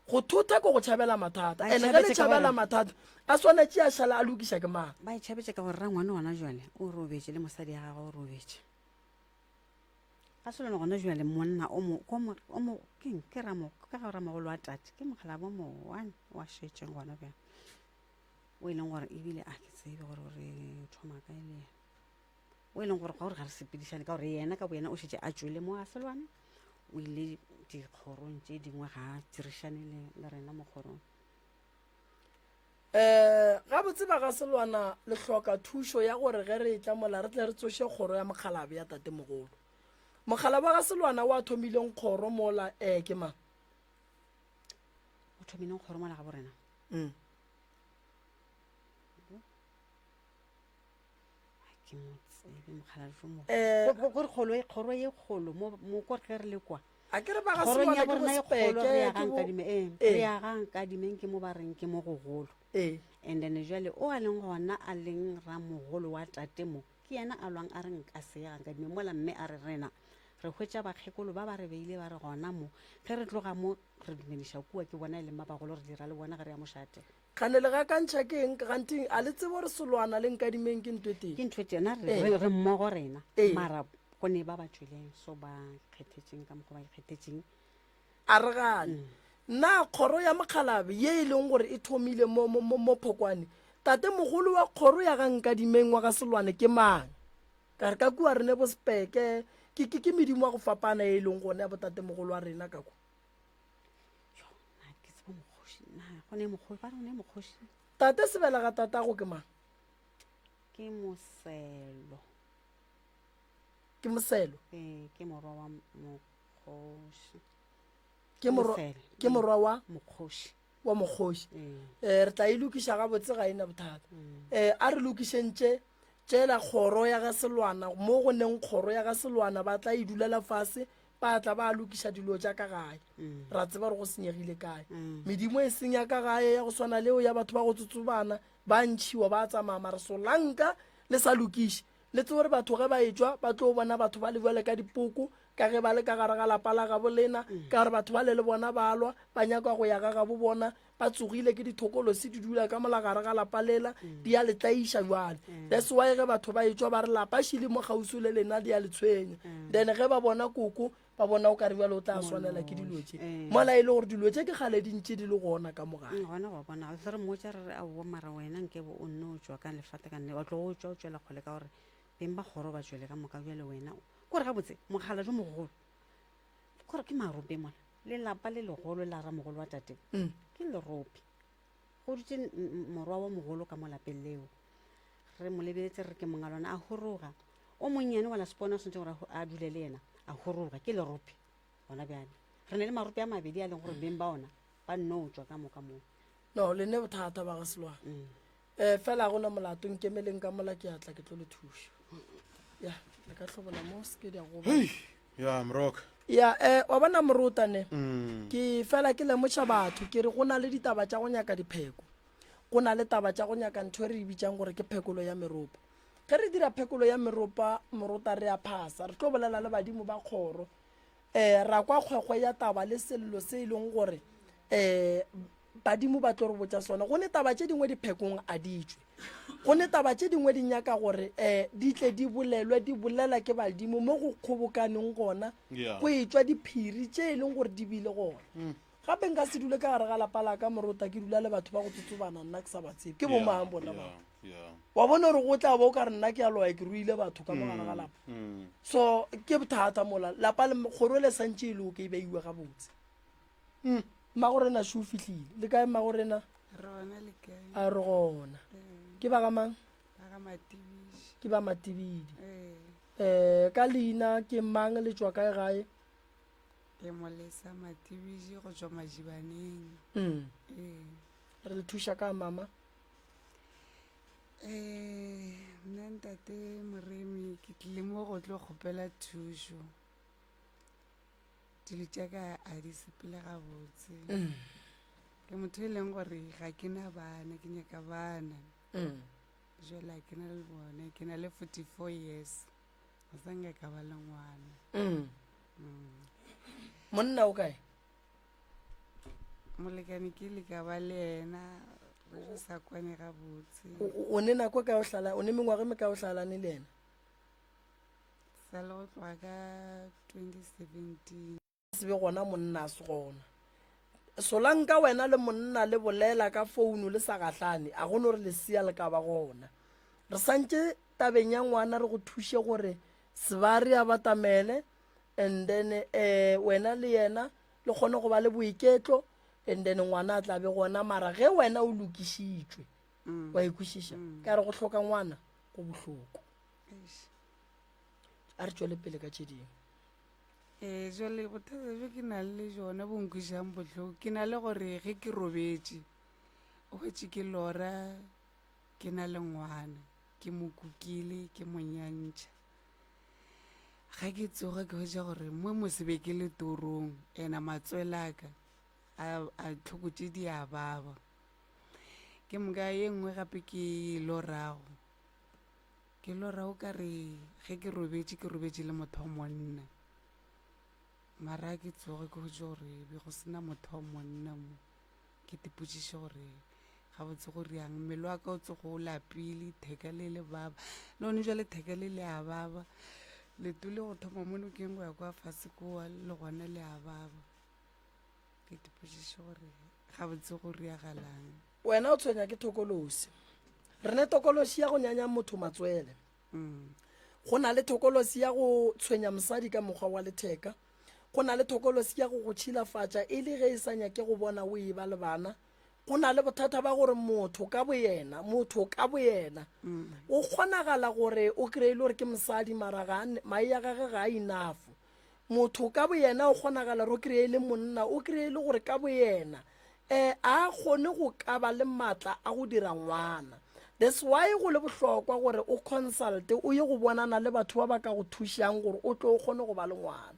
Go thotha ke go tšhabela mathata. Ba And ge le tšhabetše ka tšhabela gore mathata a swanetše a šala a lokiša ke mang? Ba e tšhabetše ka gore rangwane gona jwale o robetše le mosadi ya gagwe o robetše. Ga se lona gona jwale monna o mo, ko mo, o mo, keng, ke ramo, ka ga ramogolo wa tate, ke mokgalabo mo one wa šetšeng gona bjale. O e leng gore ebile a ke tsebe gore re thoma kae le yena. O e leng gore ga gore ga re sepedišane ka gore yena ka boyena o šetše a tšwele mo a selwane, o ile dikgorong tše dingwe ga a dirišane le, le rena mo kgorong. Um gabotse ba ga Selwana le hloka thušo ya gore ge re etla mola re tle re tsoše kgoro ya mokgalabe ya tatemogolo. Mokgalabe wa ga Selwana o a thomileng kgoro mola um ke mang? O thomileng kgoro mola ga borena? Mm. Ke mo tsebe mokgalabe fo mo. Eh, Gore kgolo e kgoro e kgolo mo mo ko ge re le kwa. A ke re ba ga Kgorong Selwana ya ke bo borena e kgolo Sepeke, re ya ke ga bo Nkadime, ee, Ee. re ya ga Nkadimeng ke mo ba reng ke mo gogolo. Ee. And then jwale o a leng gona a leng ramogolo wa tate mo, ke yena a lwang a re nka se ye ga Nkadimeng mola mme a re rena re hwetša bakgekolo ba ba re beile ba re gona mo, ge re tloga mo re dumediša kua ke bona e leng ba bagolo re dira le bona ge re ya mošate. Kgane le gakantšha ke eng ganteng a le tsebe gore Selwana le Nkadimeng ke ntho e tee? Ke ntho e tee, na re, Ee. re, re mmogo rena. Ee. Mara go ne ba ba tšweleng so ba ikgethetšeng ka mokgwa ba ikgethetšeng. A re gane. Na kgoro ya mokgalabe ye e leng gore e thomile mo, mo, mo, mo Phokwane, tatemogolo wa kgoro ya ga Nkadimeng wa ga Selwane ke mang? Ka re ka kua re ne bo Sepeke, ke, ke, ke medimo ya go fapana ye e leng gona ya botatemogolo wa rena ka kwa. Tate sebelega tatago ke mang? Ke Moselo. Ke Moselo? Ee, ke morwa wa mokgoši. Ke morwa, ke morwa wa? Mokgoši. Wa mokgoši. Ee. Re tla e lokiša gabotse ga e na bothata. Ee, a re lokišeng tše tšela kgoro ya ga Selwana mo go neng kgoro ya ga Selwana ba tla e dulela fase Ba tla ba lokiša dilo tša ka gae. Ra tseba gore go senyegile kae. Medimo e seng ya ka gae ya go swana leo ya batho ba go tsotsobana, ba ntšhiwa ba tsamaya mara solanka le sa lokiše. Le tsebe gore batho ge ba etšwa ba tlo bona batho ba le bjale ka dipoko ka ge ba le ka gare ga lapa la gabo lena, ka gore batho bale le bona ba lwa, ba nyaka go ya ga gabo bona, ba tsogile ke dithokolosi di dula ka mola gare ga lapa lela di a le tlaiša jwale that's why ge batho ba etšwa ba re lapa šile mo kgauswi le lena di a le tshwenya then ge ba bona koko ba bona o kare jwale o tla swanela ke dilo tše mola e le gore dilo tše ke kgale di ntše di le gona ka mo gae gona go bona re mmotša re re aowa mara wena nkebe o nne o tšwa ka lefate ka nne wa tlo o tšwa o tšwela kgole ka gore beng ba kgoro ba tšwele ka moka bjale wena kore gabotse mogala jo mogolo kore ke marope mola Le lapa le legolo la ramogolo wa tate ke lerope. Go dutše morwa wa mogolo ka mo lapeng leo. Re mo lebeletse re re ke monga lona, a horoga. O monnyane wa lasepona o swanetše gore a dule le yena, a horoga. Ke lerope gona bjale. Re ne le marope a mabedi a leng gore beng ba ona ba nno tšwa ka moka moo. No, le ne bothata ba ga Selwane. Um fela ga gona molato, nkemeleng ka mola ke a tla ke tlo le thuša. Ya, le ka hlobola mo se ke di a goba. Hei, ya mroka. Ya, eh, wa bona morota ne. Mm. Ke fela ke lemoša batho ke re go na le ditaba tša go nyaka dipheko. Go na le taba tša go nyaka ntho e re e bitsang gore ke phekolo ya meropa. Ge re dira phekolo ya meropa, morota re a phasa, re tlo bolela le badimo ba kgoro. Um ra kwa kgwekgwe ya taba le sello se e leng gore um badimo ba tlo re botša sona. Go ne taba tše dingwe diphekong a di tšwe. Go ne taba tše dingwe di nyaka gore um di tle di bolelwe, di bolela ke badimo mo go kgobokaneng gona, go etšwa diphiri tše e leng gore di bile gona. Mm. Gape nka se dule ka gare ga lapa la ka morota ke dula le batho ba go tsotsobana nna ke sa ba tsebe. Ke bomang bona ba? Wa bona gore go tla ba o ka re nna ke a loya ke ruile batho ka mo gare ga lapa. So ke bothata mola lapa le kgoro le santše e loke e beiwe gabotse. Mmagorena šo o fihlile. Le kae mmagorena? Re gona le kae? A re gona. Ke ba ga mang? Ba ga Matibidi. Ke ba Matibidi. Eh ka leina ke mang le tšwa kae gae? Ke Molesa Matibidi go tšwa Majibaneng. Mm. Ee. Re le thuša ka mama? Eh, nna ntate Moremi ke tlile mo go tlo kgopela thušo. Dilo tša ka a di sepele gabotse. Mm. Ke motho e leng gore ga ke na bana, ke nyaka bana. Mm. Jwale ga ke na le bone, ke na le 44 years. Ga sa nka ka ba le ngwana. Mm. Mm. Monna o kae? Molekane ke ile ka ba le yena re re sa kwane gabotse. O ne nako kae o hlala, o ne mengwaga e mekae o hlalane le yena? Sa le go tloga ka 2017. Se be gona monna a se gona. Solanka wena le monna le bolela ka founu le sa gahlane, a go no re lesea le ka ba gona. Re santše tabeng ya ngwana re go thuše gore Sebari a batamele and then eh, wena le yena le kgone go ba le boiketlo and then ngwana a tla be gona mara ge wena o lokišitšwe mm. wa ikwešiša mm. ka re go hloka ngwana go bohloko. A re tšwele pele ka tše dingwe. Ee, jwale bothata bjo ke nang le jona bo nkwišang bohloko ke na le gore ge ke robetše o hwetše ke lora ke na le ngwana ke mo kukile ke mo nyantšha ga ke tsoga ke hwetša gore mo mo se be ke le torong ena matswele a ka a tlhoko tše di a baba ke moka ye nngwe gape ke lorago Ke lora o ka re ge ke robetše ke robetše le motho wa monna. Mara ke tsoge ke hwetše gore be go sena motho wa monna mo. Ke tipotšiše gore gabotse go riang mmele wa ka o tsogo o lapile theka le le baba le one jale theka le le a baba leto le go thoma mo nokeng go ya kwa fase koa le gona le a baba ke tipotšiše gore gabotse go riagalang Wena o tshwenya ke thokolosi. Re ne tokološi ya go nyanya motho matswele. Go na le thokolosi ya go tshwenya mosadi ka mokgwa wa letheka. Go na le thokolosi ya go go tšhilafatša e le ge e sa nyake go bona o eba le bana. Go na le bothata ba gore motho ka boyena, motho ka boyena, o kgonagala gore o kry-e le gore ke mosadi mara ga mae a gage ga a enough. Motho ka boyena o kgonagala gore o kry-e le monna, o kry-e le gore ka boyena um a kgone go ka ba le maatla a go dira ngwana. That's why go le bohlokwa gore o consulte, o ye go bonana le batho ba ba ka go thušang gore o tlo o kgone go ba le ngwana.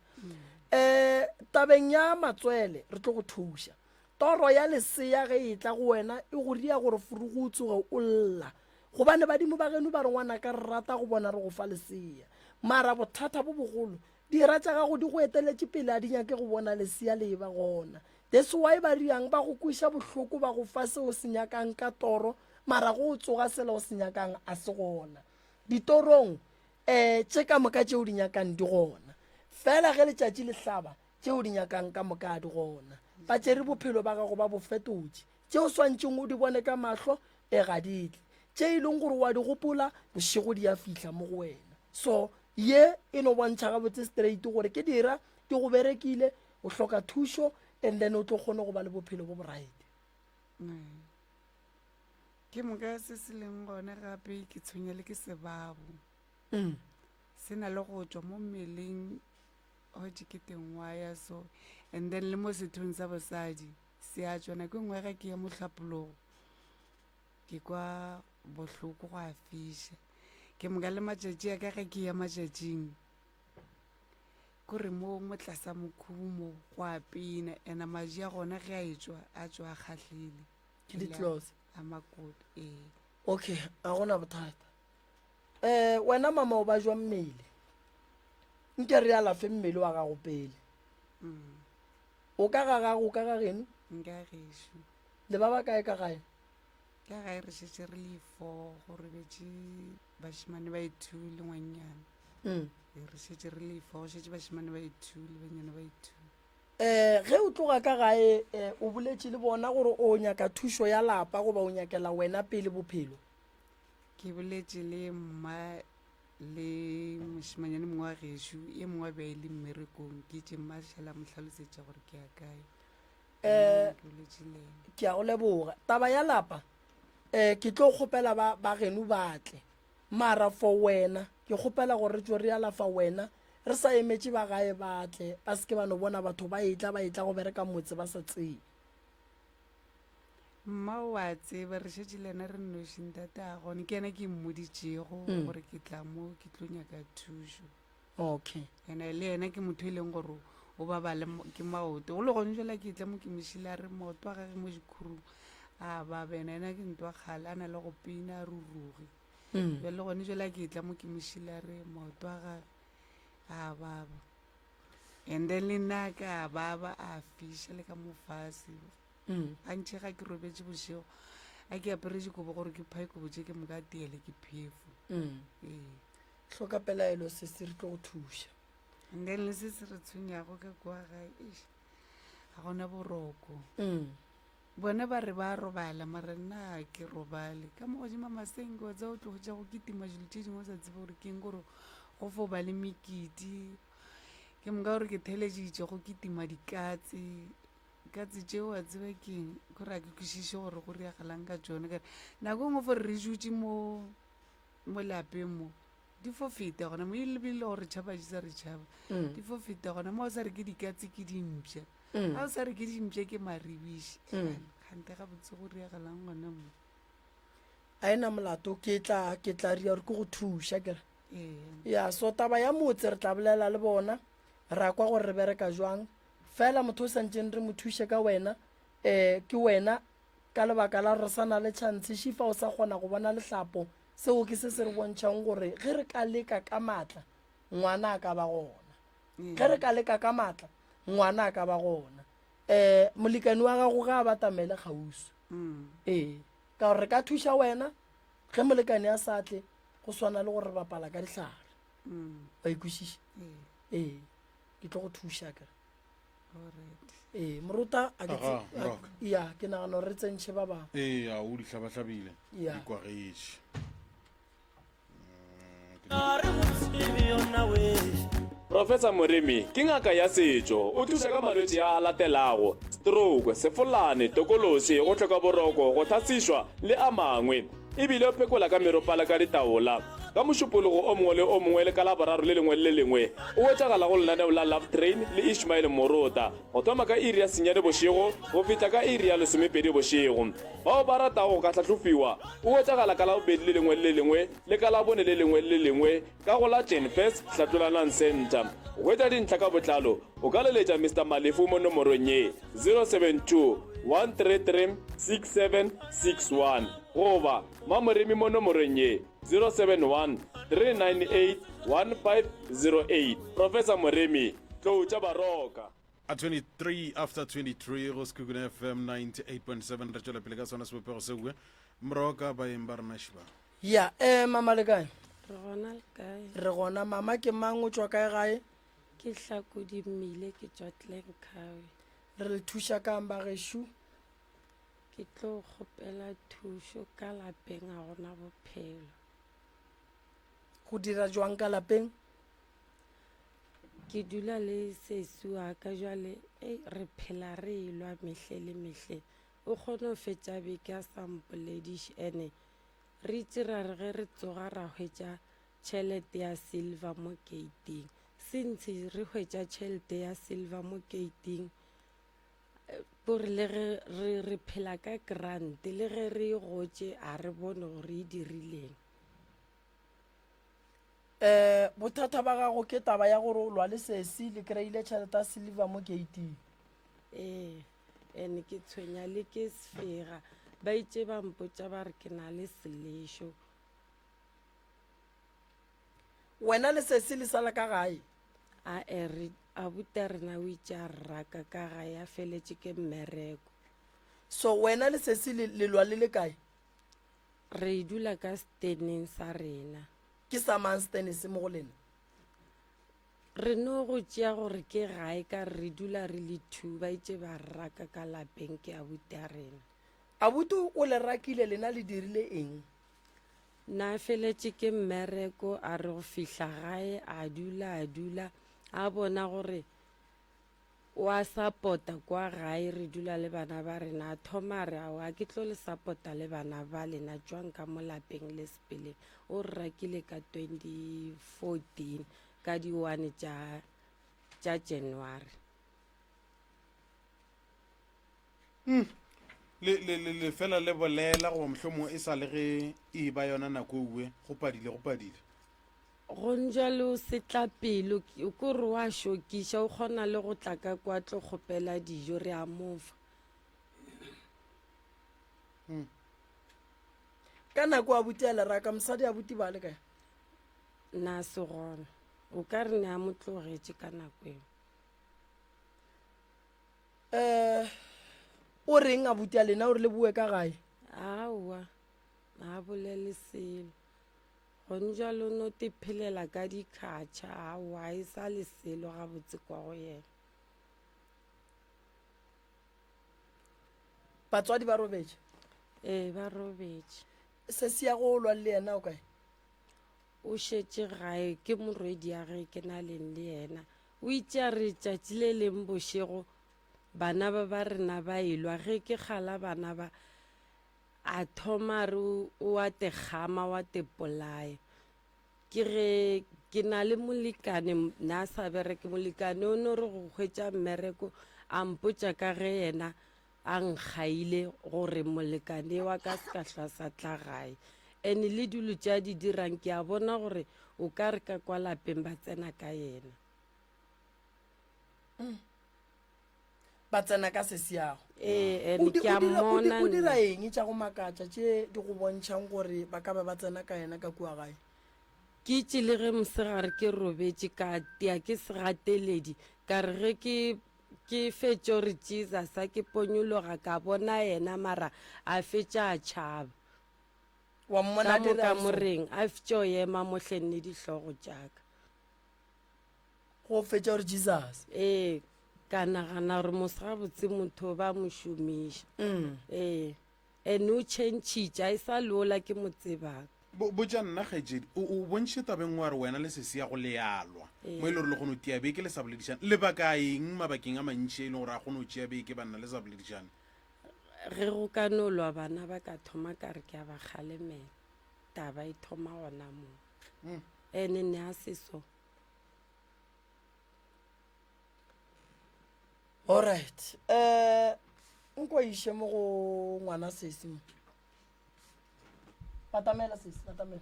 Um tabeng ya matswele re tlo go thuša. Toro ya lesea ge e tla go wena e go ria gore furugu o tsoge o lla. Gobane badimo ba geno ba re ngwanaka re rata go bona re go fa lesea. Mara bothata bo bogolo, dira tša gago di go eteletše pele a di nyake go bona lesea le eba gona. That's why ba riang ba go kweša bohloko ba go fa se o se nyakang ka toro mara go o tsoga sela o se nyakang a se gona. Ditorong um tše ka moka tše o di nyakang di gona. Fela ge letšatši le hlaba tše o di nyakang ka moka a di gona. Ba tšere bophelo ba gago ba bo fetotše. Tše o swantšeng o di bone ka mahlo e ga di tle. Tše e leng gore wa di gopola bošego di a fihla mo go wena. So ye e no bontšha gabotse straight gore ke dira di go berekile, o hloka thušo and then o tlo kgone go ba le bophelo bo bo right. Ke moka se se leng gona gape ke tshwenya le ke sebabo. Mm. Se na le go tšwa mo mmeleng hotše ke teng wa ya so and then le mo sethong sa bosadi se a tšwa nako e nngwe ge ke ya mohlapologo ke kwa bohloko go a fiša ke moka le matšatši a ka ge ke ya matšatšing kore mo mo tlasa mokhubu mo go a pina ena maji a gona ge a etšwa a tšwa a kgahlile Ke di-clothes? a makoto ee okay a gona bothata um wena mama o ba jwa mmele nke re alafe mmele wa gago pele Mm. o ka ga gago o ka ga geno nka gešo le ba ba kae ka gae ka gae re šetše re le four go robetše bašemane ba e-two le ngwannyana Mm. Ee, re šetše re le four go šetše bašemane ba e-two le banyana ba e-two um ge o tloga ka gae um o boletše le bona gore o nyaka thušo ya lapa goba o nyakela wena pele bophelo ke boletše le mma le mošemanyane mongwe wa gešo ye mongwe a be a ile mmerekong ke itše mma šala mo hlalosetša gore ke ya kae um ke boletše le ena ke a go leboga taba ya lapa um ke tlo kgopela ba ba geno ba tle mara for wena ke kgopela gore re tšo re alafa wena re sa emetše ba gae ba tle ba se ke ba no bona batho ba etla ba etla go bereka motse ba sa tsebe mma o a tseba re šetše le ena re nnoši ntate a gone ke ena ke mmoditšego Mm. gore ke tla mo ke tlo nyaka thušo okay ene le ena ke motho e leng gore o baba le mo- ke maoto go le gone jela ke tla mo ke mošile a re maoto a gage mo dikhurung a baba ena ena ke ntwa kgale a na le go pina a ruruge Mm. jale le gone jela ke tla mo ke mošile a re maoto a gage a baba and then le nna ka a baba a fiša le ka mo fase Mm. gantši ga ke robetše bošego a ke apere dikobo gore ke phae kobo tše ke moka tiele ke phefo Mm. ee hloka pelaelo se se re tlo go thuša and then le se se re tshwenyago ka kua gae eish, ga gona boroko Mm. bona ba re ba robala mara nna ga ke robale ka mo godimo maseng ke wa tseba o tlo hwetša go kitima dilo tše dingwe o sa tsebe gore ke eng gore go fo ba le mekiti ke moka gore ke theleditše go kitima dikatse katse tšeo wa tseba ke eng kore a ke kwešiše gore go riagalang ka tšone kare nako e nngwe fore re dutše mo mo lapeng mo di fo feta gona mo ebile gore tšhaba di sa re tšhaba Mm. di fo feta gona mo o sa re ke dikatse ke dimpša Mm. ga o sa re ke dimpša ke maribiši Mm. gante gabotse go riagalang gona mo a ena molato ke tla ke tla ria gore ke go thuša kere ee ya so taba ya motse re tla bolela le bona ra kwa gore re bereka jwang fela motho o santseng re mo thuše ka wena um ke wena ka lebaka la gore re sa na le chance šifa o sa kgona go bona lehlapo seo ke se se re bontšhang gore ge re ka leka ka maatla ngwana a ka ba gona ge re ka leka ka maatla ngwana a ka ba gona um molekane wa gago ga a batamele kgauswi Mm. ee ka gore re ka thuša wena ge molekane a sa tle go swana le gore re bapala ka dihlare Mm. wa ikwešiša ee ee ke tlo go thuša kere alright ee morota a ke Aga, tse- a- Moroka. ya ke nagana gore re tsentšhe ba bangwe ee a o di hlabahlabile Ya. di kwagetše Professor Moremi ke ngaka ya setšo, o thuša ka malwetši a a latelago, stroke, sefolane, tokološi, go hloka boroko, go hlasišwa le a mangwe. E bile o phekola ka meropala ka ditaola. Ka Mošupologo o mongwe le o mongwe le ka Laboraro le lengwe le le lengwe o hwetšagala go lenaneo la Love Train le Ishmael Morota go thoma ka iri ya senyane bošego go fihla ka iri ya lesomepedi bošego. Bao ba ratago go ka hlahlofiwa o hwetšagala ka Labobedi le lengwe le le lengwe le ka Labone le lengwe le le lengwe ka go la Jenfes Hlatlolanang Centre. Go hwetša dintlha ka botlalo o ka leletša Mister Malefu mo nomorong ye, 072 133 6761 goba Mamoremi mo nomorong ye, 071 398 1508. Professor Moremi, Tlou tša Baroka. A 23 after 23 go Sekhukhune FM 98.7 re tšwela pele ka sona sebopego seo moroka baeng ba rena šiba. Ya um mama le kae? Re gona le kae? Re gona mama ke mang o tšwa kae gae? Ke Hlakodi Mmile ke tšwa Glencoe. Re le thuša kang ba gešo? Ke tlo kgopela thušo ka lapeng ga gona bophelo. Go dira jwang ka lapeng? Ke dula le sesi wa ka jwale, ei re phela re elwa mehle le mehle. O kgone go fetša beke a sa mpolediše ene re itše ra re ge re tsoga ra hwetša tšhelete ya silver mo keiting. Since re hwetša tšhelete ya silver mo keiting kore le ge re re phela ka grant le ge re e gotše a re bone gore e dirileng. Um bothata ba gago ke taba ya gore o lwa le sesi le kry-ile tšhelete ya silver mo gate-ing. Ee, and ke tshwenya le ke sefega ba itše ba mpotša ba re ke na le selešo. Wena le sesi le sala ka gae? Ae, re abuti a rena o itše a re raka ka gae a feletše ke mmereko. So wena le sesi le le lwa le le kae? Re dula ka steneng sa rena. Ke sa mang stene se mo go lena? Re no go tšea gore ke gae ka re re dula re le two, ba itše ba re raka ka lapeng ke abuti a rena. Abuti o le rakile lena le dirile eng? Na feletše ke mmereko a re go fihla gae a dula a dula a bona gore O a sapota kwa gae re dula le bana ba rena a thoma a re aowa ke tlo le sapota le bana ba lena tšwang ka mo lapeng le sepeleng o re rakile ka 2014 ka di one tša tša January. Mm. Le, le, le, le fela le bolela goba mohlomongwe e sa le ge e ba yona nako eue go padile go padile. Gonjalo setlapelo ko re wa šokiša o kgona le go tla ka kwa tlo kgopela dijo re a mofa. Hmm. Ka nako abuti a leraka mosadi abuti ba le kae? Na se gona. O ka re ne a mo tlogetše ka nako eo. Eh o reng abuti a lena o re le boe ka gae? Aowa, ga bolele selo. Gone jwale o no te phelela ka dikhatšha, aowa e sa le selo gabotse kwa go yena. Batswadi ba robetše? Ee, ba robetše. Sesi ya go lwa le yena o kae? O šetše gae, ke morwedi ya ge ke na leng le yena. O itše a re tšatši le leng bošego bana ba ba rena ba elwa, ge ke kgala bana ba A thoma a re o a te kgama wa te polaya. Ke ge ke na le molekane na sa bereke molekane o no re go hwetša mmereko a mpotša ka ge yena a nkgaile gore molekane wa ka se ka hlwa sa tla gae. And le dilo tše a di dirang ke a bona gore o ka re ka kwa lapeng ba tsena ka yena. Mm. Ba tsena ka sesiago. Ee, and ke a mmona. O dira eng tša go makatša tše di go bontšhang gore ba ka be ba tsena ka yena ka kua gae? Ke itše le ge mosegare ke robetše ka tia ke segateledi, ka re ge ke ke fetšo re Jesus a ke ponyologa ka bona yena mara a fetša a tšhaba. Wa mmona a dira eng? Ka mo kamoreng a fetšo ema mo hleng le dihlogo tša ka. Go fetša gore Jesus. Ee, ka nagana gore mos gabotse motho ba mo šomiša. Mm. Ee, and o changitše, a e sa le ola ke mo tsebang. Bo, botša nna kgaetšedi, o, o bontšhitše taba e nngwe wa re wena le sesi ya go le ya lwa, Ee. mo e le gore le kgone go tia beke le sa boledišane. Lebaka eng mabakeng a mantši a e leng gore a kgone go tšea beke banna le sa boledišane? Ge go ka no lwa bana ba ka thoma ka re ke a ba kgalemela, taba e thoma gona moo. Mm. Ene ne a se so. Alright. Eh nko iše mo go ngwana sesi mo. Batamela sesi, batamela.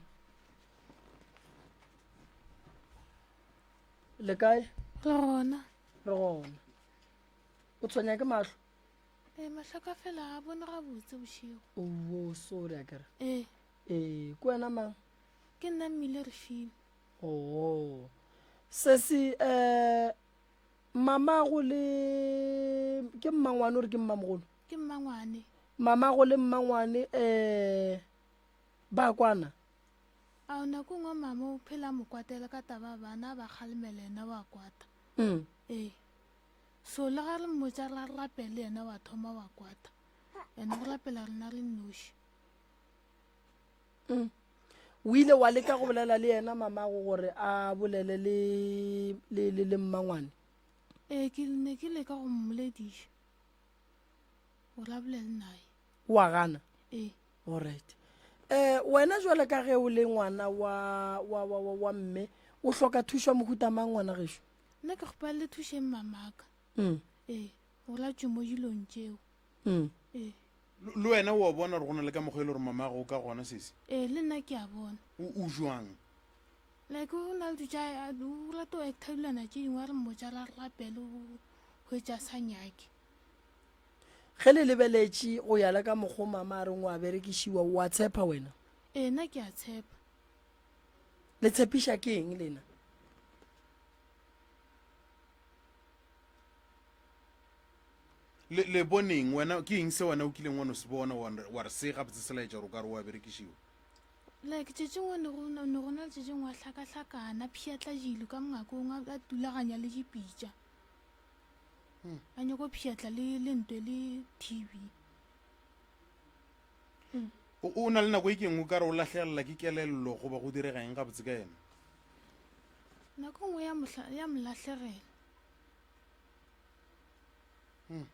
Le kae? Re gona. Re gona. O tshwenya ke mahlo? Ee, mahlo ka fela ga bone gabotse bošego. Oh, sorry akere. Ee. Ee, ke wena mang? Ke nna Mmile Refilwe. Oh. Sesi eh mamago le ke mmangwane o re ke mmamogolo? Ke mmangwane. Mamago le mmangwane eh ba kwana? Ao nako nngwe mama o phela a mo kwatela ka taba bana ba kgalemela yena wa kwata. Mm. Ee. So le ga re mmotša re rapele yena wa thoma wa kwata. Ene go rapela rena re nnoši. Mm. O ile wa leka go bolela le yena mamago gore a bolele le le le, le mmangwane? Ee, ke ne ke leka go mmolediša. Gore a bolele naye. O a gana? Ee. Alright. Eh, wena jwale ka ge o le ngwana wa, wa, wa, wa, wa mme, o hloka thušo ya mohuta mang ngwana gešo? Nna ke kgopela le thušeng mamaka. Mm. Ee, gore a tšwe mo dilong tšeo. Mm. Ee. Le wena o a bona gore go na le ka mokgwa e le gore mamago o ka gona sesi? Ee, le nna ke a bona. O, o jwang? Like o na le dilo tša, o rata go acta dilwana tše dingwe a re mmotša ra rapele o hwetša a sa nyake. Ge le lebeletše go ya le ka mokgo mama a reng o a berekišiwa, o a tshepa wena? Ee, nna ke a tshepa. Le tshepiša ke eng lena? Le, le boneng wena, ke eng se wena o kileng wa no se bona wa, wa re se gabotse se laetša gore o ka re o a berekišiwa? Like tše tšengwe ne go ne go na le tše tšengwe a hlakahlakana, pšhatla dilo ka mongakong, a, a tulaganya le dipitša. Hmm. A nyako pšhatla le, le ntwe le TV. Hmm. O, o na le nako e keng o ka re o lahlegelela ke kelello goba go direga eng gabotse ka yena? Nako nngwe ya mohla, ya mo lahlegela. Hmm.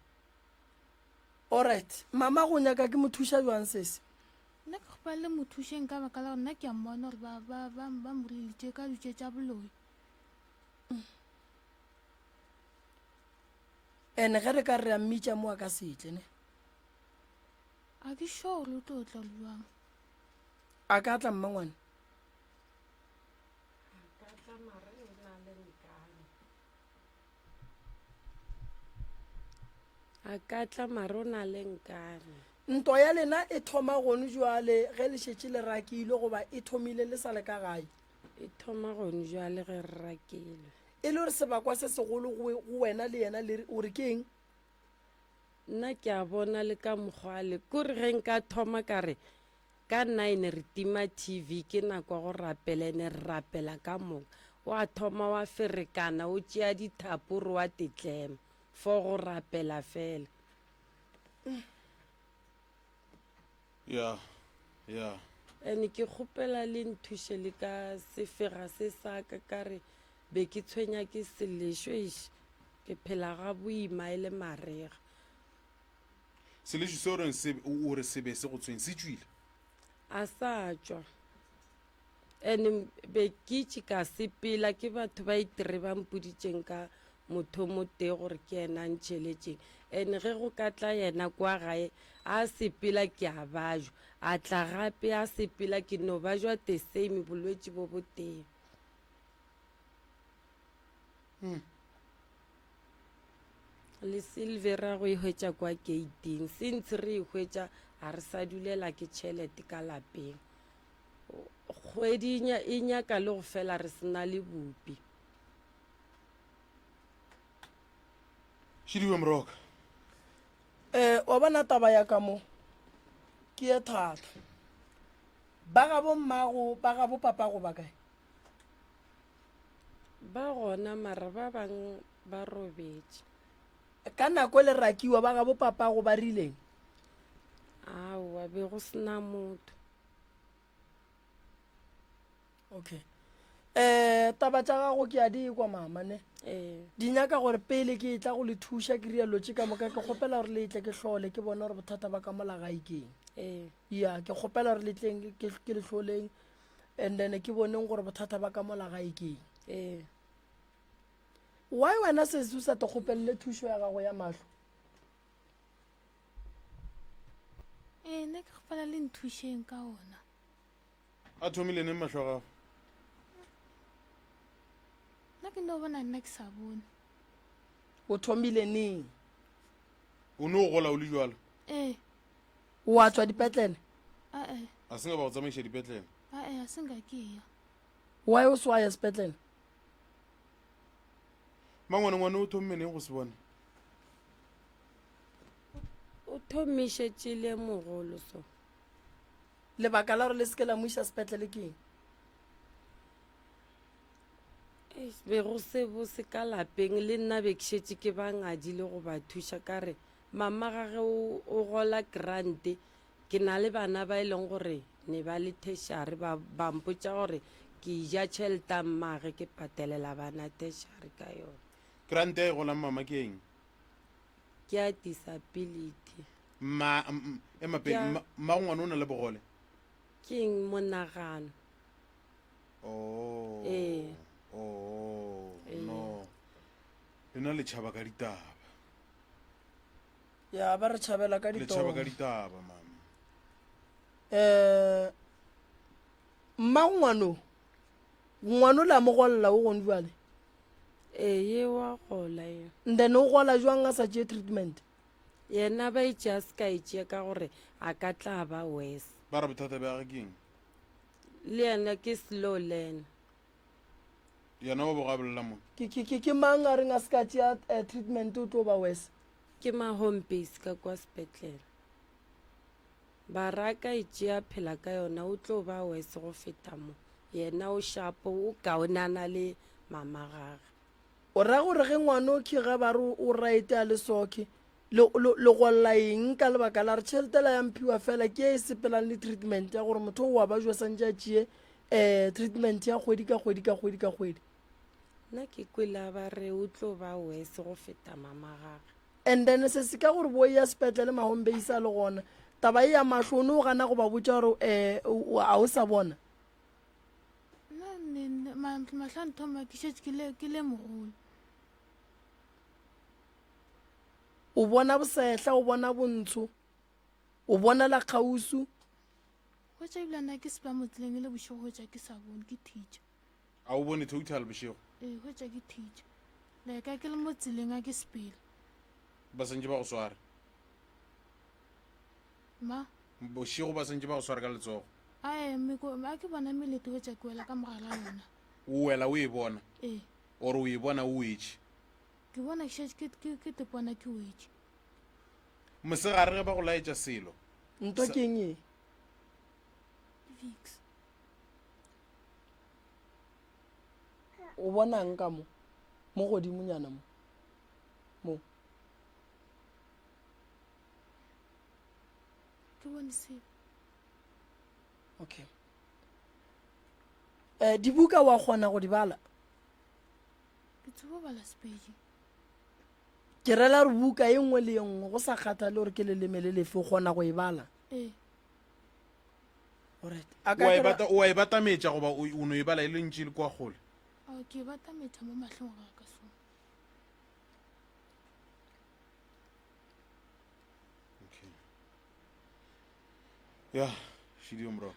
Alright, mama go nyaka ke mo thuša jwang sesi? Nna ke kgopela le mo thušeng ka baka la gore nna ke a mmona gore ba, ba, ba, ba mo rilitše ka dilo tše tša boloi. Ene ge re ka re a mmitša mo a ka se tle ne? A ke sure gore o tlo tla jwang. A ka tla mmangwane? A ka tla mare o na le nkane. A ka tla mare o na le nkane. Ntwa ya lena e thoma gone jwale ge le šetše le rakilwe goba e thomile le sa le ka gae? E thoma gone jwale ge re rakilwe. E le gore sebakwa se segolo go, go wena le yena le re, o re ke eng? Nna ke a bona le ka mokgwa le, kore ge nka thoma ka re ka nine re tima TV ke nako ya go rapela ene re rapela ka moka, wa thoma wa ferekana o tšea dithapo o re wa tetlema for go rapela fela. Ya, ya. And ke kgopela le nthuše le ka sefega se sa ka ka re be ke tshwenya ke selešo eish ke phela ga boima e le marega. Selešo se o reng se o re se be se go tshwenya se tšwile? A sa tšwa. And be ke itše ka sepela ke batho ba itire ba mpoditšeng ka motho o motee gore ke yena a ntšheletšeng. And ge go ka tla yena kwa gae a sepela ke a bajwa, a tla gape a sepela ke no bajwa the same bolwetši bo botee. Hmm. Le silvera go e hwetša kwa gating since re e hwetša ga re sa dulela ke tšhelete ka lapeng. Kgwedi e nyaka le go fela re se na le bupi. Šidiwe Moroka. Eh, wa bona taba ya ka mo ke ye thata. Ba gabo mmago, ba gabo papago ba kae? Ba gona mara ba bang ba robetše. Ka nako le rakiwa ba gabo papago ba rileng? Aowa, be go sena motho. Okay. Eh, taba tša gago ke a di kwa mama ne. Ee. Di nyaka gore pele ke etla go le thuša ke rialo tše ka moka ke kgopela gore le tle ke hlole ke bone gore bothata ba ka mola gae ke eng. Ee. Ya, ke kgopela gore le tleng ke ke le hloleng and then ke boneng gore bothata ba ka mola gae ke eng. Ee. Why wena sesi o sa te kgopelele thušo ya gago ya mahlo? Ee, nna ke kgopela le nthušeng ka ona. A thomile neng mahlo a gago? Nna ke no bona nna ke sa bone. O thomile neng? O ne o gola o le jwalo? Ee. O a tswa dipetlele? Ae. A se nka ba go tsamaiša dipetlele? Ae, a se nka ke ya. Why o se wa ya sepetlele? Mangwane ngwane o thomme neng go se bone? O thomišetše le mogolo so. Lebaka la gore le se ke la mo iša sepetlele ke eng? Eish, be go se bose ka lapeng le nna be ke šetše ke ba ngadile go ba thuša ka re mama ga ge o, o gola grant ke na le bana ba e leng gore ne ba le tertiary ba, ba mpotša gore ke ja tšhelete ya mmage ke patelela bana tertiary ka yona. Grant e golang mama ke eng? Ke ya disability. Ma ema pele, Ya. mmago ngwana o na le bogole? Ke eng monagano? Oh. Ee. Oh, Ee. no. Lena le tšhaba ka ditaba. Ya ba re tšhabela ka Le tšhaba ka ditaba. ditaba, mama. Eh mmago ngwano ngwano la mo golla o gone jwale. Ee, ye wa gola ye. And then o gola jwang a sa tšee treatment? Yena ba itše a se ka e tšea ka gore a ka tla ba worse. Ba re bothata bja gage ke eng? Le yena ke slow learner. Yena wa bo gabolela mo. Ke ke ke ke mang a reng a se ka tšea eh, treatment o tlo ba worse? Ke ma home base ka kwa sepetlele. Ba re a ka e tšea phela ka yona o tlo ba worse go feta mo. Yena o shapo o kaonana le mama gage. O ra gore ge ngwanokhi ge ba re o right a le sokhi, le, le, le golla eng ka lebaka la re tšhelete la ya mphiwa fela ke e e sepelang le treatment ya gore motho o wa ba jwa santše a tšee um treatment ya kgwedi ka kgwedi ka kgwedi ka kgwedi. Nna ke kwele a ba re o tlo ba worse go feta mama gage. And then se se ka gore bo ya sepetlele ma home base a le gona. Taba e ya mahlo o ne o gana go ba botša gore um a o sa bona. Nna ne- ne- ma- mahlo a nthoma ke šetše ke le ke le mogolo. O bona bosehla, o bona bontsho, o bonela kgausu. Hwetša ebile nna ke sepela mo tseleng e le bošego hwetša ke sa bone ke thitša. A o bone total bošego? Ee, hwetša ke thitša. Like a ke le mo tseleng a ke sepela. Ba santše ba go sware. Ma? Bošego ba santše ba go sware ka letsogo. Ae, meko, a ke bona melete hwetša ke wela ka mogare ga yona. O wela o e bona? Ee. Or o e bona o wetše? Ke bona ke šetše ke, ke, ke tepona ke wetše. Mosegare ge ba go laetša selo. Nto ke eng e? Vicks. O bonang ka mo? Mo godimonyana mo. Mo. Ke bone selo. Okay. Eh, dibuka wa kgona go di bala? Ke tsebo bala Sepedi. Ke rela re buka e nngwe le e nngwe go sa kgathale gore ke leleme le lefe o kgona go e bala. Ee. Alright. A ka O a e kry-a- bata- o a e batametša goba o o no e bala e le ntši le kwa kgole? Ao ke e batametša mo mahlong ga ka so. Okay. Ya, Shidio Moroka.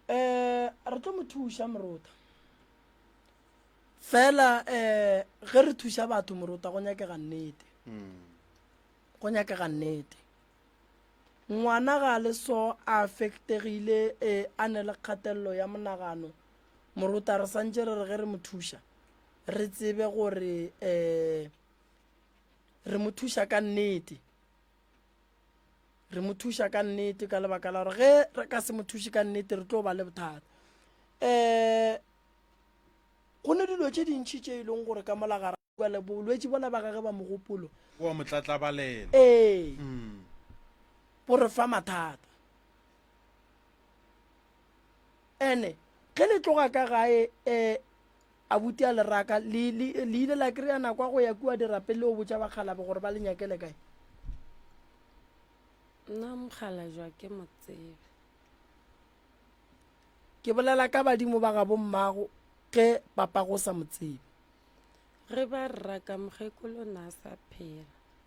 Eh, re tlo mo thuša morota. Fela eh ge re thuša batho morota go nyakega nnete. Go nyakega nnete. Ngwana ga a le so a affectegile eh a ne le kgatelelo ya monagano. Morota re santše re re ge re mo thuša re tsebe gore eh re mo thuša ka nnete. Re mo thuša ka nnete ka lebaka la gore ge re ka se mo thuše ka nnete re tlo ba le bothata. Um go ne dilo tše dintši tše e leng gore ka mola gare jale bolwetši bola ba gage ba mogopolo O a mo tlatlabalela. Ee. Mm. Bo re fa mathata. Ene ge le tloga ka gae um abuti a leraka le le le ile la kry-a nako ya go ya kua dirapeng le o botša bakgalabe gore ba le nyakele kae? Nna mokgalajwa ke mo tsebe. Ke bolela ka badimo ba gabo mmago ge papago o sa mo tsebe. Ge ba re raka mokgekolo na a sa phela.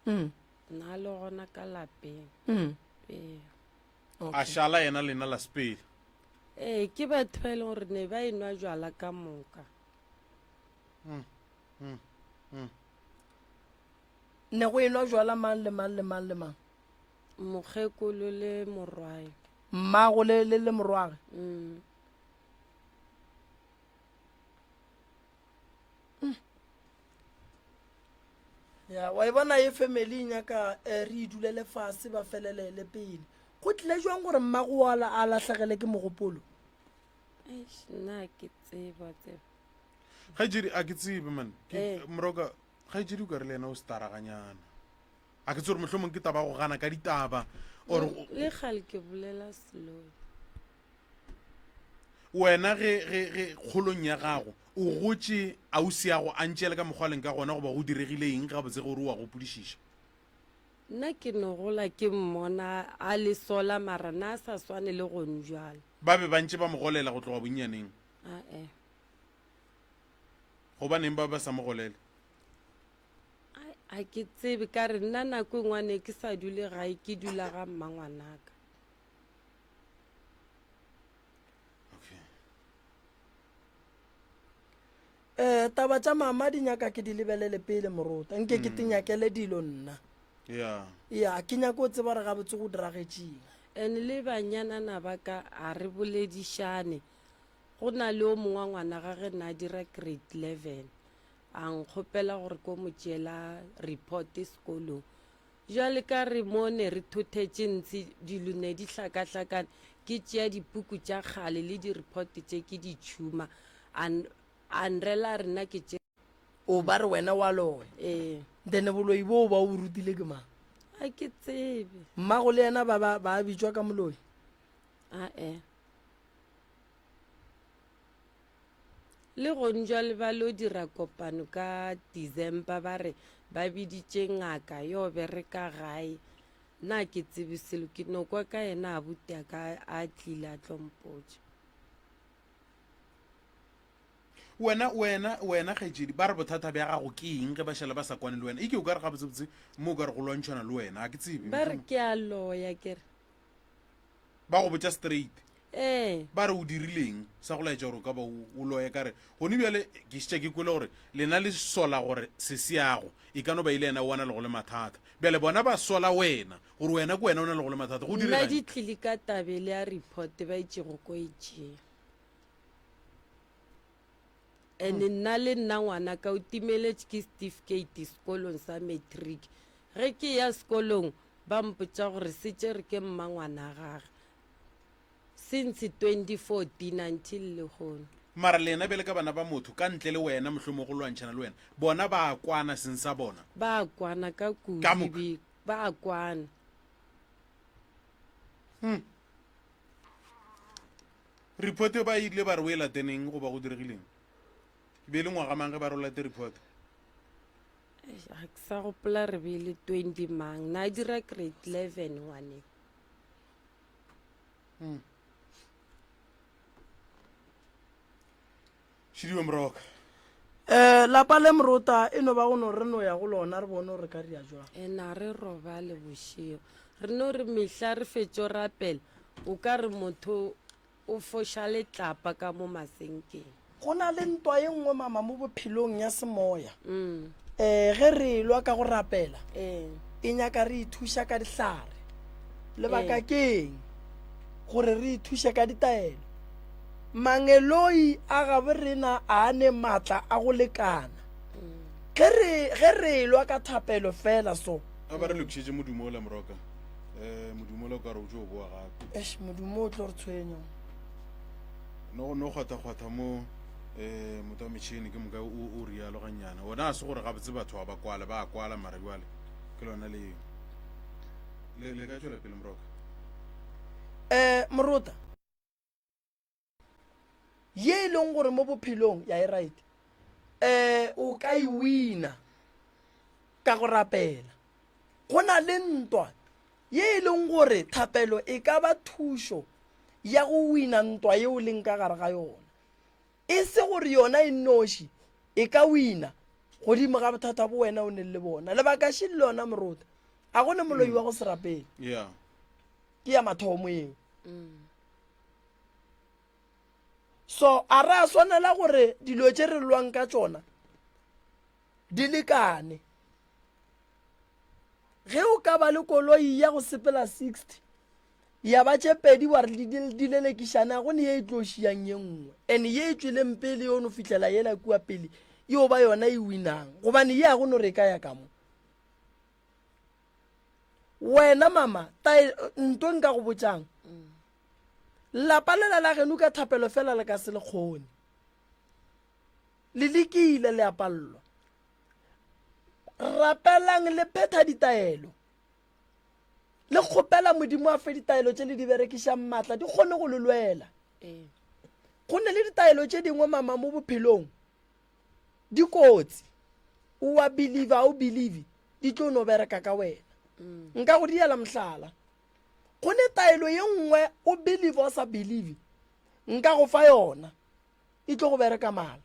Mm. Na le gona ka lapeng. Mm. Ee. A šala yena lena la sepele. Ee, ke batho ba e leng gore ne ba enwa jwala ka moka. Mm, mm, mm. Ne go enwa jwala mang le mang le mang le mang? Mokgekolo le morwae. Mmago le, le, le morwage? Mm. Mm. Ya, wa e bona ye family e nyaka eh, re e dulele fase ba felelele pele. Go tlile jwang gore mmago wa la- a lahlegele ke mogopolo? Eish, nna ha ke tsebe wa tseba. Kgaetšedi a ke tsebe man. Ke Eh. Moroka, kgaetšedi o ka re le yena o staraganyana. A ke tsebe gore mohlomong ke taba ya go gana ka ditaba or Le le kgale ke bolela slow. Wena ge ge ge kgolong ya gago o gotše ausi ya go a ntše le ka mokgwa a leng ka gona goba go diregile eng gabotse gore o a gopodišiša? Nna ke no gola ke mmona a le sola mara na a sa swane le gone bjalo. Ba be ba ntše ba mo golela go tloga bonnyaneng? Ae. Gobaneng ba be ba sa mo golele? Ai, a ke tsebe ka re nna nako e nngwe ne ke sa dule gae ke dula ga mmangwanaka. Um taba tša mama di nyaka ke di lebelele pele morota nke ke tinyakele dilo nna. Ya. Ya, ke nyako o tseba gore gabotse go diragetšeng. And le banyanana ba ka a re boledišane. Go na le o mongwe wa ngwana ga ge na dira grade 11 a nkgopela gore ko mo tšeela report sekolong. Jwale ka re mo ne re thothetše ntshi dilo ne di hlakahlakane ke tšea dipuku tša kgale le di-report tše ke di tšhuma a a nrela a re nna ke tše O ba re wena wa loya. Ee. Then boloi boo ba o bo rutile ke mang? A ke tsebe. Mmago le yena ba ba ba bitšwa ka moloi? Ae. Le gone jwale ba lo dira kopano ka December ba re ba biditše ngaka yo bereka gae. Nna ke tsebe selo ke no kwa ka yena abuti a ka a tlile a tlo mpotša. Wena, wena, wena kgaetšedi, ba re bothata bja gago ke eng ge ba šala ba sa kwane le wena? Eke o ka re gabotsebotse mo o ka re go lwantšhana le wena, ga ke tsebe. Ba re ke a loya ke re. Ba go botša straight. Ee. Ba re o dirileng sa go laetša gore o ka ba o loya ka re gone bjale ke šetše ke kwele gore lena le sola gore sesiago e ka no ba e le yena o a na lego le mathata. Bjale bona ba sola wena gore wena ke wena o na lego le mathata. Go Nna direga'ng? di tlile ka tabele ya report ba itšego ko e tšea. And nna le nna ngwana ka o timeletše ke certificate sekolong sa matric. Ge ke ya sekolong ba mpotša gore se tšere ke mmangwana gage since 2014 until lehono. Mara lena bjale ka bana ba motho, ka ntle le wena mohlomong go lwantšhana le wena, bona ba a kwana seng sa bona? Ba a kwana ka kudu Ka moka? ebile ba a kwana. Hmm. Report eo ba ile ba re o e late neng goba go diregileng? E be e le ngwaga mang ge ba re o late report? Eish, ga ke sa gopola re be e le 20 mang na dira grade 11 ngwaneng. Hmm. Šidiwe Moroka. Um lapa le morota e no ba go no re no ya go lona re bone gore re ka ria jwang. Ena re robale bošego re no re mehla re fetšo rapela o ka re motho o foša letlapa ka mo masenkeng. Go na le ntwa ye nngwe mama mo bophelong ya semoya. Um ge re elwa ka go rapela e nyaka re ithuša ka dihlare. Lebaka ke eng? Gore re ithuše ka ditaelo. Mangeloi a gabo rena a ne maatla a go lekana. Ge re ge re elwa ka thapelo fela so. A ba re lokišetše modumo ola moroka. Um modumo ola o ka re o tšo boa gape. Eish modumo o tlo re tshwenya. No no kgwatha-kgwatha mo um motho wa metšhini ke moka o o rialo gannyane. Ona a se gore gabotse batho ga ba kwale, ba a kwala mara bjale ke lona leo. Le le ka tšwela pele moroka. Um morota. Ye e leng gore mo bophelong ya e right um o ka e wina ka go rapela. Go na le ntwa ye e leng gore thapelo e ka ba thušo ya go wina ntwa ye o leng ka gare ga yona. E se gore yona e nnoši e ka wina godimo ga bothata bo wena o neng le bona. Lebaka še le lona morota, a go ne moloi wa go se rapele. Yeah. Ke ya mathomo eo. So a re a swanela gore dilo tše re lwang ka tšona di lekane. Ge o ka ba le koloi ya go sepela 60 ya ba tše pedi wa re di lelekišane a go ne ye e tlo šiang ye nngwe and ye e tšweleng pele yo no fihlela yela kua pele yo ba yona e winang gobane ye a go no re e ka ya ka mo. Wena mama tae nto nka go botšang lapa lela la geno ka thapelo fela le ka se le kgone le lekile le apallwa rapelang le phetha ditaelo le kgopela modimo a fe ditaelo tše le di berekišang maatla di kgone go le lwela go ne le ditaelo tše dingwe mama mo bophelong di kotsi o wa believe a o believe di tlo no bereka ka wena. Nka go diela mohlala. Go ne taelo ye nngwe o believe o sa believe, nka go fa yona e tlo go bereka mala.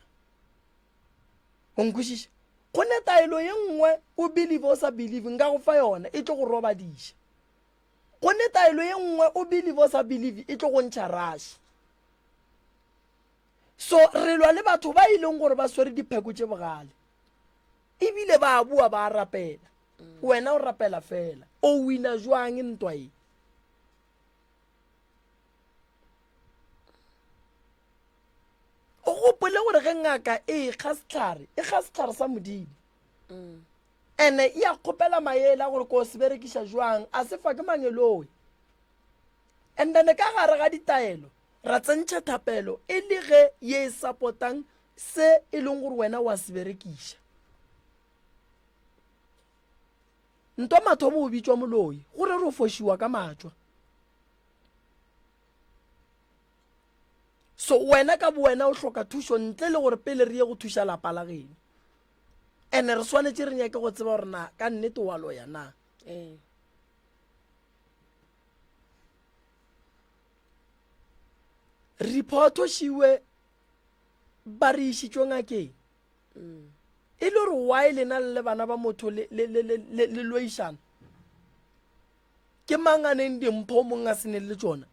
O nkwešiša? Go ne taelo ye nngwe o believe o sa believe, nka go fa yona e tlo go robadiša. Go ne taelo ye nngwe o believe o sa believe e tlo go ntšha rush. So re lwa le batho ba e leng gore ba swere dipheko tše bogale ebile ba boa ba rapela. Wena o rapela fela. O wina jwang ntwa e? O gopole gore ge ngaka e kga sehlare, e kga sehlare sa Modimo. Ene e a kgopela maele a gore ko se berekiša jwang, a se fa ke mangeloi. And then ka gare ga ditaelo ra tsentšha thapelo e le ge ye e supportang se e leng gore wena wa se berekiša. Ntwa mathomo o bitšwa moloi, go re re o fošiwa ka matšwa. So wena ka bowena o hloka thušo ntle le gore pele re ye go thuša lapa la geno. Ene re swanetše re nyake go tseba gore na ka nnete wa loya na. Ee. Report-o šiwe ba re išitšwe ngakeng. Mm. E le gore why lena le le bana ba motho le le le le le loišana? Ke mang a neng dimpho mong a se neng le tšona?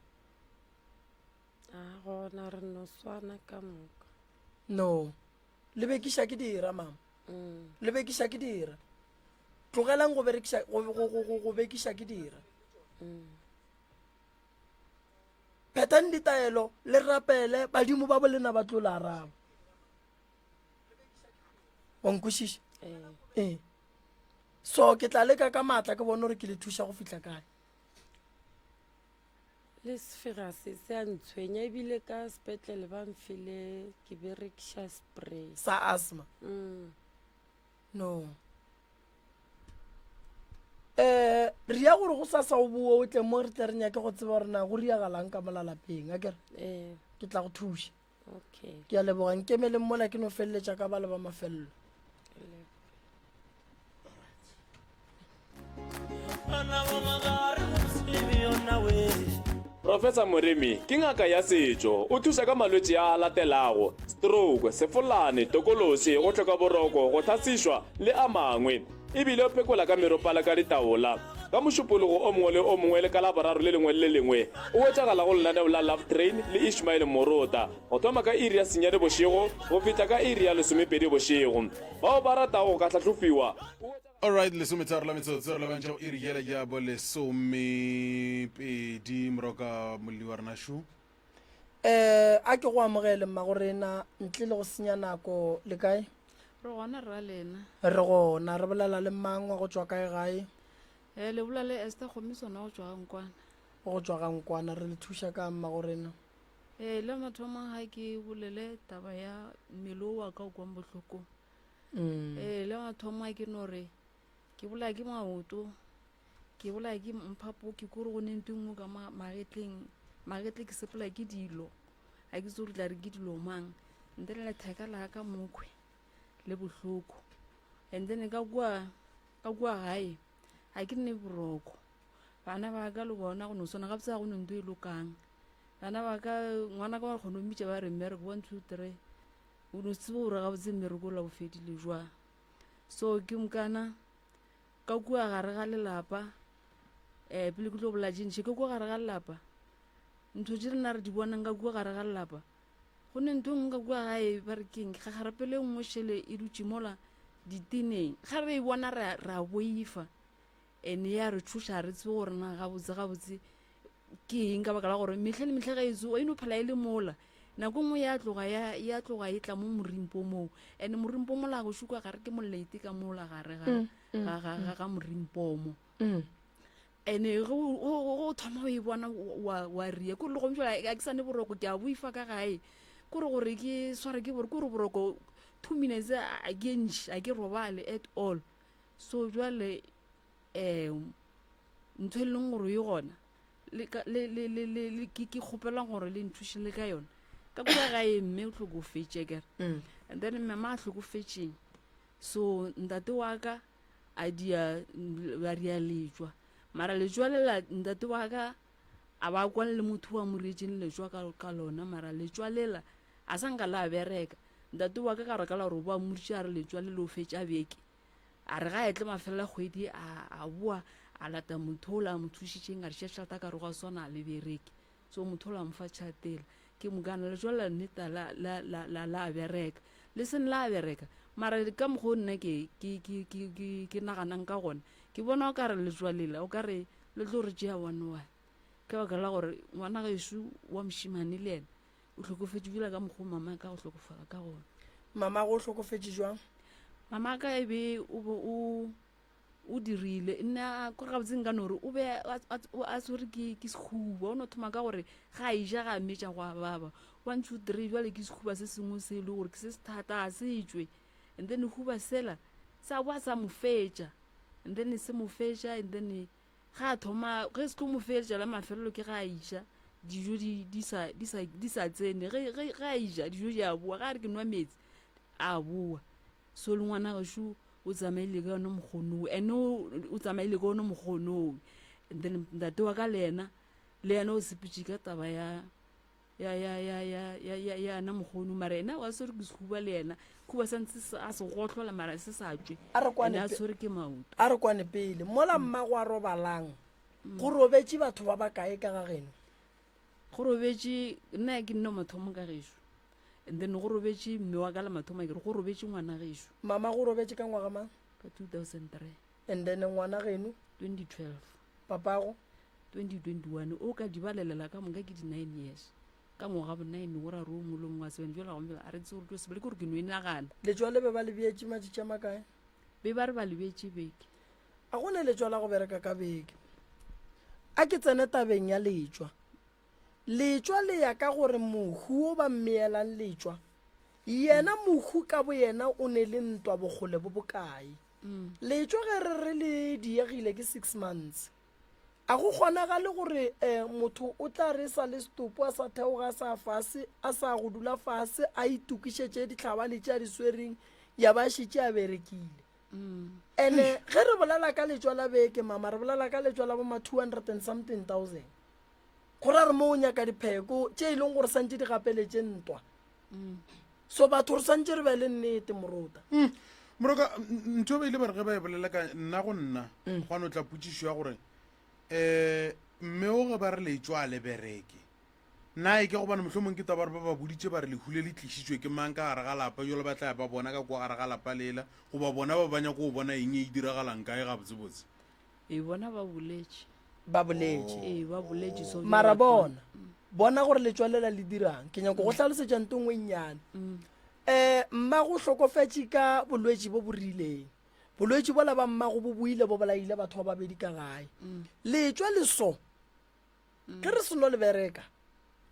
A gona re no swana ka moka. No. Le bekiša ke dira mama. Mm. Le bekiša ke dira. Tlogelang go berekiša go go go go bekiša ke dira. Mm. Phethang ditaelo le rapele badimo ba bolena ba tlo la araba. Wa nkwešiša? Ee. So ke tla leka ka maatla ke bone gore ke le thuša go fihla kae. Le sefega se se a ntshwenya ebile ka sepetlele ba mfile ke berekiša spray. Sa asthma? Mm. No. Eh, re ya gore go sasa o boe o tle mo re tle re nyake go tseba gore na go riagalang ka mola lapeng, a kere? Eh. Ke tla go thuša. Okay. Ke a leboga nkemeleng mola ke no feleletša ka ba le ba mafelelo. Professor Moremi ke ngaka ya setšo. O thuša ka malwetši a a latelago, stroke, sefolane, tokološi, go hloka boroko, go hlasišwa le a mangwe. E bile o phekola ka meropala ka ditaola. Ka Mošupologo o mongwe le o mongwe le ka Laboraro le lengwe le le lengwe o hwetšagala go lenaneo la Love Train le Ishmael Morota go thoma ka iri ya senyane bošego go fihla ka iri ya lesomepedi bošego. Bao ba ratago go ka hlahlofiwa o Alright, lesometharo la metsotso re lebantšha go iri yela ya bo lesomepedi moroka molli wa rena šu. Eh, a ke go amogele mmagorena ntle le go senya nako le kae? Re gona rra lena. Re gona, re bolela le mang wa go tšwa kae gae? Eh, le bolela le Esther Kgomisona go tšwa ga Nkwana. Go tšwa ga Nkwana, re le thuša ka mmagorena. Eh, le mathomo ga ke bolele taba ya mmele o wa ka o kwang bohloko. Mm. Eh, le mathomo ke no re ke bolaya ke maoto ke bolaya ke mphapo ke kore go nentwe nngwe ka magetleng magetle ke sepela ke dilo ga ke tse gore tla re ke dilo mang nte le letheka la ka mokhwe le bohloko and then ka kua ka kua gae ga ke nne boroko bana ba ka le bona go no swana gabotse ga go ne ntho e lokang bana ba ka ngwana ka ba kgone go mmitša ba re mmereko one two three O no tsebe gore gabotse mmereko la o fedile jwang. So ke mokana ka kua gare ga lelapa um pele ke tlo bola tše ntši ka kua gare ga lelapa ntho tše rena re di bonang ka kua gare ga lelapa go ne ntho e nngwe ka kua gae ba re keng gagarapele e nngwe šele e dutše mola diteneng ga re e bona re a boifa Ene ya re tšhoša ga re tsebe gore na gabotse gabotse ke eng ka baka la gore mehle le mehle ga e tsoga e no phela e le mola nako nngwe ya tloga ya ya tloga e tla mo morimpo moo and morimpo mola go šukwa gare ke molete ka mola gare ga mm, mm, ga ga ga, ga morimpo mo mm. ene go go thoma o e bona wa wa ria kore le gomjwa a ke sane boroko ke a boifa ka gae kore gore ke sware ke boroko kore boroko 2 minutes a ke ntši a ke robale at all So jwale um ntho e leng gore e gona ke kgopela gore le nthuše le ka yone ka kua gae mme o tlhokofetše kere mm. and then mama a tlhokofetšeng so ntate wa ka a dia ba ria letšwa mara letšwa lela ntate wa ka a ba kwane le motho wa mo reetseng letšwa ka, ka lona mara letšwa lela a sa nka la bereka ntate wa ka ka re ka la gore ba mmoditše a re letšwa le le o fetša beke a re ga etle mafelela kgwedi a, a boa a lata motho ola a mo thušitšeng a re tšhelete ka re go a swana a le bereke so motho ola a mo fa tšhelete ke mokana letšwa la nneta la, la, la, la, la bereka le seng la bereka mara ka mokgwa o nna ke, ke, ke, ke, ke, ke naganang ka gona ke bona o ka re letšwa lela o ka re le tlo re tšea one one ka baka la gore ngwana gešo wa mošemane le ena o hlokofetše fela ka mokgwa mama ka go hlokofala ka gona. Mama go hlokofetše jwang? Mama ka e be o be o o dirile nna kore gabotse nka no re o be a tshwere ke ke sekhuba o no thoma ka gore ga a ija ga a metša go a baba one two three jwale ke sekhuba se sengwe se e le gore ke se se thata ga se tšwe and then huba sela sa boa sa mo fetša and then se mo fetša and then Ga a thoma, ge se tlo mo feletša la mafelelo ke ga a iša dijo di, di sa, di sa, di sa tsene. Ge, ge, ge a iša dijo di a boa, ga a re ke nwa meetse a boa. So le ngwana gešo o tsamaile ka yone mokgonoo, ene o, o tsamaile ka one mokgonoo. And then ntate wa ka le yena, le yena o sepetše ka taba ya ya ya ya ya ya ya ya na mokgono mara ena wa swere ke sehuba le yena khuba sa ntse a se gohlola mara se sa tšwe A re kwane ene a pe- swere ke maoto a re kwane pele mola mmago a robalang go robetše batho ba bakae ka ga geno go robetše nna ke nna mathomo ka gešo and then go robetše mme wa ka la mathomo ke re go robetše ngwana gešo mama go robetše ka ngwaga mang ka 2003 and then ngwana geno 2012 papago 2021 o ka di balelela ka moka ke di nine years ka ngwaga bo nine go ra re o mongwe le mongwe wa seven jala gomme a re tse gore tlo sebele ke gore ke no e nagana letšwa le be ba le beetše matšatši a makae be ba re ba le beetše beke a go ne letšwa la go bereka ka beke a ke tsene tabeng ya letšwa letšwa le ya ka gore mohu o ba mmeelang letšwa yena mohu ka boyena o ne le ntwa bokgole bo bokae mm. letšwa ge re re le diegile ke six months A go kgonagale gore um motho o tla re sa le setopo a sa theoga a sa fase a sa go dula fase a itokišetše dihlabane tše a di swereng ya ba šetše a berekile. Ene ge re bolela ka letšwa la beke mama re bolela ka letšwa la bo ma 200 and something thousand. Go ra re mo o nyaka dipheko tše e leng gore santše di gapeletše ntwa. So batho re swantše re be le nnete morota. Mm. Moroka ntho ba ile ba re ge ba e bolela ka nna go nna mm. gwa no tla potšišo ya gore um mme o ge ba re letšwa a le bereke na e ke gobane mohlomong ke taba gore ba ba boditše ba re lehu le le tlišitšwe ke mang ka gare ga lapa jalo ba tla ya ba bona ka kwa gare ga lapa lela goba bona ba ba nyako go bona eng e diragalang kae gabotsebotse Ee, bona ba boletše. Ba boletše. Ee, ba boletše. So Mara bona, bona gore letšwa lela le dirang. Ke nyako go hlalosetša nto nngwe e nnyane. Um mmago o hlokofetše ka bolwetši bo bo rileng. Bolwetši bola ba mmago bo boile bo bolaile batho ba babedi ka gae. Letšwa le so, ge re seno le bereka,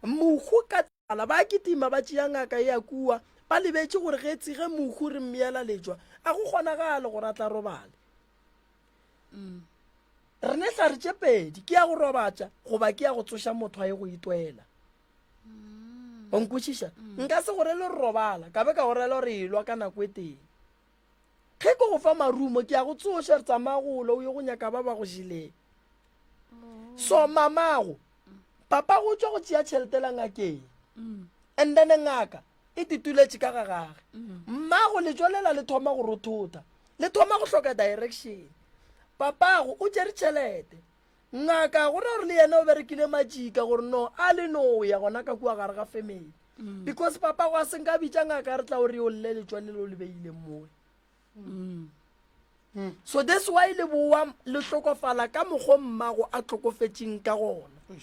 mohu ka tsala ba kitima ba tšea ngaka e ya kua, ba lebetše gore ge tsi ge mohu re mmeela letšwa, a go kgonagale gore a tla robale. Mm. Re ne hlare tše pedi, ke ya go robatša goba ke ya go tsoša motho a ye go itwela. Mm. O nkwešiša? Mm. Nka se go rele robala, ka be ka go rela gore elwa ka nako e tee. Ge ke go fa marumo, ke ya go tsoša re tsamaya go lo o ye go nyaka ba ba go jeleng. Oh. So mamago, papa go tšwa go tšea tšhelete la ngakeng. And then ngaka e tituletše ka ga gage. Mmago letšwa lela le thoma go rothotha, le thoma go hloka direction. Papago o tšere tšhelete. Ngaka go ra gore le yena o berekile majika gore no a le no ya gona ka kua gare ga family. Mm. Because papago a se nka bitša ngaka re tla o re o lle letšwa le lo le beileng moe. Mm. Mm. So that's why le boa le hlokofala ka mokgo mmago a hlokofetšeng ka gona.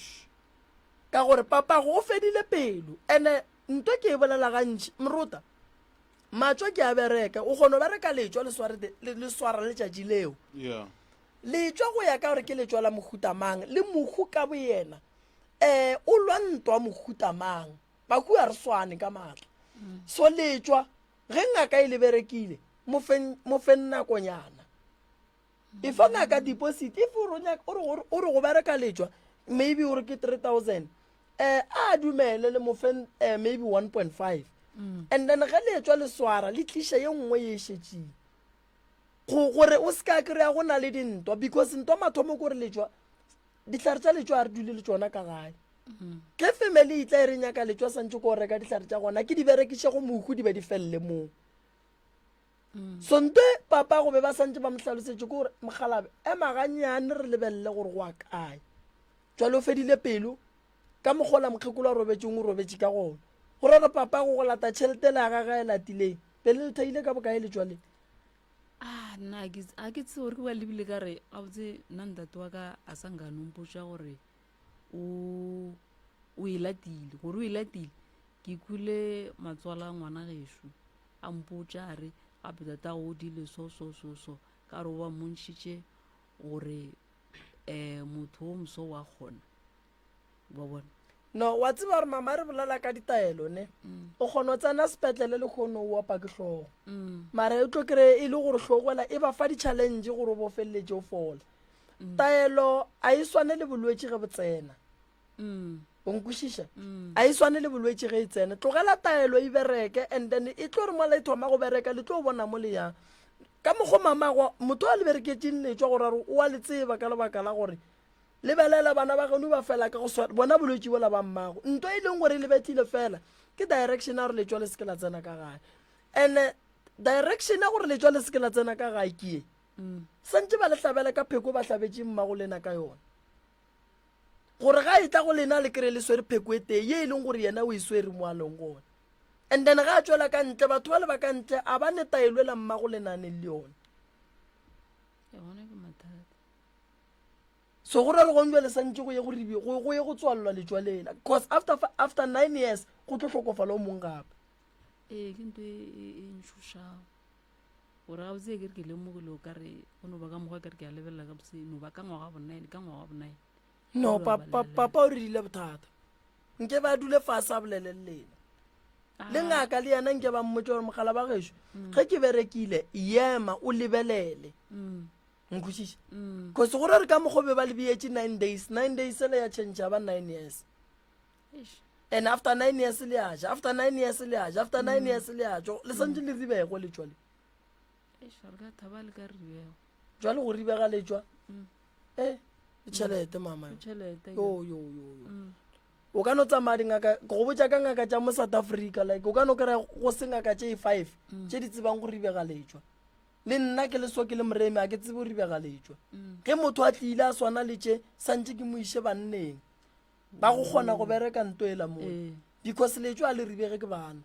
Ka gore papago o fedile pelo. Ene Nto ke e bolela gantši, Mrota, matšwa ke a bereka, o kgona go bereka letšwa le sware, le, le swara letšatši leo. Yeah. Letšwa go ya ka gore ke letšwa la mohuta mang, le mohu ka boyena, eh, o lwa ntwa mohuta mang. Bahu ga re swane ka maatla. So letšwa, ge ngaka e le berekile, mo feng, mo feng nakonyana. E fa ngaka deposit, if o re o nyaka, o re, o re go bereka letšwa, maybe o re ke 3000, eh a dumele le mo fe eh, maybe 1.5 mm. and then ge le etswa le swara le tliša ye nngwe ye e šetšeng. Go gore o se ka kry-a go na le dintwa because ntwa mathomo ko re letšwa dihlare tša letšwa a re dule le tšona ka gae. Ge family e tla e re nyaka letšwa santše ko reka dihlare tša gona ke di berekiše go mohu di be di felele moo. So nte papa go be ba santše ba mo hlalosetše ke gore mokgalabe ema gannyane re lebelele gore go a kae. Jwale o fedile pelo ka mokgola mokgekolo a robetšeng o robetše ka gona. Go ra gore papa go go lata tšhelete le ya gage a e latileng pele le thaile ka bokae letšwa le? Ah, nna a ke a ke tsebe gore ke ba lebile ka re gabotse nna ntate wa ka a sa nka no mpotša gore o o e latile gore o e latile ke kwile matswala ngwana gešo a mpotša a re gape tatago o dile so so so so ka re o ba mmontšhitše gore um motho o moso wa kgona wa bona no wa tseba gore mama re bolela ka ditaelo ne mm. o kgona go tsena sepetlele le kgone o opa ke hlogo mm. mara e tlo kry e le gore hlogoela e ba fa di-challenge gore o bo feleletše o fola mm. taelo a e swane le bolwetši ge bo tsena o nkwešiša a e swane le bolwetši ge e tsena tlogela taelo e bereke and then e tlo re mola e thoma go bereka le tlo bona mo le yang ka mokgo mamago motho a le bereketseng letswa gore a re o a le tseba ka lebaka la gore Lebelela, bana ba geno ba fela ka go swana, bona bolwetši bola ba mmago. Nto e leng gore e lebethile fela ke direction ya gore letšwa le seke la tsena ka gae. And-e direction ya gore letšwa le seke la tsena ka gae ke ye. Mm. Santše ba le hlabela ka pheko ba hlabetše mmago lena ka yona. Gore ga e tla go lena le kry le swere pheko e tee ye e leng gore yena o e swere mo a leng gona. And then ga a tšwela ka ntle, batho ba le ba ka ntle a ba ne taelo e la mmago lenaneng le yone. Yona ke mathata. So go ra re gong jwale santše go ye go ribi go go ye go tswalelwa letšwa lela cause after after 9 years go tlo hlokofala o mong gape. Ee ke nto e e, e nšošago gore gabotse ke re ke lemogile o ka re go no ba ka mokgwa ke re ke a lebelela gabotse no ba ka ngwaga bo-nine ka ngwaga bo-nine No pa, pa, papa o rile bothata nke ba dule fase a bolele le lena le ah. ngaka le yena nke ba mmotse gore mogala ba gešo mm. ge ke berekile yema o lebelele mm. nkwešiše mm. cause go re ka mokgwa be ba le beetše nine days nine days sele ya change ba nine years and after nine years le a ja after nine years le a ja after nine mm. years le a ja le santse le ribego le tswa le jwale go ribega le tswa mm. e ke tšhelete mama yo yo yo yo o ka no tsamaya dingaka go botša ka ngaka tša mo south africa like o ka no kry-a go se ngaka tše five tše di tsebang go ribega letswa Le nna ke le so ke le moremi a ke tsebe go ribega letšwa. Mm. Ge motho a tlile a swana le tše santše ke mo iše banneng ba go kgona go bereka nto ela mo. Eh. Because letšwa a le ribege ke bana.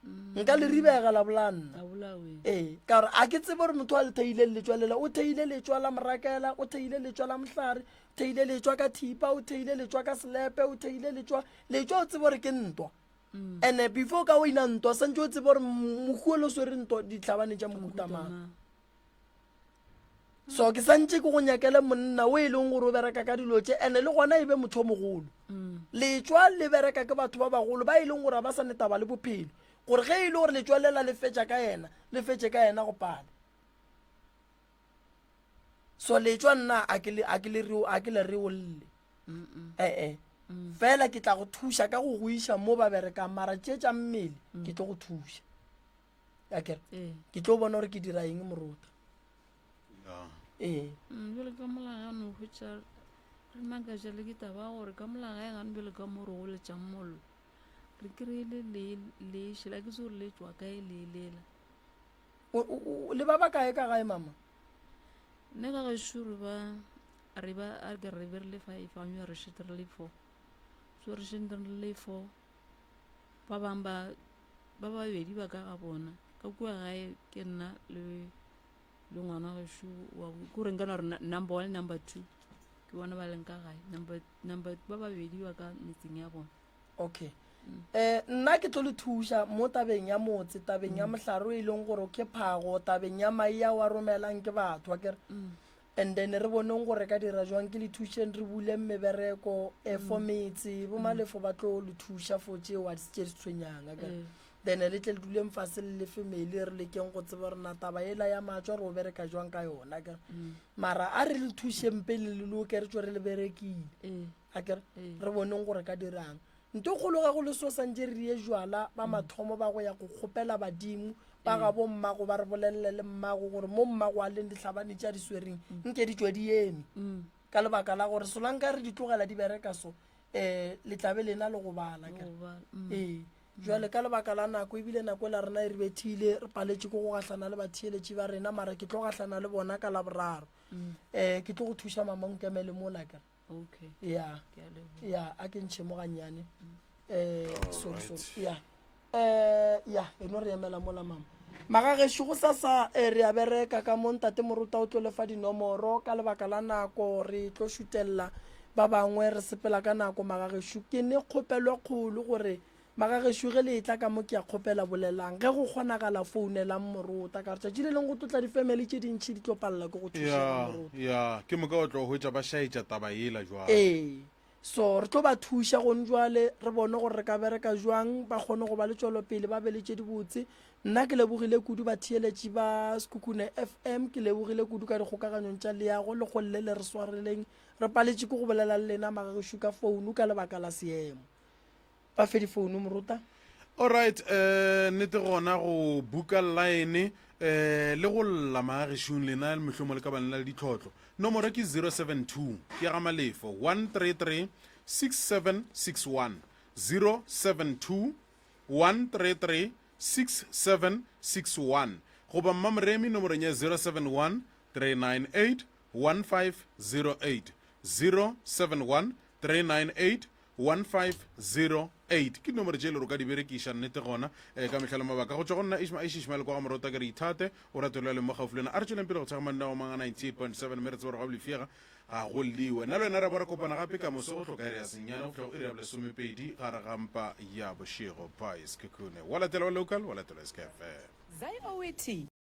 Mm. Nka le ribega la bolaya nna. Ee, ka gore a ke tsebe gore motho a le theile letšwa lela o theile letšwa la morakela, o theile letšwa la mohlare, o theile letšwa ka thipa, o theile letšwa ka selepe, o theile letšwa letšwa o tsebe gore ke ntwa. Mm. And eh, before ka o ina ntwa santse o tsebe gore mohu o swere ntwa ditlhabane tša mohutamang so ke santse ke go nyakele monna o e leng gore o bereka ka dilo tše and le gona e be motho o mogolo mm. letšwa le bereka ke batho ba bagolo ba e leng gore ba sa netaba le bophelo gore ge e le gore letšwa lela le fetša ka yena le fetše ka yena go pala so letšwa nna a ke le a ke le re a ke le re o lle ee mm. fela ke tla go thuša ka go go iša mo ba berekang mara tše tša mmele mm. ke tlo go thuša akere ee. ke tlo bona gore ke dira eng morota ee mm, jale ka molagano hwetša re makaša le ke taba gore ka molagae gane bjale ka mo re goletšang mollo re kry-ile leešela ke se gore le tšwa kae leelela le ba ba kae ka gae mama nna ka gešo re ba re ba a ke re be re le five a nywa re šete re le four so re šete re le four ba bangwe ba ba babedi ba ka ga bona ka kua gae ke nna le le ngwana gešo wa ko reng ka gore number one le number two ke bona ba leng ka gae number number ba babedi ba ka metseng ya bona okay eh nna ke tlo le thuša mo tabeng ya motse tabeng ya mohlare o e leng gore ke phago tabeng ya mai a wa romelang ke batho akere and then re boneng gore ka dira jwang ke le thušeng re buleng mebereko e for metse bo malefo ba tlo le thuša for tšeo a tše di tshwenyang akere then le tle le duleng fase le lefe mele re lekeng go tseba gore na taba ela ya matswa re o bereka jwang ka yona akere mara a re le thušeng pele le loke re tswe re le berekile a kere re boneng gore ka dirang nto kgolo ga go le so santse re ye jwala ba mathomo ba go ya go kgopela badimo. Ba gabo mmago ba re bolelele le mmago gore mo mmago a leng dihlabane tša di swereng nke di tšwe di eme. Ka lebaka la gore solanka re di tlogela di bereka so, um le tla be lena le go bala akere. Ee. Jwale ka lebaka la nako, ebile nako ela rena e re bethile, re paletše ke go gahlana le batheeletši ba rena, mara ke tlo gahlana le bona ka Laboraro. Um ke tlo go thuša mama o nkemele mola akere. Okay. Ya. Ke a leboga. Ya, a ke ntšhe mo gannyane. Eh, sorry, sorry. Ya. Eh, ya, e no re emela mola mama. Magagešo go sasa eh, re a bereka ka mo ntate Moruta o tlo lefa dinomoro ka lebaka la nako re tlo šutella ba bangwe re sepela ka nako magagešo ke ne kgopelo e kgolo gore Magagešo ge le etla ka mo ke a kgopela bolelang ge go kgonagala founelang Morota ka gore tšatši le leng go tlo tla difamily tše dintši di tlo palela ke go thušega Ya, Morota. ya, ke moka o tlo hwetša ba šaetša taba yela jwale. Ee. So re tlo ba thuša gone jwale re bone gore re ka bereka jwang ba kgone go ba le tšwelopele ba be le tše dibotse. Nna ke lebogile kudu batheeletši ba Sekhukhune FM ke lebogile kudu ka dikgokaganyong tša leago le kgolle le re swareleng re paletše ke go bolela le lena magagešo ka founu ka lebaka la seemo. Ba fe difounu Moruta. Alright, eh nnete gona go buka line eh le go lla maagešong lena mehlomo le ka bana le ditlhotlo. Nomoro ke 072 ke ya ga Malefo 133 6761 072 133 6761 goba Mmamoremi nomorong ya 071 398 1508 071 398 1508 ke dinomoro tše e le gore o ka di berekiša nnete gona um ka mehla le mabaka go tšwa go nna ishma aish ishmael kwa ga morota ke re ithate o rate le mo gaufi le wena a re tšweleng pele go tshega mananeo a mang a 98.7 mme re tsebe gore ga bolefega ga go lliwe nna le wena re bo re kopana gape ka moso go hloka iri ya senyane go fihla go iri ya bolesomepedi gare ga mpa ya bošego bye sekhukhune wa latela wa local wa latela skfm Zai OET.